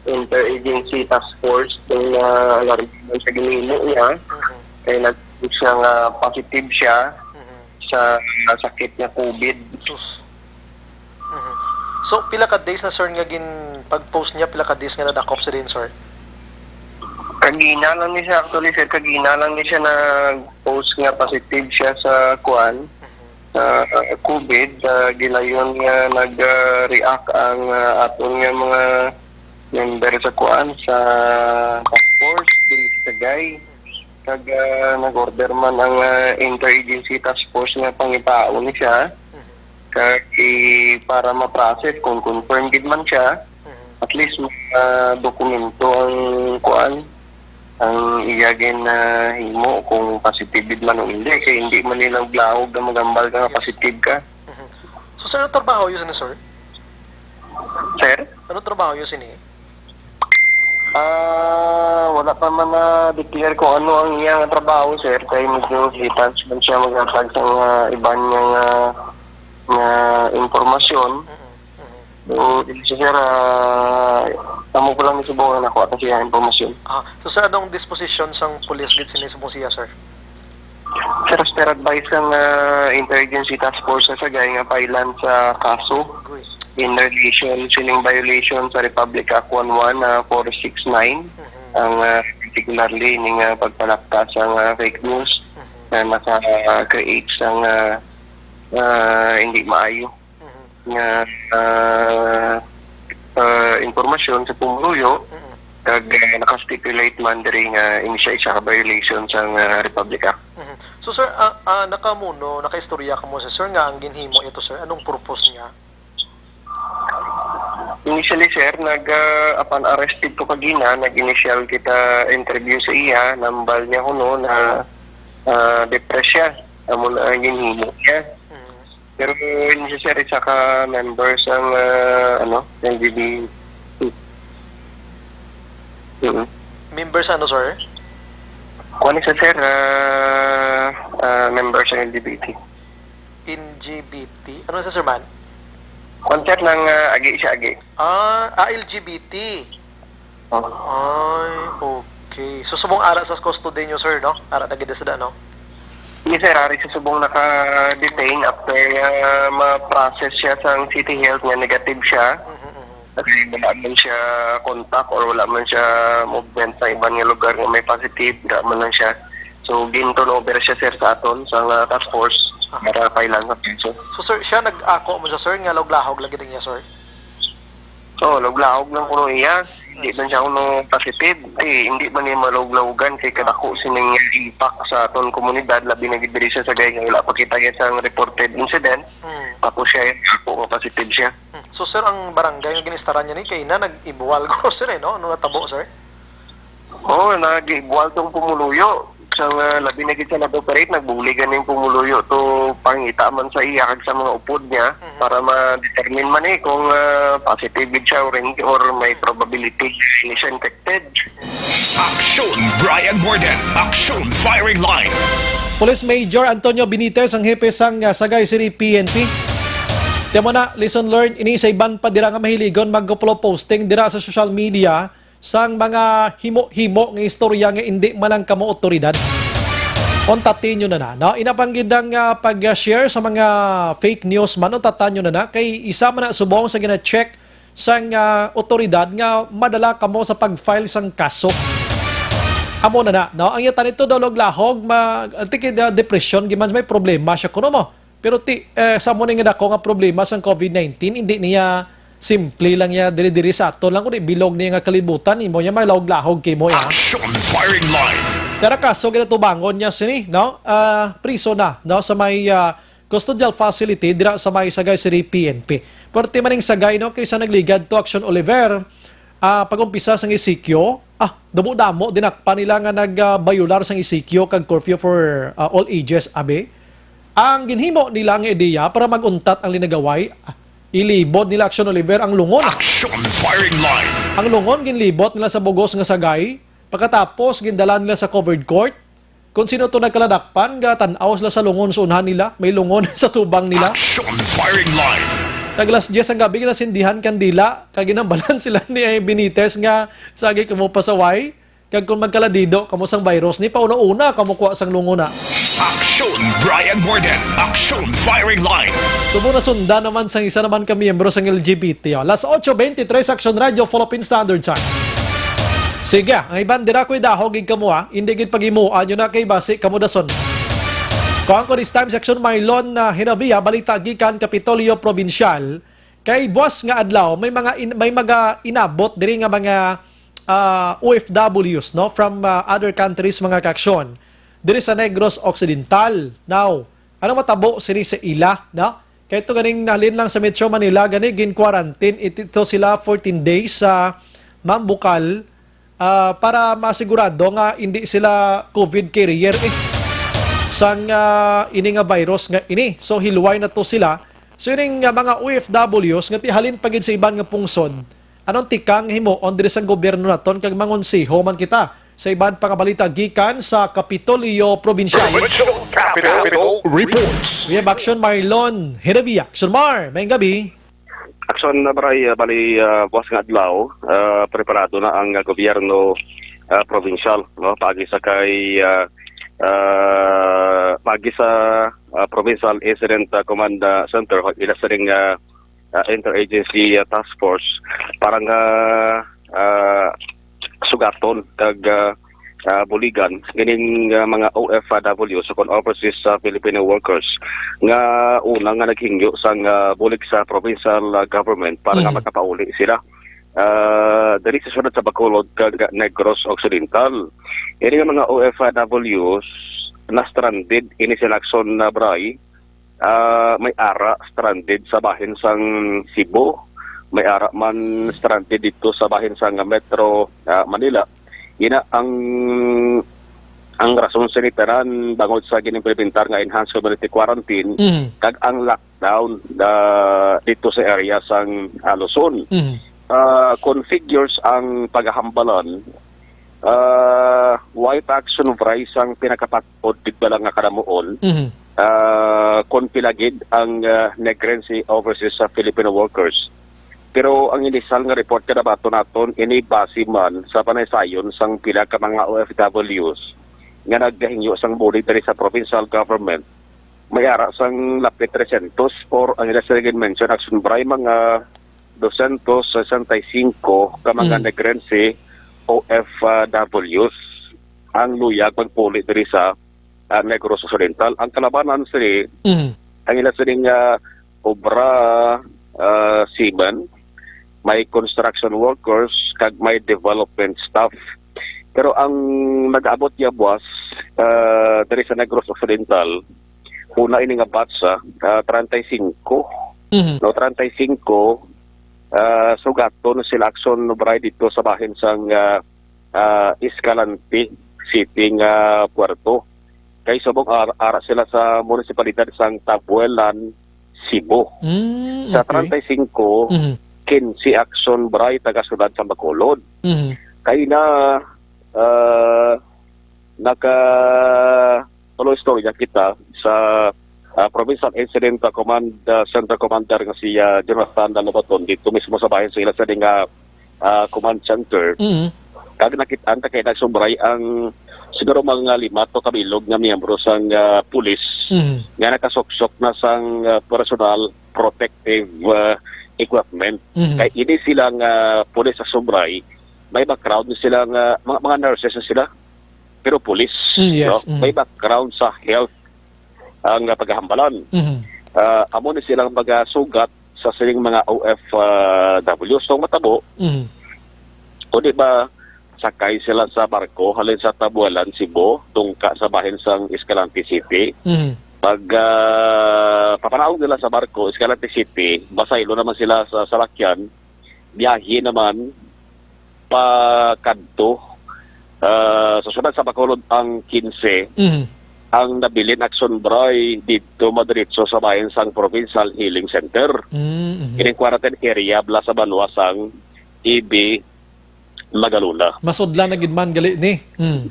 Interagency Task Force, kung naalarma man sa ginhimo niya. Mhm. Kay nag siya nga positive siya Mhm. sa, sa sakit nga COVID. Sus. Mhm. So, pila ka days na, sir, nga gin-, pag-post niya, pila ka days nga nadakop sa din, sir? Kagina lang ni siya, actually, sir, kagina lang ni siya nag-post nga positive siya sa kuan, Mhm. sa COVID, sa gilayon nga nag-react ang, ah, aton nga mga member sa kuan, sa task force, diri sa Sagay. Kag, ah, nag-order man ang, ah, Interagency Task Force nga pangitaon ni siya. Mhm. Kag i-, para ma-process kung confirm gid man siya, Mhm. at least mga dokumento ang kuan, ang iya gin, ah, himo kung positive gid man o hindi. Kay hindi man nila laog na magambal ka nga Yes. positive ka. Mhm. So, sir, ano trabaho yun, sir? Sir? Ano trabaho yun, sini? Ah, wala pa man na-declare kung ano ang iyang trabaho, sir. Kay medyo hesitant man siya maghatag sa mga iban niya nga, nga impormasyon. Mm-mm, mm-mm. So, dili siya, sir, ah, amo ko lang ni subong ang nakuha ta siya impormasyon. Ah, so, sir, anong disposition sang pulis gid sini subong siya, sir? Sir, as per advice sang, ah, Interagency Task Force sa Sagay nga pailan sa kaso Uy. in relation sining violation sa Republic Act one one, ah, four six nine, Mhm. ang, ah, particularly ning, ah, pagpalakta sang, ah, fake news Mhm. na naka-create sang, ah, ah, hindi maayo Mhm. nga, ah, ah, impormasyon sa pumuluyo, Mm. kag, ah, naka-stipulate man diri nga ini siya isa ka violation sang, ah, Republic Act. Mhm. So, sir, ah, ah, nakamuno, nakaistorya ka mo sa sir nga ang ginhimo ito, sir. Anong purpose niya? Initially, sir, nag, ah, upon arrested ko kagina, nag-initial kita interview sa iya, nambal niya kuno na, ah, depressed siya. Amo na ang ginhimo niya. Mhm. Pero yun siya, sir, isa ka member sang, ah, ano, L G B T. Mm. Member sa ano, sir? Kuwan siya, sir, ah, ah, member sa L G B T. N G B T? Ano sa, sir, man? Kuwan, sir, nang, ah, agi siya, agi. Ah, ah, L G B T. Oh. Ay, okay. So, subong ara sa custody nyo, sir, no? Ara na gid sila, no? Yes, sir. Ari sa subong naka-detain after nga ma-process siya sa City Health nga negative siya. Mhm, mhm. Kasi wala man siya contact or wala man siya movement sa iban nga lugar nga may positive, wala man lang siya. So, gin-turn over siya, sir, sa aton, sa nga task force Ah. para file-an sa kaso. So, sir, siya nag-ako man siya, sir, nga laog-lahog lagi din niya, sir? Oh, laog-laog lang kuno iya. Hindi man siya kuno positive. Eh, hindi man niya malaog-laogan kay kadako sining impact sa aton komunidad, labi na gid diri sa Sagay nga wala pa kita gid sang reported incident. Hmm. Tapos siya yung ako nga positive siya. Hmm. So, sir, ang barangay nga ginistaran niya ni kay na nag-ibuwal ko, sir, eh, no? Ano natabo, sir? Oo, nag-ibuwal tong pumuluyo. Sa nga labi na gid sa nag-operate, nagbuligan ning pumuluyo to pangita man sa iya kag sa mga upod niya Mhm. para ma-determine man eh kung ah, positive gid siya or, hindi, or may probability ni siya infected. Aksyon Brian Morden. Aksyon Firing Line. Police Major Antonio Benitez ang hepe sang ah, Sagay City P N P. Tiyan mo na, lesson learned, ini sa iban pa dira nga mahiligon mag-upload posting dira sa social media sang mga himo-himo nga istorya nga indi man lang kamo otoridad. Untatin nyo na na, no? Inapanggid ang ah, pag-share sa mga fake news man, untatan nyo na na, kay isa man na subong sa gina-check sang ah, otoridad nga madala kamo sa pag-file sang kaso. Amo na na, no? Ang yata nito daw lahog, ma, anti kay da- depression, giman may problema siya kuno mo. Pero ti, eh, sa mo nga dako nga problema sang COVID nineteen, hindi niya simple lang niya diri-diri sa ato lang, kundi bilog niya nga kalibutan, imo niya may lahog-lahog kay mo ya. Action Firing Line. Kada kaso ginatubangon niya sini, no? Ah, priso na, no, sa may ah, custodial facility dira sa may Sagay City P N P. Perti man ning Sagay, no, kaysa nagligad to Action Oliver, ah, pag-umpisa sang E C Q, ah, damo-damo dinakpan nila nga nagbayular sang E C Q kag curfew for ah, all ages, abi. Ang ginhimo nila nga ideya para mag-untat ang linagaway, ah, ilibod nila Action Oliver ang lungon. Action Firing Line. Ang lungon ginlibot nila sa bugos nga Sagay, pagkatapos gindala nila sa covered court. Kung sino to nagkaladakpan, gatan-aw sila sa lungon sa unhan nila, may lungon sa tubang nila. Action Firing Line. Tag alas diyes ang gabi, ginasindihan kandila, kag ginambalan sila ni Benitez nga sagi kamo pasaway, kag kung magkaladido kamo sang virus, ni pauna-una kamo kuha sang lungon na. Action Brian Morden. Action Firing Line. Subong na sunda naman sang isa naman ka miyembro sang L G B T. Oh. Las ocho veintitrés, Action Radio, Philippine Standard Time. Sige, ang iban dira ko'y dahog gid kamo ha. Hindi gid pagimuan nyo na kay basi kamo dason. Kuan ko this time, Section Marlon na Hinabia, balita gikan Kapitolyo Provincial. Kay buwas nga adlaw, may mga in, may mga inabot diri nga mga ah, O F Ws, no, from ah, other countries, mga kaaksyon, diri sa Negros Occidental. Now, ano matabo sini sa ila, no? Kay ito ganing nalin lang sa Metro Manila, gani gin-quarantine ito sila fourteen days sa Mambukal, ah, para masigurado nga hindi sila COVID carrier eh, sang ah, ini nga virus nga ini. So, hilway na to sila. So, ining ah, mga O F Ws nga ti halin pa gid sa iban nga pungsod, anong tikang himuon diri sang gobyerno naton kag mangonseho man kita sa iban pa nga balita gikan sa Kapitolyo Provincial? Provincial Capitol Reports. We have Action Marlon Herevia. Action Mar, may gabi. Action na, Bray, uh, bali uh, buwas nga adlaw, uh, preparado na ang uh, gobyerno uh, provincial, no, pagi sa kay uh, uh, pagi sa uh, Provincial Incident uh, Command uh, Center, ila sa ring uh, uh, Interagency uh, Task Force para nga uh, sugaton kag uh, uh, buligan kining uh, mga O F W, so kon overseas uh, Filipino workers nga una nga naghingyo sang uh, bulig sa provincial uh, government para nga Mhm. makapauli sila uh, diri sa syudad sa Bacolod kag Negros Occidental. Ini nga mga O F Ws na stranded ini sila, Action na, Bray, ah, may ara stranded sa bahin sang Cebu, may ara man stranded dito sa bahin sang Metro ah, Manila. Ina ang ang rason sini tanan bangod sa ginimplementar nga enhanced community quarantine Mhm. kag ang lockdown ah, dito sa area sang ah, Luzon. Mhm. Ah, kon figures ang pagahambalan, ah, way pa, Action, Bray, sang pinakapat-od gid bala nga kanamuon, Mhm. ah, kon pila gid ang ah, Negrense overseas sa Filipino workers. Pero ang inisal nga report nga nabaton naton ini base man sa panaysayon sang pila ka mga O F Ws nga nagahingyo sang bulig diri sa provincial government. May ara sang lapit trescientos or ang ila sa mention, Action, Bray, mga dosyentos sesenta y cinco ka mga Mm. Negrense O F Ws ang luyag magpuli diri sa ah, Negros Occidental. Ang kalabanan sini, Mhm. ang ila sining ah, obra ah, seaman, may construction workers, kag may development staff. Pero ang nag-abot niya buwas, ah, diri sa Negros Occidental, una ini nga batch, ah, ah, treinta y cinco. Mhm. No, treinta y cinco, ah, sugaton sila, Action Sobray, dito sa bahin sang, ah, ah, Escalante City nga puerto. Kay subong ar-, ara sila sa munisipalidad sang Tabuelan, Cebu. Mm, Sa okay. treinta y cinco, Mhm. quince Action Sobray taga siyudad sa Bacolod. Mhm. Kay na, ah, naka tuloy istorya kita sa, ah, Provincial Incident Command, ah, Center Commander nga si, ah, Jonathan Lalabaton dito mismo sa bahin sa ila sa nga, ah, command center. Mhm. Kag nakit-an ta kay nagsobray ang siguro mga lima to kabilog nga miyembro sang, ah, pulis Mhm. nga nakasuksok na sang, ah, personal protective, ah, equipment. Mhm. Kay ini sila nga pulis sa Sobray, may background sila nga mga, mga nurses na sila, pero pulis, Mm, yes. no? Mm. May background sa health ang, ah, pagkahambalan. Mhm. Ah, amo ni silang magasugat sa sining mga O F W. So, matabo, Mhm. o di ba, sakay sila sa barko halin sa Tabualan, Cebu, tungka sa bahin sang Escalante City. Mhm. Pag, ah, papanaog nila sa barko, Escalante City, basaylo naman sila sa salakyan, biyahe naman pa kadto, ah, sa siyudad sa Bacolod ang quince, Mhm. ang nabilin Action Sobray dito madiretso sa bahin sang Provincial Healing Center. Mm, mhm. Kining quarantine area bala sa banwa sang E B Magalona. Masudlan na gid man gali ni. Mm.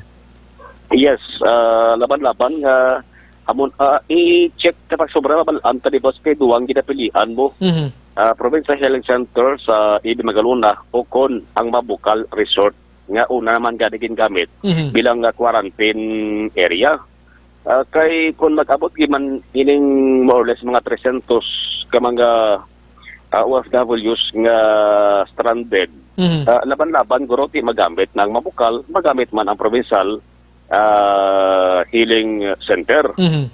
Yes, ah, laban-laban nga amon, ah, i-check ka pag sobra mabal-an ta, di ba, kay duwang ginapilian mo. Mhm. Ah, Provincial Healing Center sa E B Magalona o kon ang Mabukal Resort nga una naman gani gingamit Mhm. bilang, ah, quarantine area. Ah, kay kung mag-abot gid man ining more or less mga three hundred ka mga, ah, O F Ws nga stranded, Mhm. ah, laban-laban guro ti magamit na ang Mabukal, magamit man ang provincial, ah, healing center. Mhm.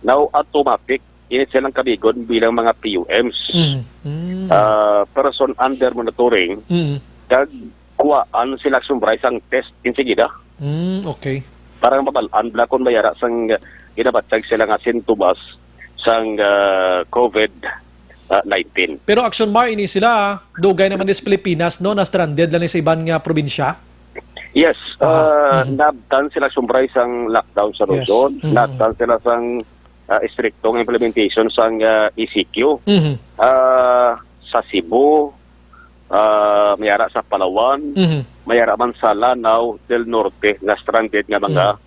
Now, automatic ini silang kabigon bilang mga P U Ms. Mhm. Mm. Ah, person under monitoring, Mhm. kag kuhaan sila sumbray sang test insigida. Mm, okay. Para mabal-an bala kung may ara sang ginabatyag sila nga sintomas sang, ah, COVID, ah, nineteen. Pero Action Mar, ini sila, dugay naman ni sa Pilipinas, no, na stranded lang ni sa iban nga probinsya? Yes, Aha. ah, Mhm. naabtan sila sumbray sang lockdown sa Yes. Luzon, Mhm. naabtan sila sang, ah, istriktong implementation sang, ah, E C Q. Mhm. Ah, sa Cebu, ah, may ara sa Palawan, Mhm. may ara man sa Lanao del Norte nga stranded nga mga Mhm.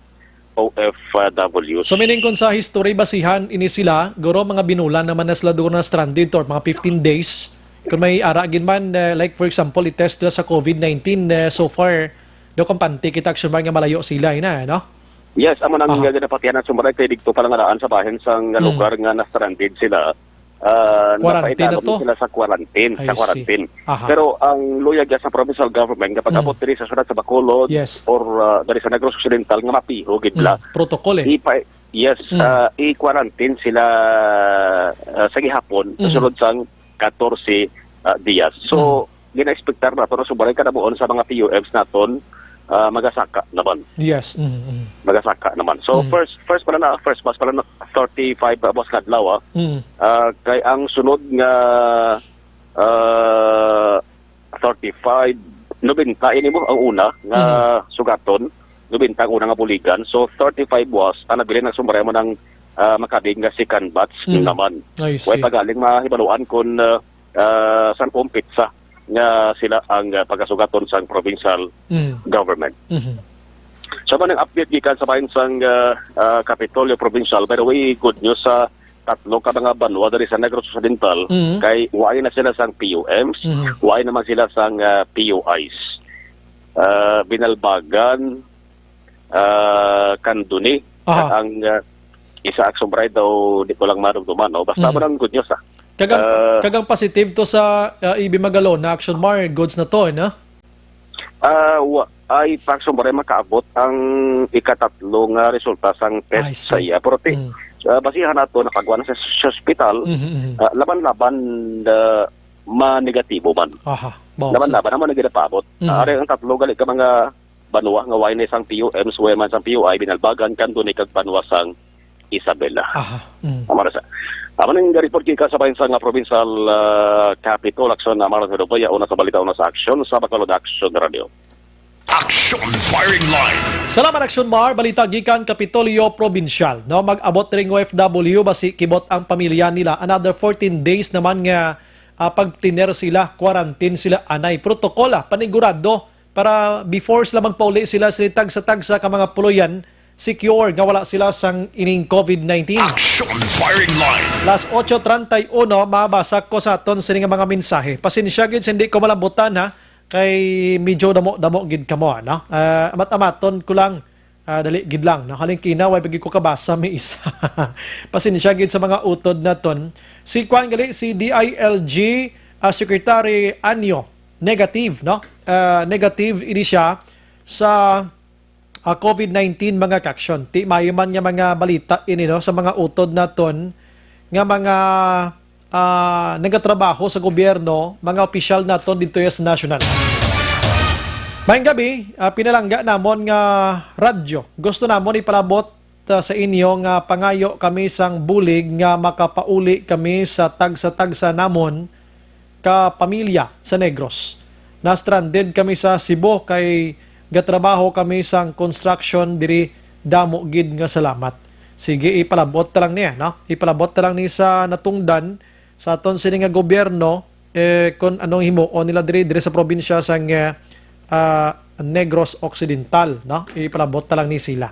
O F Ws. So, meaning kung sa history basihan ini sila, guro mga binulan naman na sila doon na stranded or mga fifteen days. Kung may ara gid man, eh, like for example, i-test nila sa COVID nineteen, eh, so far, do kampante kita Action Mar nga malayo sila, ina, no? Yes, amo nang Aha. nga ginapatihan sa Sumaray kay digto pa lang araan sa bahin sang Mm. lugar nga na-stranded sila. Ah, Quarantine na napaidalom to? sila sa quarantine, I sa see. quarantine. Aha. Pero ang luyag sa provincial government nga pag-abot Mm. diri sa siyudad sa Bacolod Yes. or, ah, diri sa Negros Occidental nga mapiho gid Mm. bala. Protocol eh. Ipa-, yes, Mm. ah, i-quarantine sila, ah, sa gihapon, sa Mm. sulod sang katorse, ah, dias. So, Mm. gina-expectar nato na subaray kanabuon sa mga P U Fs naton, ah, magasaka naman. Yes. Mm, mm. Magasaka naman. So, Mm. first, first pala na, first batch pala na thirty-five, ah, buwas nga adlaw, ah. Mm. Ah, kay ang sunod nga, ah, thirty-five, nobenta ini mo ang una nga Mm. sugaton, nobenta ang una nga buligan. So, thirty-five buwas ang nabilin ang sumaray mo ng, ah, makabig nga second batch Mm. naman. I see. Way pagaling mahibaluan kung, ah, ah, san pong petsa nga sila ang, ah, pagasugaton sang provincial Mm. government. Mhm. Sa man ang update gikan sa bahin sang, ah, ah, Kapitolyo Provincial, by the way, good news sa tatlo ka mga banwa diri sa Negros Occidental, Mhm. kay waay na sila sang P U Ms, Mhm. waay naman sila sang, ah, P U Is. Ah, Binalbagan, ah, Candoni, Aha. ang, ah, isa Action Sobray daw, di ko lang madumduman, no? Basta Mhm. mo lang good news, ah. Kagang, Ah. kagang positive to sa, ah, E B Magalona, Action Mar, goods na to, eh, no? Ah, wa-, ay, pa Action Sobray makaabot ang ikatatlo nga resulta sang test I see. sa iya. Pero ti-, Mm. ah, basihan nato, napagwa na sa, sa ospital, Mhm, mhm. ah, laban-laban, ah, manegatibo man. Aha. Naman laban naman ang ginapaabot. Mhm. Ari ang tatlo gali ka mga banwa nga way na sang P U M, way man sang P U I, Binalbagan, Candoni, kag banwa sang Isabela. Aha. Mm. Amara sa, amo ning report gikan sa bahin sang, ah, provincial, ah, capitol. Aksyon na, Amara sa Dubaya, una sa balita, una sa aksyon, sa Bacolod Action Radio. Action Firing Line. Salamat, Action Mar. Balita gikan Kapitolyo Probinsyal. No, mag-abot ring O F W, basi kibot ang pamilya nila. Another fourteen days naman nga, ah, pagtiner sila, quarantine sila, anay. Protocol, ah, panigurado para before sila magpauli sila sa tagsa-tagsa ka mga puloyan, secure nga wala sila sang ining COVID nineteen. Action Firing Line. Las ocho treinta y uno, mabasa ko sa aton sini nga mga mensahe. Pasensya gid sa hindi ko malambutan, ha, kay medyo damo-damo gid kamo, no? Ah, amat-amaton ko lang, ah, dali gid lang, no? Halin kina, way pa gid ko kabasa may isa. Pasensya gid sa mga utod naton. Si kwan gali, si D I L G, ah, Secretary Anyo, negative, no? Ah, negative ini siya sa, ah, COVID nineteen, mga kaaksyon. Ti maayo man nga mga balita ini, no, sa mga utod naton nga mga, ah, nagatrabaho sa gobyerno, mga opisyal naton dito sa national. Maayong gabi, ah, pinalangga namon nga radyo. Gusto namon ipalabot, ah, sa inyo nga pangayo kami sang bulig nga makapauli kami sa tagsa-tagsa namon ka pamilya sa Negros. Na-stranded kami sa Cebu kay gatrabaho kami sang construction diri. Damo gid nga salamat. Sige, ipalabot ta lang niya, no? Ipalabot ta lang ni sa natungdan sa aton sini nga gobyerno, eh, kung anong himuon nila diri, diri sa probinsya sang, eh, ah, Negros Occidental, no? Ipalabot ta lang ni sila.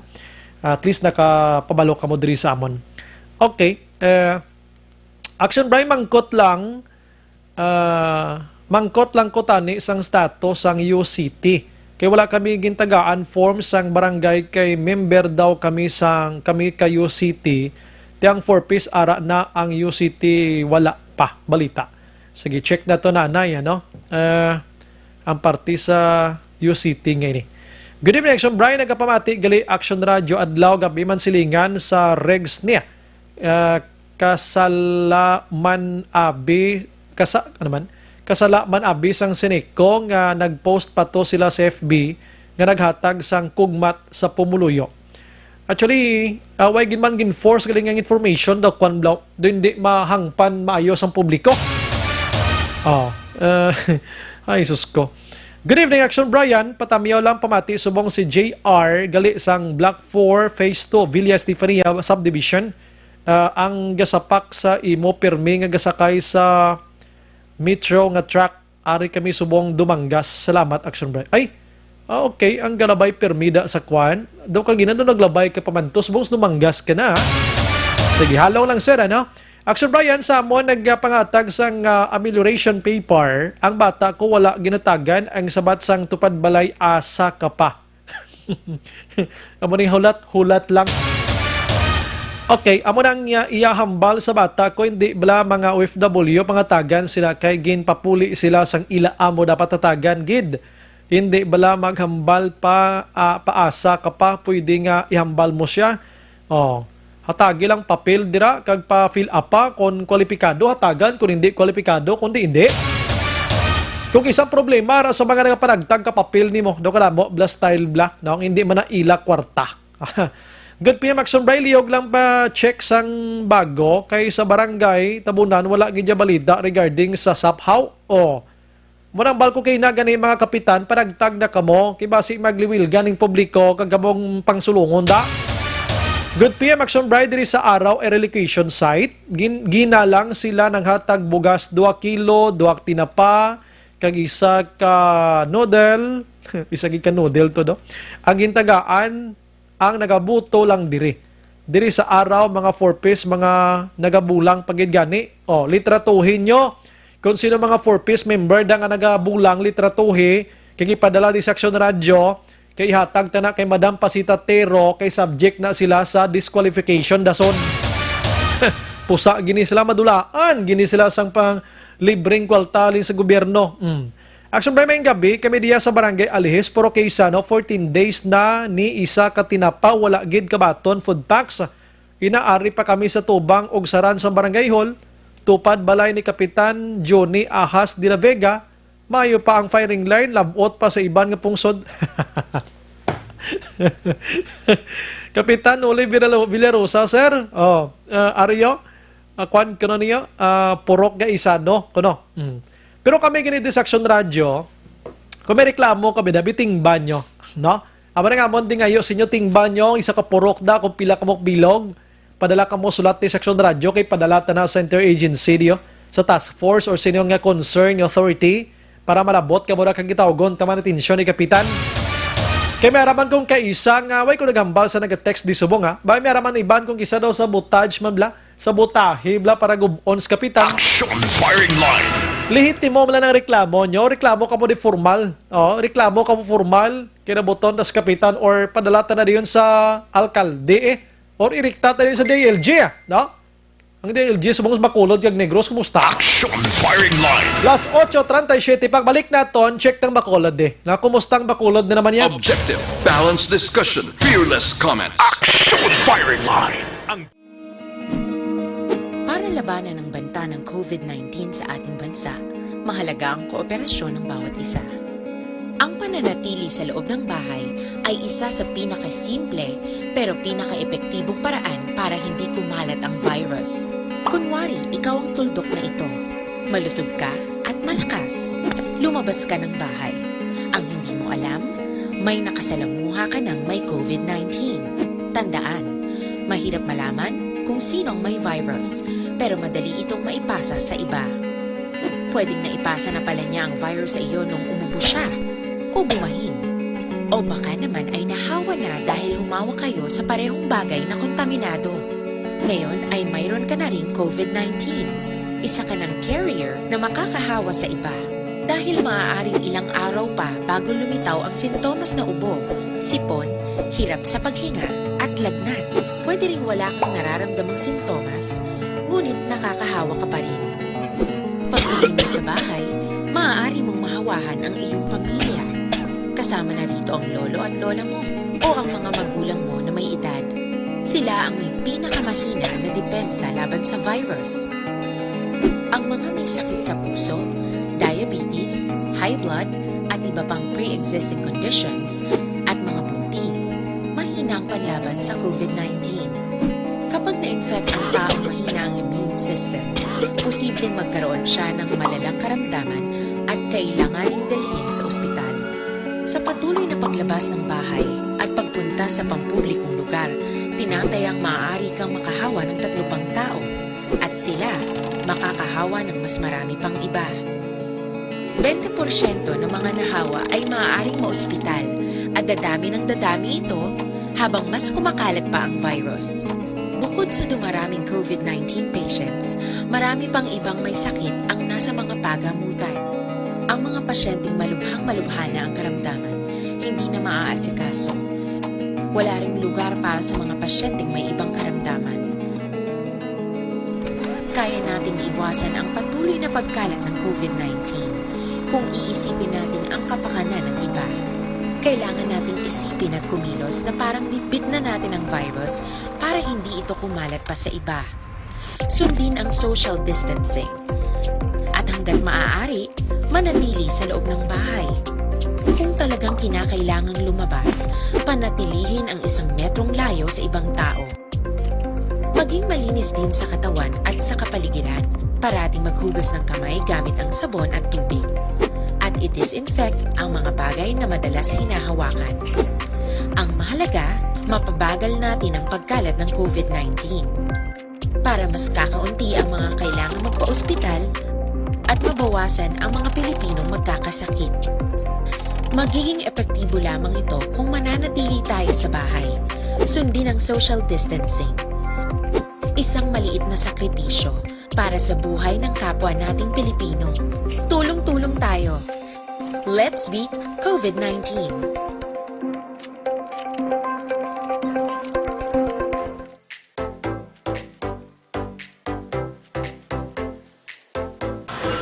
At least nakapabalo kamo diri sa amon. Okay, eh, Action Bray, mangkot lang, ah, mangkot lang ko tani sang status sang U C T. Kay wala kami gintagaan form sang barangay kay member daw kami sang, kami ka U C T. Ti ang four Ps ara na, ang U C T wala pa. Balita. Sige, check na to, nanay, ano? Ah, ang parte sa U C T nga ini. Good evening, Action Brian. Nagapamati gali, Action Radio, adlaw, gabi man silingan sa Regs niya. Ah, kasalaman abi, kasa-, ano man? Kasalaman abi sang Sineco nga nag-post pa to sila sa F B nga naghatag sang kugmat sa pumuluyo. Actually, ah, way gid man gin-force gali nga information daw, kwan, bla-, daw hindi mahangpan maayo sang publiko. Oh, ah, ay, sus ko. Good evening, Action Brian. Patamiyaw lang pamati subong si J R gali sang Block four, Phase two, Villa Estefania Subdivision. Ah, ang gasapak sa imo pirmi nga gasakay sa metro nga truck. Ari kami subong Dumangas. Salamat, Action Brian. Ay, ah, okay. Ang galabay permida sa kwan. Daw ka ginano naglabay ka pamantos, subong Dumangas ka na. Sige, halong lang, sir, ano? Action Brian, sa amon nagpangatag sang, ah, amelioration paper. Ang bata ko wala ginatagan ang sabat sang tupad balay, asa ka pa. Amo ning hulat, hulat lang. Okay, amo nang iya, iya hambal sa bata ko, hindi bala mga O F W, pangatagan sila kay ginpapuli sila sang ila amo, dapat tatagan gid. Hindi bala maghambal pa, ah, paasa ka pa, pwede nga ihambal mo siya. Oh, hatagi lang papel dira kag pa-fill up pa kon kwalipikado, hatagan, kon hindi kwalipikado, kon di, hindi. Kung isang problema ra sa mga nagapanagtag ka papel nimo, do ka mo, bla style bla, no? Hindi man na ila kwarta. Good P M Action Bray, liyog lang pa check sang bago kay sa barangay Tabunan wala gid ya balita regarding sa saphaw. Oh. Murang balko kay na gani mga kapitan, panagtag na kamo, kay basi magliwilgan ning publiko kag kamong pangsulungon da. Good P M Action Bray, diri sa Araw Eradication Site, gin-, ginalang sila nanghatag bugas, dua kilo, dua tinapa, kag isa ka noodle, isa gid ka noodle to, do. Ang gintagaan, ang nagabuto lang diri. Diri sa Araw, mga four Ps, mga nagabulang pa gid gani. O, litratuhin nyo kung sino mga four Ps member da nga nagabulang, litratuhi, kay ipadala di sa Aksyon Radyo, kay ihatag ta na kay Madam Pasita Tero, kay subject na sila sa disqualification dason. Pusa gini sila, madulaan gini sila sang pang libreng kwalta halin sa gobyerno. Mm. Action Prime, maayong gabi. Kami diya sa Barangay Alihis, Purok Quezano, fourteen days na ni isa ka tinapa, wala gid kabaton, food packs. Inaari pa kami sa tubang ug saran sa barangay hall. Tupad balay ni Kapitan Johnny Ahas de la Vega, maayo pa ang firing line, lab-ot pa sa iban nga pungsod. Kapitan Oli Villaro-, Villarosa, sir. Oh, ah, Ario, ah, kwan, kuno niyo, ah, purok ga isa, no? Kuno. Mm. Pero kami gini di sa Aksyon Radyo, kung may reklamo kami, dabi tingban nyo, no? Amo na nga, amon di ngayo sa inyo, tingban nyo ang isa ka purok da kung pila kamo bilog. Padala kamo sulat ni sa Aksyon Radyo, kay padala ta na sa interagency niyo, sa task force or sa inyo nga concern, nga authority, para malabot kamo na kang gitawgon ta man atensyon ni Kapitan. Kay may araman kong kaisa nga, way ko naghambal sa nag-text di subong, ha? Bay, may araman iban kung isa daw sabotage man bla, sabotahe bla para gub-on sa Kapitan. Action firing line. Lehitimo man lang ang reklamo nyo, reklamo kamo di formal. Oh, reklamo kamo formal, kinabuton tas Kapitan or padala ta na diyon sa alkalde, eh. Or irikta ta diyon sa D I L G, ah, no? Ang D I L G subong sa Bacolod kag Negros, kumusta? Action firing line. Las ocho treinta y siete, pagbalik naton, check tang Bacolod, eh. Na, kumusta ang Bacolod na naman yan? Objective, balanced discussion, fearless comments. Action firing line. Ang Para labanan ang banta ng COVID nineteen sa ating bansa, mahalaga ang kooperasyon ng bawat isa. Ang pananatili sa loob ng bahay ay isa sa pinakasimple pero pinakaepektibong paraan para hindi kumalat ang virus. Kunwari, ikaw ang tuldok na ito. Malusog ka at malakas. Lumabas ka ng bahay. Ang hindi mo alam, may nakasalamuha ka ng may COVID nineteen. Tandaan, mahirap malaman kung sino ang may virus, pero madali itong maipasa sa iba. Pwedeng naipasa na pala niya ang virus sa iyo nung umubo siya o bumahin. O baka naman ay nahawa na dahil humawak kayo sa parehong bagay na kontaminado. Ngayon ay mayroon ka na ring COVID nineteen. Isa ka ng carrier na makakahawa sa iba. Dahil maaaring ilang araw pa bago lumitaw ang sintomas na ubo, sipon, hirap sa paghinga, at lagnat. Pwede ring wala kang nararamdamang sintomas, ngunit nakakahawa ka pa rin. Pag-uwi mo sa bahay, maaari mong mahawahan ang iyong pamilya. Kasama na rito ang lolo at lola mo o ang mga magulang mo na may edad. Sila ang may pinakamahina na depensa laban sa virus. Ang mga may sakit sa puso, diabetes, high blood, at iba pang pre-existing conditions, at mga buntis, mahina ang panlaban sa COVID nineteen. Kapag na-infect ang taong mahina ang immune system, posibleng magkaroon siya ng malalang karamdaman at kailanganing dalhin sa ospital. Sa patuloy na paglabas ng bahay at pagpunta sa pampublikong lugar, tinatayang maaari kang makahawa ng tatlo pang tao at sila makakahawa ng mas marami pang iba. Bente porsyento ng mga nahawa ay maaaring maospital at dadami ng dadami ito habang mas kumakalat pa ang virus. Bukod sa dumaraming COVID nineteen patients, marami pang ibang may sakit ang nasa mga pagamutan. Ang mga pasyenteng malubhang-malubha na ang karamdaman, hindi na maaasikaso. Wala ring lugar para sa mga pasyenteng may ibang karamdaman. Kaya nating iwasan ang patuloy na pagkalat ng COVID nineteen kung iisipin natin ang kapakanan ng iba. Kailangan nating isipin at kumilos na parang bitbit na natin ang virus para hindi ito kumalat pa sa iba. Sundin ang social distancing. At hanggat maaari, manatili sa loob ng bahay. Kung talagang kinakailangang lumabas, panatilihin ang isang metrong layo sa ibang tao. Maging malinis din sa katawan at sa kapaligiran. Parating maghugas ng kamay gamit ang sabon at tubig. At i-disinfect ang mga bagay na madalas hinahawakan. Ang mahalaga, mapabagal natin ang pagkalat ng COVID nineteen. Para mas kakaunti ang mga kailangang magpa-ospital at mabawasan ang mga Pilipinong magkakasakit. Magiging epektibo lamang ito kung mananatili tayo sa bahay. Sundin ang social distancing. Isang maliit na sakripisyo para sa buhay ng kapwa nating Pilipino. Tulong-tulong tayo. Let's beat COVID nineteen.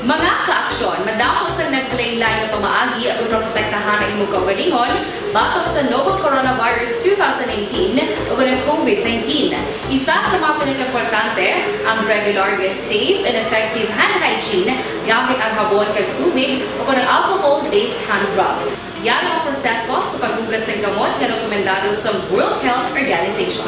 Mga ka-aksyon, madamo sang naglain-lain nga pamaagi aron maprotektahan ang imong kaugalingon, Latok sa novel coronavirus two thousand eighteen o ang COVID nineteen. Isa sa mga pinakaimportante, ang regular nga safe and effective hand hygiene gamit ang habon kag tubig o ang alcohol-based hand rub. Yan ang proseso sa paghugas ng kamot nga rekomendado sa World Health Organization.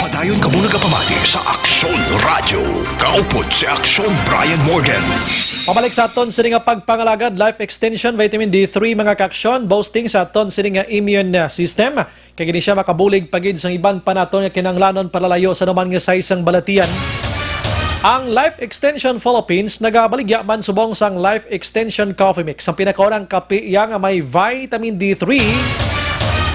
Padayon kamo nagapamati sa Aksyon Radyo. Kaupod si Aksyon Brian Morden. Pabalik sa aton sini nga pagpangalagad, life extension, vitamin D three, mga kaaksyon, boosting sa aton sini nga immune system. Kay gani siya makabulig pa gid sang iban pa naton nga kinahanglanon palalayo sa anuman nga size sang balatian. Ang Life Extension Philippines nagabaligya man subong sang Life Extension Coffee Mix, ang pinakaunang kape iya nga may vitamin D three.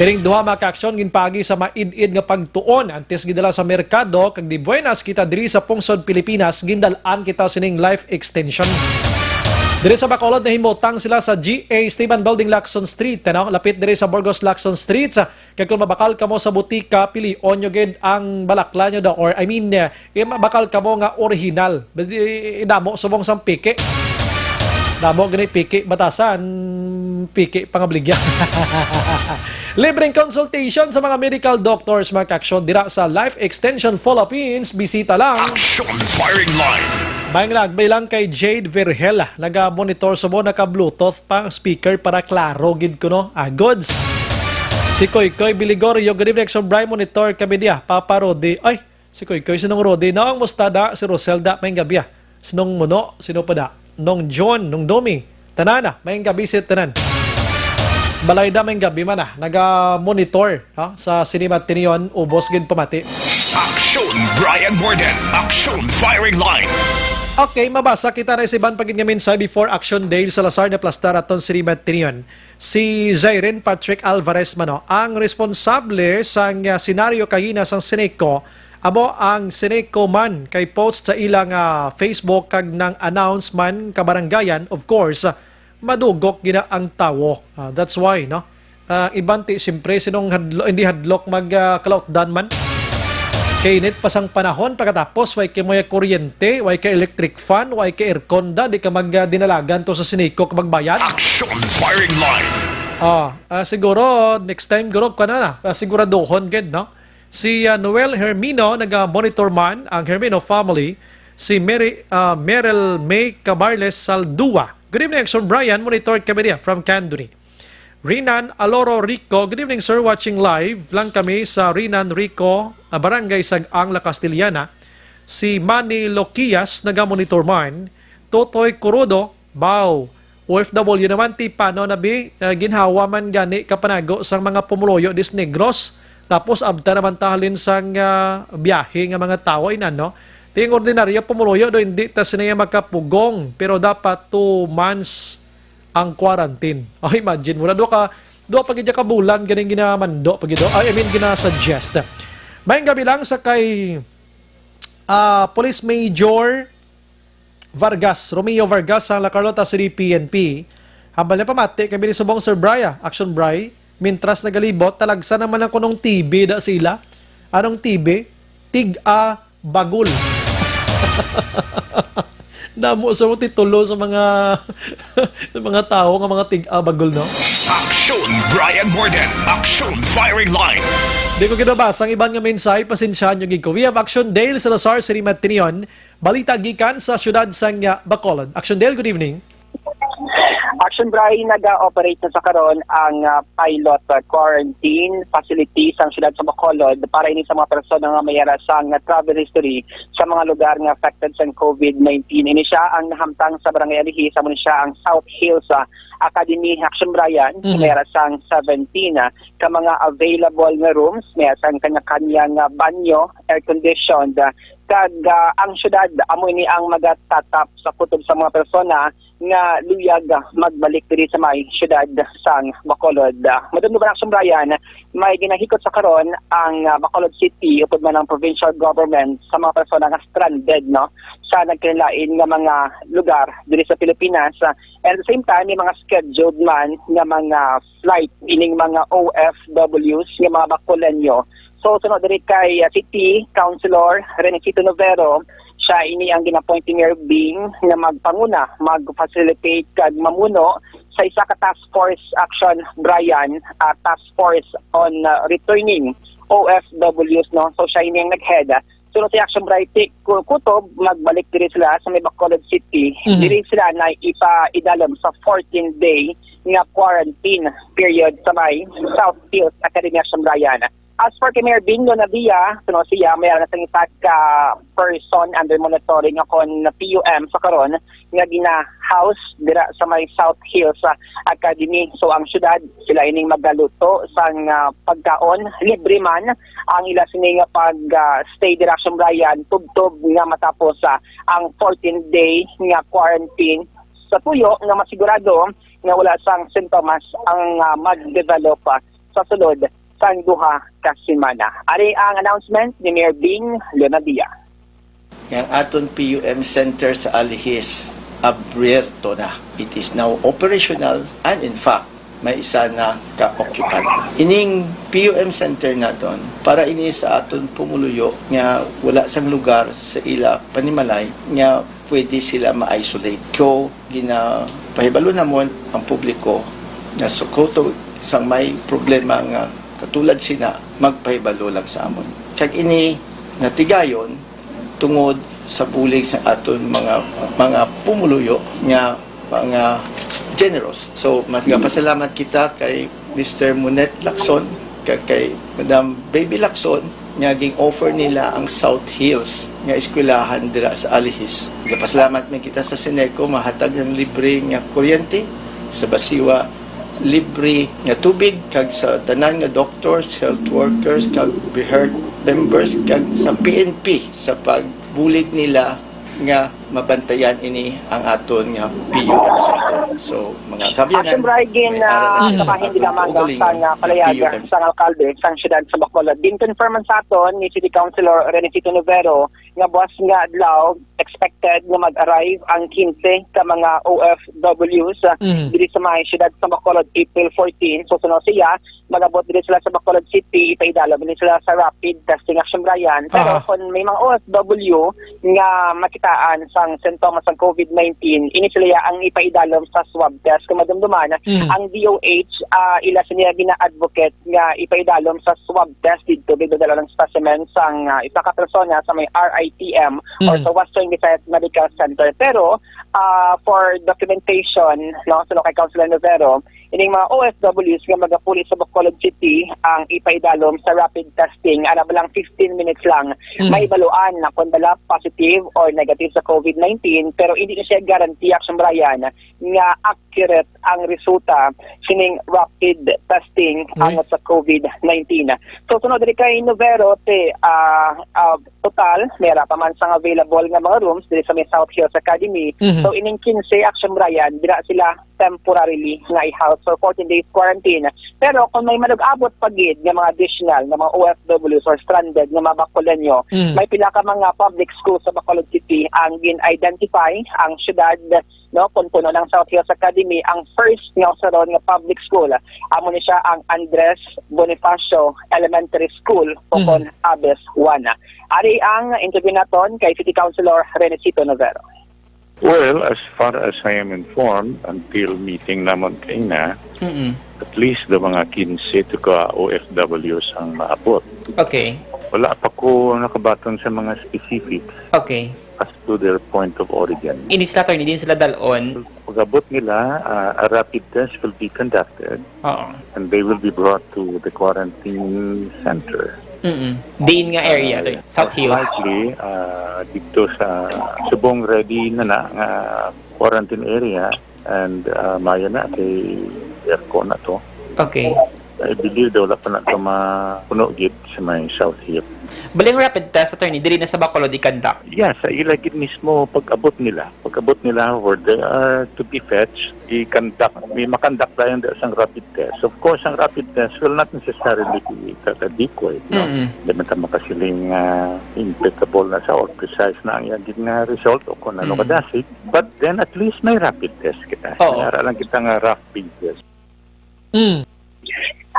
Ining duha, mga kaaksyon, ginpaagi sa maid-id nga pagtuon. Antes gidala sa merkado kag de buenas kita diri sa pungsod Pilipinas, gindal-an kita sining Life Extension. Diri sa Bacolod, nahimutang sila sa G A Esteban Building, Lacson Street, ano? Lapit diri sa Burgos, Lacson Street. Kag kung mabakal kamo sa butika, pilion nyo gid ang balakla nyo daw, or, I mean, eh, eh, mabakal kamo nga original. Badi, eh, damo subong sang piki. Damo gani piki batasan, piki pangabaligya. Libreng consultation sa mga medical doctors, mga kaaksyon, dira sa Life Extension Philippines. Bisita lang. Action Firing Line. Mayong lagbay lang kay Jade Virgela. Naga-monitor subong, naka-Bluetooth pa ang speaker para klaro gid kuno. Ah, goods. Si Koykoy Biligorio, good evening, Action Brian, monitor kami diya. Papa Rudy, ay, si Koykoy, sinong Rudy? Noong Mustada, si Roselda, may gabi, ah. Sinong Muno, sino pa da? Nong John, Nong Domi, tanan, ah, may gabi si tanan. Si Balayda, may gabi man, ah. Naga-monitor, ha, sa Cinema Tinion, ubos gid pamati. Action Brian Morden, Action Firing Line. Okay, mabasa kita na sa iban pa gid nga mensahe before Action Dale Salazar na plastar aton sa Ribat Tinion. Si Zairin Patrick Alvarez mano ang responsable sang, ah, senaryo kagina sang Seneco. Amo ang Seneco man kay post sa ilang, ah, Facebook kag nang announce man kabaranggayan, of course, madugok gina ang tawo. Ah, that's why, no? Ah, iban ti, siyempre, sinong hadlo-, hindi hadlok mag, ah, kalautdan man. Kainit pa sang panahon, pagkatapos, way kay moya kuryente, way kay electric fan, way kay aircon da, di ka mag, ah, dinalagan to sa Seneco ka magbayad. Action Firing Line. Ah, ah, siguro, next time, guro, kuha na na. Ah, siguraduhon gid, no? Si, ah, Noel Hermino, naga-monitor man, ang Hermino family, si Mary, ah, Meryl May Cabarles Saldua. Good evening, Action Brian. Monitor kami niya from Candoni. Rinan Aloro Rico, good evening, sir. Watching live lang kami sa Rinan Rico, ah, Barangay Sag-ang, La Castellana. Si Manny Loquias, naga-monitor man. Totoy Kurudo, Bao, O F W naman ti, paano na bi, ah, ginhawa man gani kapanago sang mga pumuluyo dis Negros. Tapos abta naman ta halin sang, ah, biyahe nga mga tawo, inan, no? Ti ang ordinaryo pumuluyo do, hindi ta sinaya makapugong, pero dapat two months ang quarantine. Oh, imagine mo na, duha ka, duha pa gid ka bulan ganing ginamando pa gid do. I mean, ginasuggest. Mayong gabi lang sa kay, ah, Police Major Vargas, Romeo Vargas, sang La Carlota City P N P. Hambal niya pamati kay binisubong Sir Bry, ah, Action Bry. Mintras nagalibot, talagsa naman ang kunong T B da sila. Anong T B? Tig-a bagol. Damo sa mo titulo sa mga, sa mga tawo nga mga tig-a bagol, no? Action Brian Morden, Action Firing Line. Di ko kinabasa ang iban nga mensahe, pasensyahan nyo gid ko. We have Action Dale Salazar, Siri Matinion. Balita gikan sa siyudad sang, ah, Bacolod. Action Dale, good evening. Action Bray, naga-operate na sa karon ang, ah, pilot, ah, quarantine facility sa siyudad sa Bacolod para ini sa mga persona nga may ara sang, ah, travel history sa mga lugar nga affected sa COVID nineteen. Ini siya ang nahamtang sa Barangay Alihi, sa munisya ang South Hills, ah, Academy. Action Brian, Mhm. may ara sang seventeen, ah, ka mga available nga rooms, may ara sang kanya-kanya nga banyo, air-conditioned, ah, Kag, ah, ang syudad amo ini ang magatatap sa kutob sa mga persona nga luyag, ah, magbalik diri sa may syudad sang Bacolod. Ah, madumduman, Action Brian, may ginahikot sa karon ang, ah, Bacolod City upod man ang provincial government sa mga persona nga stranded, no, sa nagkalain nga mga lugar diri sa Pilipinas. Ah, and at the same time, may mga scheduled man nga mga flight ining mga O F Ws nga mga Bacoleño. So, sunod diri kay, ah, City Councilor Renecito Novero, siya ini ang gin-appoint ni Mayor Bing nga magpanguna, mag-facilitate kag mamuno sa isa ka task force, Action Brian, ah, task force on, ah, returning O F Ws, no? So, siya ini ang nag-head. Sunod si Action Brian, ti-, ku-, kutob, magbalik diri sila sa may Bacolod City. Mhm. Diri sila na ipaidalom sa fourteen-day nga quarantine period sa may South Hills Academy, Action Brian. As for kay Mayor Bing Lonavia, suno siya, may na sang isa ka person under monitoring akon P U M sa karon nga gina-house dira sa may South Hills, ah, Academy. So, ang syudad, sila ining magaluto sang, ah, pagkaon. Libre man ang ila sini nga pag, ah, stay dira, Action Brian, tubtob nga matapos, ah, ang fourteen-day nga quarantine, sa tuyo nga masigurado nga wala sang sintomas ang, ah, mag-develop, ah, sa sulod sang duha ka semana. Ari ang announcement ni Mayor Bing Leonadia. Ang aton P U M center sa Alihis, abierto na. It is now operational and, in fact, may isa na ka occupant. Ining P U M center naton, para ini sa aton pumuluyo nga wala sang lugar sa ila panimalay nga pwede sila ma-isolate. So, ginapahibalo namon ang publiko nga sukuto sang may problema nga katulad sina, magpahibalo lang sa amon. Kag ini natigayon tungod sa bulig sa aton mga, mga pumuluyo nga mga generous. So, magpasalamat kita kay Mister Monet Lacson, kag kay Madam Baby Lacson, nga ging-offer nila ang South Hills nga eskwelahan dira sa Alihis. Nagapasalamat man kita sa Seneco, mahatag ang libre nga kuryente, sa Basiwa, libre nga tubig, kag sa tanan nga doctors, health workers, kag BHERT members, kag sa P N P sa pagbulig nila nga mabantayan ini ang aton nga P U M Center. So, mga kaabyanan, Action Brian, may ah, araw sa kabahin mga din lamang kaugalingon sang, ah, ang palayag P U M. Sang alkalde sang siyudad sa Bacolod. Gin-confirm man sa aton ni City Councilor Renecito Novero nga buwas nga adlaw expected nga mag-arrive ang quince ka mga O F Ws, ah, Mhm. diri sa may siyudad sa Bacolod, April fourteen. So, suno siya, mag-abot diri sila sa Bacolod City, ipaidalom ni sila sa rapid testing, Action Brian. Pero Aha. kung may mga O F W nga makitaan sang sintomas sang COVID nineteen, ini sila ang ipaidalom sa swab test. Kung madumduman, Mm. ang D O H, ah, ila sila gina-advocate nga ipaidalom sa swab test didto, bigdadala ng specimen sang, ah, isa ka persona sa may R I T M or Mm. sa Western Visayas Medical Center. Pero, ah, for documentation, no, suno kay Councilor Novero, ining mga O F Ws nga magapuli sa Bacolod City ang ipaidalom sa rapid testing, ara ba lang fifteen minutes lang, Mm. mahibaluan na kung bala positive or negative sa COVID nineteen, pero hindi na siya guarantee, Action Brian, nga accurate ang resulta sining rapid testing Uy. angot sa COVID nineteen. So, sunod diri kay Novero, te, ah, ah, total, may ara pa man sang available nga mga rooms diri sa may South Hills Academy. Mhm. So, ining quince, Action Brian, dira sila temporarily nga i-house for fourteen days quarantine. Pero kung may manug-abot pa gid nga mga additional nga mga O F Ws or stranded nga mga Bacolodño, Mm. may pila ka mga public school sa Bacolod City ang gin-identify ang siyudad, no, kung puno ng South Hills Academy ang first nga usaron nga public school. Amo ni siya ang Andres Bonifacio Elementary School o Mm. kon ABES one. Ari ang interview naton kay City Councilor Renecito Novero. Well, as far as I am informed, until meeting namon kaina, Mm-mm. at least the mga quince to ka O F Ws ang maabot. Okay. Wala pa ko nakabaton sa mga specifics Okay. as to their point of origin. Ini sila, attorney, din sila dalon. Pag-abot nila, ah, a rapid test will be conducted Oo. and they will be brought to the quarantine center. Mm-mm. Diin nga area, Ah, attorney? South most Hills. Likely, ah, dito sa subong ready na na nga quarantine area and, ah, mayo na kay aircon na to. Okay. I believe daw wala pa na ito mapuno gid sa may South Hill. Bali ang rapid test, attorney, diri na sa Bacolod i-conduct? Yes, sa ila gid mismo pag-abot nila. Pag-abot nila where they are to be fetched, i-conduct, may makonduct tayo da sang rapid test. Of course, ang rapid test will not necessarily be ka-, ka-decoy, no? Mm-mm. Hindi man ta makasiling, ah, implicable na sa or precise na ang iyang gid nga result o kung ano Mm. kadasig. But then at least may rapid test kita. Oo. May ara lang kita nga rough figures. Mm.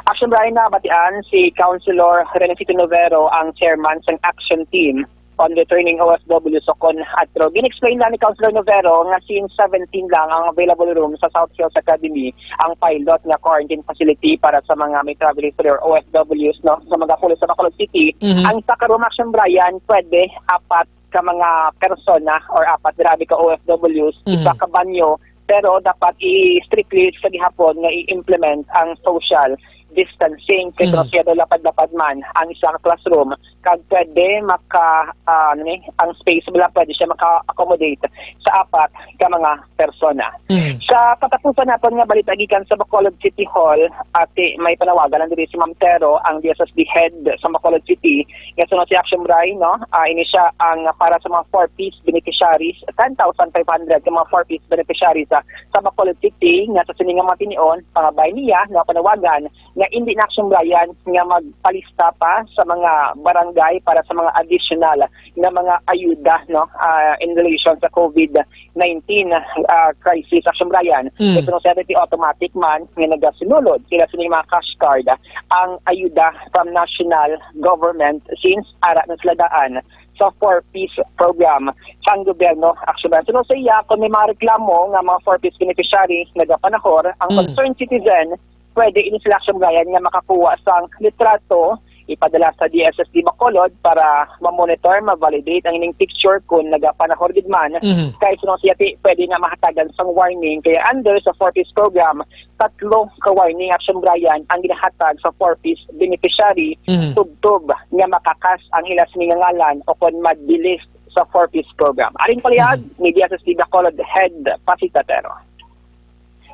Action Brian, nabatian si Councilor Renencito Novero, ang chairman sang action team on returning O F Ws, kon atro. Gin-explain na ni Councilor Novero nga since seventeen lang ang available room sa South Hills Academy, ang pilot nga quarantine facility para sa mga may travel history or O F Ws, no, sa mga pulis sa Bacolod City. Mhm. Ang isa ka room, Action Brian, pwede apat ka mga persona or apat grabe ka O F Ws, Mhm. isa ka banyo, pero dapat i-strictly sa gihapon nga i-implement ang social distancing. Kay Mhm. kung siya daw lapad-lapad man ang isa ka classroom, kag pwede maka, ah, ano ni, ang space bala pwede siya maka-accommodate sa apat ka mga persona. Mhm. Sa katapusan naton nga balita gikan sa Bacolod City Hall, ati may panawagan ang diri si Ma'am Tero, ang D S S D head sa Bacolod City, nga suno si Action Bray, no? Ah, ini siya ang para sa mga four Ps beneficiaries, ten thousand five hundred ka mga four Ps beneficiaries sa, sa Bacolod City, nga sa sini nga mga tinion, pangabay niya nga panawagan nga indi na Action Brian nga magpalista pa sa mga barangay para sa mga additional nga mga ayuda, no? Ah, in relation sa COVID nineteen, ah, crisis, Action Brian. Mm. Kay suno sa automatic man nga nagasinulod sila sini mga cash card ang ayuda from national government since ara na sila daan sa four Ps program sang gobyerno, Action Brian. Suno sa iya, kung may mga reklamo nga mga four Ps beneficiary nagapanahor, ang Mm. concerned citizen, pwede ini sila, Action Brian, nga makakuha sang litrato, ipadala sa D S S D Bacolod para ma-monitor, ma-validate ang ining picture kung nagapanahor gid man. Mhm. Kay suno siya, ti, pwede na mahatagan sang warning. Kaya under sa four Ps program, tatlo ka warning, Action Brian, ang ginahatag sa four Ps beneficiary, Mhm. tubtob nga makakas ang ila sini nga ngalan o kon ma-delist sa four Ps program. Aring palihag, Mhm. ni D S S D Bacolod Head Pasita Tero.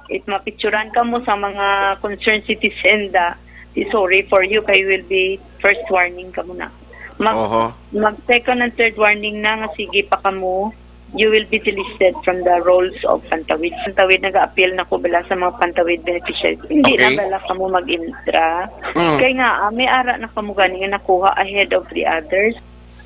If mapicturan kamo sa mga concerned citizen, da, di sorry for you, kay will be first warning kamo na. Mag, Oho. mag second and third warning na nga sige pa kamo, you will be delisted from the rolls of Pantawid. Pantawid, nag-appeal na ko bala sa mga Pantawid beneficiaries. Hindi Okay. na bala kamo mag-intra. Mm. Kay nga, ah, may ara na kamo gani nga nakuha ahead of the others.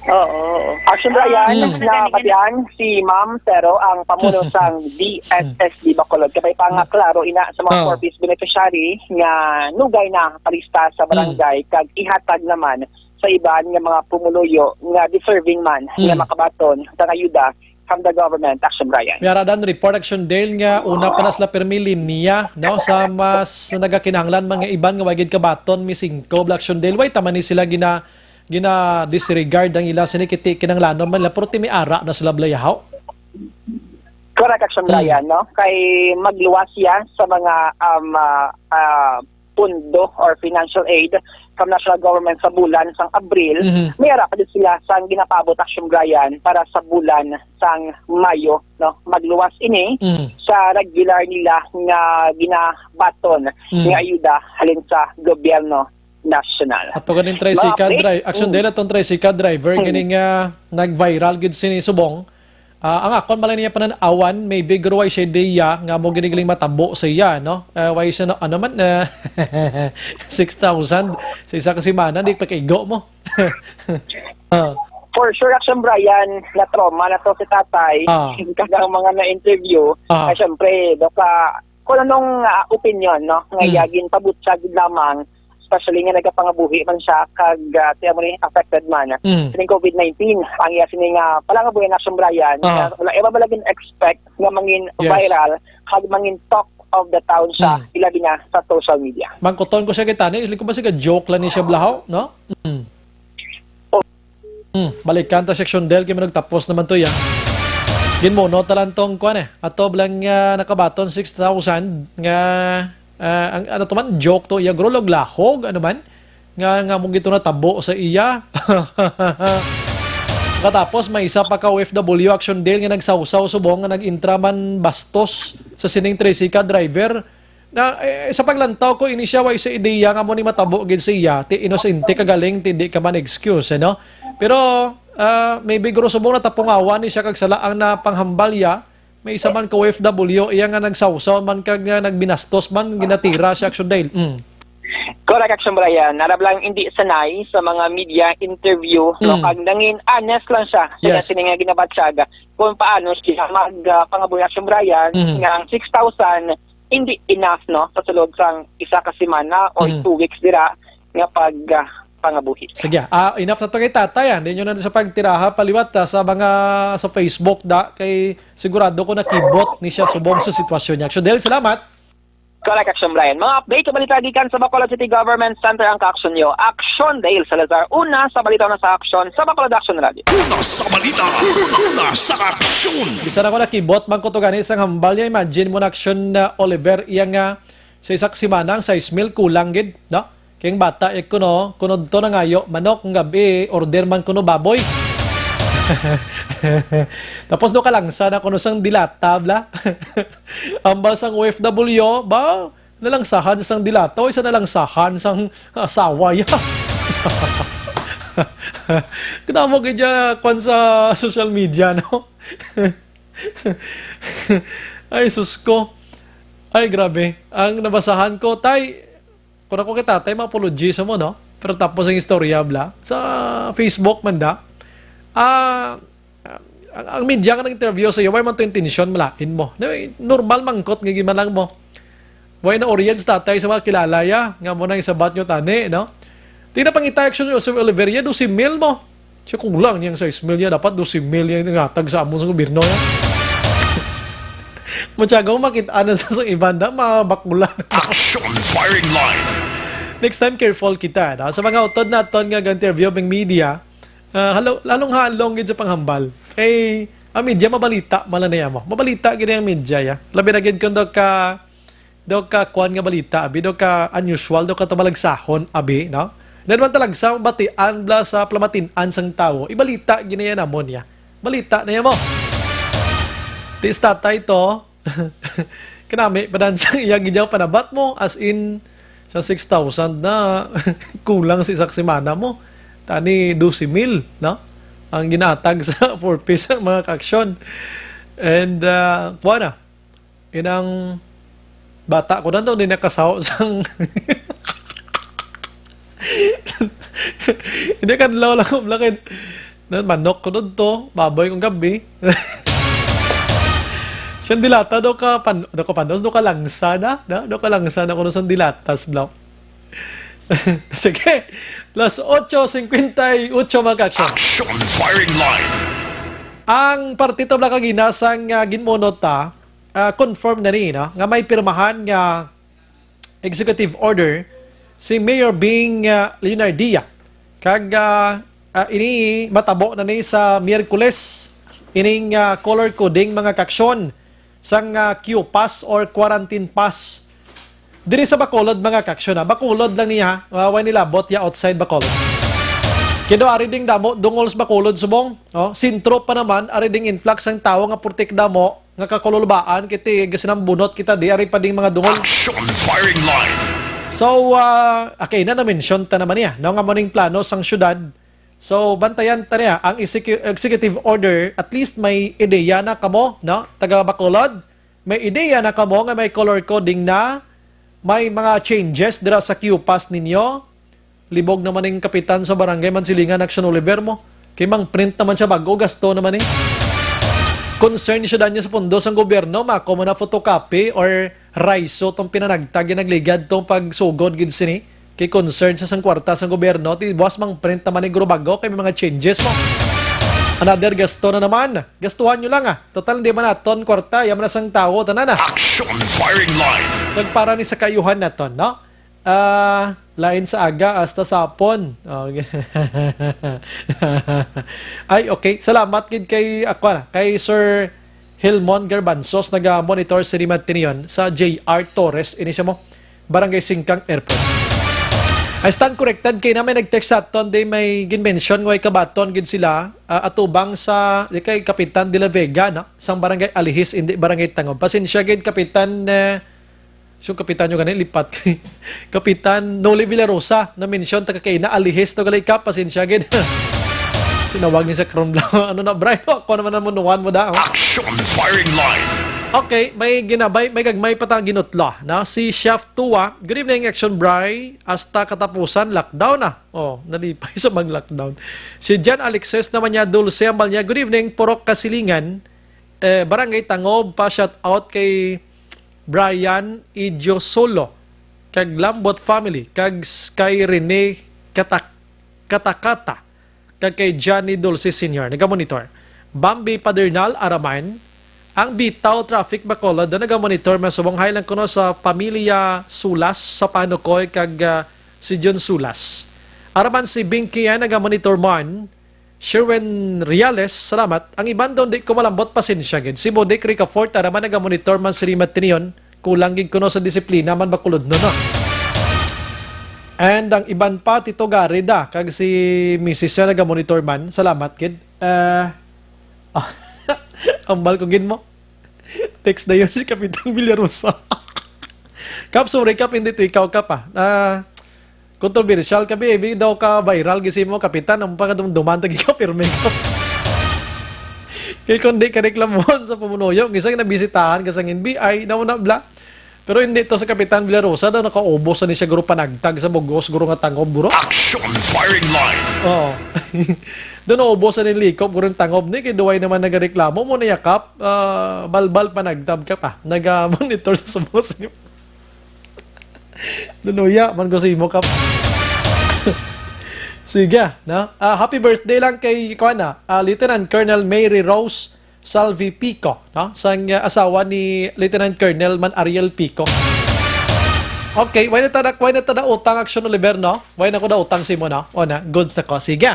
Oo, oo. Action Brian, Mm. na batian si Ma'am Tero, ang pamuno sang D S S D Bacolod. Kabay pa nga klaro ina sa mga Oh. four Ps beneficiary nga nugay na palista sa barangay kag ihatag naman sa iban nga mga pumuluyo nga deserving man nga Mm. makabaton sang ayuda from the government, Action Brian. May ara dan report, Action Dale, nga una pa na sila pirmi linya, no, sa mas nagakinahanglan man nga iban nga wa gid kabaton, mi singko bala, Action Dale. Why tama ni sila gina gina-disregard ang ila sini kiti kinahanglanon man nila, pero ti may ara na sila bala yahaw. Correct, Action Mm. Brian, no? Kay magluwas siya sa mga, um, ah, ah, pundo or financial aid from national government sa bulan sang Abril, Mhm. may ara pa din sila sang ginapaabot, Action Brian, para sa bulan sang Mayo, no? Magluwas ini Mhm. sa regular nila nga ginabaton Mhm. nga ayuda halin sa gobyerno nasyonal. Ato ganing Mga tricycle update? dri-, Action Mm. Dale, atong tricycle driver, Mm. gini nga nag-viral gid sini subong. Ah, ang akon man lang niya panan-awan, maybe guro way siya ideya nga mo ginigiling matabo sa iya, no? Ah, way siya, no, ano man, ah, six thousand sa isa ka semana, di pa kaigo mo. Ah. For sure, Action Brian, na-trauma na to si tatay. Ah. Kag ang mga na-interview, Ah. ay, syempre, do ka, kung anong, ah, opinion, no? Nga Mm. iya ginpabutyag lamang, especially nga nagapangabuhi man siya, kag, ah, tiyan mo ni, affected man, Mm. sining COVID nineteen. Ang iya sining, ah, palangabuhi na, Action Brian, Ah. nga wala, iba ba lagi expect nga mangin Yes. viral, kag mangin talk of the town siya, Mm. ilabi na sa social media. Mangkuton ko siya kita ni, isli ko ba siya joke lang ni siya blahaw, no? Mm. Oh. Hmm, balikan ta, Section Del, kay manugtapos naman to, ya. Ginmuno ta lang tong, kuwan, eh. Ato lang nga nakabaton, six thousand, nga, ah, ang, ano to man, joke to, iya, guro, log lahog, ano man, nga, nga mong gito natabo sa iya. Katapos, may isa pa ka O F W, Action Del, nga nagsawsaw subong, nga nag-intra man bastos sa sining tricycle driver, Na, eh, sa paglantaw ko, ini siya way sa ideya nga mo ni matabo gid siya, ti inosente ka galing, ti di ka man excuse, eh, no? Pero, ah, maybe guro subong natapungawan ni siya kag sala ang napanghambal ya, may isa man ka O F W, iya nga nagsawsaw man kag nga nagbinastos man, ginatira siya, Action Dale. Mm. Correct, Action Brian. Narab lang hindi sanay sa mga media interview, no? Mm. Kag nangin honest lang siya sa Yes. iyang sini nga ginabatyaga kung paano siya mag, ah, pangabuhi, Action Brian, Mhm. nga ang six thousand hindi enough, no, sa sulod sang isa ka semana o Mhm. two weeks dira nga pag, ah, pangabuhi. Sige, ah, enough na to kay tatay, ah. Hindi nyo na sa pagtiraha paliwat, ah, sa mga sa Facebook, da, kay sigurado ko nakibot ni siya subong sa sitwasyon niya. Action Dale, salamat. Correct, Action Brian. Mga update sa balita gikan sa Bacolod City Government Center ang ka-action nyo. Action Dale Salazar, una sa balita, una sa aksyon, sa Bacolod Action Radio. Una sa balita, una sa aksyon. Bisan ako nakibot man ko to gani sang hambal niya. Imagine mo na, Action, uh, Oliver, iya nga sa isa ka semana ang sais mil kulang gid, no? Kay ang bata, eh, kuno, kuno to nangayo manok, ang gabi, order man kuno baboy. Tapos no, kalangsa na kuno sang dilata, bla. Hambal sang O F W, ba, nalangsahan sang dilata, o isa nalangsahan sang asawa ya. Kadamo gid ya kwan sa social media, no? Ay, sus ko. Ay, grabe. Ang nabasahan ko, tay, kung ako kay tatay, ma-apology sa mo, no? Pero tapos ang istorya, bla. Sa Facebook man da. Ah, ang, ang media nga nag-interview sa iyo, wala man to intensyon, malain mo. Na, normal mangkot nga gimanang mo. Wala na orients tatay sa mga kilala ya, nga mo nang isabat nyo tani, no? Di na pangita action nyo sa Oliveria, dosi mil mo. Siya kulang niyang sais mil niya, dapat dosi mil niya yung hatag sa amon sa gobyerno ya. Matyaga mo makita na sa, sa iban na, mabakulan. Action firing line. Next time, careful kita, no? Sa mga utod naton nga interview ng media, ah, halo-, lalong halong gid sa panghambal. Kay, ang media, mabalita, mala na mo. Mabalita gid ang media, ya. Labi na gid kung do ka, do ka kuan nga balita, abi, do ka unusual, do ka tumalagsahon, abi, no? Then, man talagsa, batian bla sa plamatinan sang tawo. Ibalita, gid na yan, amon, ya. Balita na yan mo. Ti si tatay to, kanami, pa dan sang iya gid yung panabat mo, as in, sa six thousand na kulang sa isa ka semana mo. Tani, dosi mil, no? Ang ginatag sa four Ps sa mga kaaksyon. And, ah, kuha na. Inang bata ko na to, di nakasaw sang hindi, kanlaw lang ko, blakin. Nan, manok ko doon to, baboy kong gabi. Siyang dilata, do ka pan-, do ka panos, do ka langsa na, na, do ka langsa na kuno sang dilatas, bla. Sige, las ocho cincuenta y ocho, mga kaaksyon. Action firing line. Ang partito, bla, kagina sang, ah, ginmunot ta, ah, confirm na ni, no, nga may pirmahan nga executive order si Mayor Bing, ah, Leonardia. Kag, ah, ah, ini matabo na ni sa Miyerkules, ining, ah, color coding, mga kaaksyon, sang, ah, Q pass or quarantine pass. Diri sa Bacolod, mga kaaksyon, ha. Bacolod lang niya, ha. Wa-, wa nilabot ya outside Bacolod. Kaya daw, ari ding damo, dungol sa Bacolod, subong. Oh, sentro pa naman, ari ding influx ang tawo nga putik damo, nga kakululbaan, kiti gasinambunot kita di, ari pa ding mga dungol. Action firing line. So, ah, okay, na na-mention ta naman niya, no, nga mo ning plano sang syudad. So, bantayan ta niya ang execu-, executive order, at least may ideya na kamo, no, taga Bacolod, may ideya na kamo nga may color coding na, may mga changes dira sa Q pass ninyo. Libog naman ning kapitan sa barangay Mansilingan, Action Oliver mo. Kay mang print naman siya bago, gasto naman eh. Concern siya dan niya sa pundo sang gobyerno, mako mo na photocopy or raiso tong pinanagtag yung nagligad tong pagsugod gid sini. Kay concern sa sang kwarta sang gobyerno, ti buwas mang print naman ni guro bago kay may mga changes mo. Another gasto na naman. Gastuhan nyo lang ah. Total, hindi man naton kwarta, yaman na sang tawo, tanan ah. Action firing line. Nagpara ni sa kayuhan naton, no? Ah, lain sa aga, hasta sa hapon. Okay. Ay, okay. Salamat gid kay, ako na, kay Sir Hilmon Garbanzos, naga-monitor sa Rimatinion sa J R Torres. Ini siya mo, Barangay Singkang Airport. I stand corrected kay na may nag-text sa aton, di may gin-mention nga way kabaton gid sila, ah, atubang sa, di kay Kapitan de la Vega, no? Sang Barangay Alihis, hindi Barangay Tangob. Pasensya gid, Kapitan, eh, So, kapitan nyo gani, lipat kay Kapitan Noli Villarosa, na-mention ta kay na alihis to gali ka, pasensya gid. Sinawag ni sa Crown Blanc. Ano na, Brian? Ako naman ang munuan mo daw. Action firing line. Okay, may ginabay, may gagmay pa ta ginutlo, no? Si Chef Tua, "Good evening, Action Bri. Hasta katapusan, lockdown na." Oh, nalipay sa mag-lockdown. Si Jan Alexis naman niya, Dulce Ambal niya, "Good evening, Purok Kasilingan, eh, Barangay Tangob pa, shout out kay Brian Idio Solo, kag Lambot family, kag s-, kay Rene Katak-, Katakata, kag kay Johnny Dulce Senior." Nagamonitor. Bambi Padernal, Araman, ang Bitaw Traffic Bacolod, na nagamonitor, masubong hi lang kuno sa pamilya Sulas, sa Panukoy, kag, ah, si John Sulas. Araman si Binky, ah, nagamonitor man. Sherwin Reales, salamat. Ang iban daw di ko malambot, pasensya gid. Si Modik Ricafort, araman nagamonitor man si Lima Tinion. Kulang gid kuno sa disiplina man, Bacolodnon, no? And ang iban pa, Tito Garida, kag si misis niya nagamonitor man. Salamat gid. Eh, ambal ko gid mo. Text na yun si Kapitan Villarosa. Kap, sorry, Kap, hindi to ikaw, Kap, ah. Ah, kontrobersyal ka, baby. Daw ka viral, gisi mo, Kapitan. Ang pangadumduman, tagi ka, pirmi ka. Kay kung di ka reklamuhon sa pumunuyo, gisang nabisitahan ka sang N B I, daw na bla. Pero hindi to sa Kapitan Villarosa, daw nakaubos na ni siya, guro, panagtag sa bugos, guro, nga tangob, guro. Action firing line. Oo. Doon naubos na ni likop, guro, yung tangob ni, kay duway naman nagareklamo mo na yakap, ah, balbal panagtab ka pa. Naga-monitor sa subos niyo. Dunuya, man ko sa imo, Kap. Sige, no? Ah, happy birthday lang kay, kuwan na, ah, Lieutenant Colonel Mary Rose Salvi Pico, no? Sang, ah, asawa ni Lieutenant Colonel Man Ariel Pico. Okay, why na tada, why na tada utang, Action Oliver, no? Why na ko da utang si mo, no? O na, goods na ko. Sige.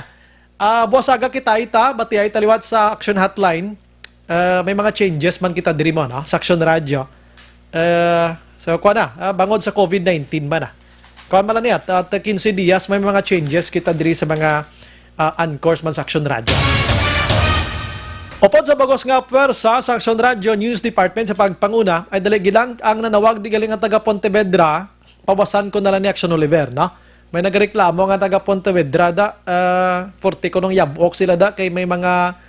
Ah, buwas aga kita ita, batiay ta liwat sa Action Hotline. Ah, may mga changes man kita diri mo, no? Sa Action Radio. Ah, so, kuwan na, ah, bangod sa covid nineteen man, ah. Kuwan man lang niya, at, at quince dias, may mga changes kita diri sa mga, ah, anchors man sa Action Radio. Upod sa bugos nga pwersa sa Action Radio News Department sa pagpanguna, ay dali gilang ang nanawag di galing ang taga Pontevedra, pawasan ko na lang ni Action Oliver, no? May nagreklamo nga taga Pontevedra da, ah, forte kunong yabok sila da, kay may mga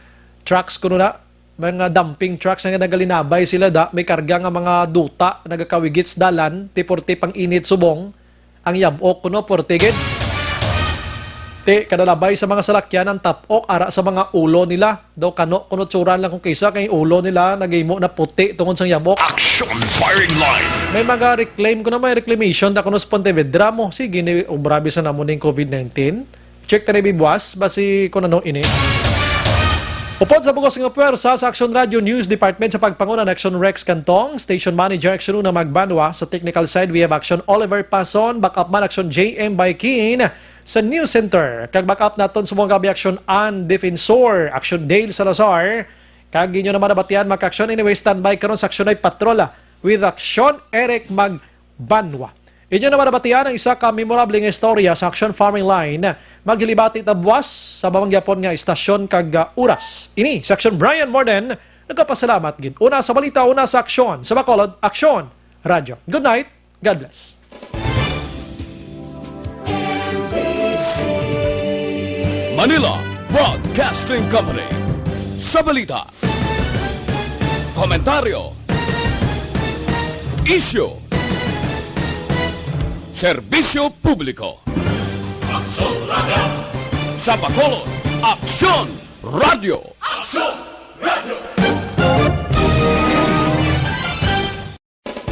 trucks kuno na, mga dumping trucks nga nagalinabay sila da, may karga nga mga duta, nagakawigits dalan, ti forte pang init subong, ang yabok kuno, forte gid. Ti, kadalabay sa mga salakyan ang tapok, ara sa mga ulo nila. Daw kano kuno tsuran lang kung kisa kay ulo nila nagahimo na puti tungod sang yabok. Action firing line. May mga reclaim ko na may reclamation da kuno sa Pontevedra mo. Sige ni, o grabe sa namo ning covid nineteen. Check ta na bibuas, basi kung ano ini. Upod sa bugos nga pwersa sa Action Radio News Department sa pagpanguna ni Action Rex Cantong, Station Manager Action Una Magbanwa, sa technical side we have Action Oliver Pason, backup man Action J M Baikin, sa News Center. Kag backup naton sa mga gabi Action Ann Defensor, Action Dale Salazar, kag inyo naman nabatian, mga ka-Action. Anyway, standby karon sa Action ay Patrol, ah, with Action Eric Magbanwa. Inyo naman nabatian ang isa ka memorable nga istorya sa Action Farming Line. Maghilibati ta buwas sa bawang gyapon nga istasyon kag, ah, oras. Ini si Action Brian Morden, nagapasalamat gid. Una sa balita, una sa aksyon. Sa Bacolod, Action Radio. Good night. God bless. Manila Broadcasting Company. Sa balita, komentaryo, isyu, serbisyo publiko. Aksyon Radio. Sa Bacolod, Aksyon Radio. Aksyon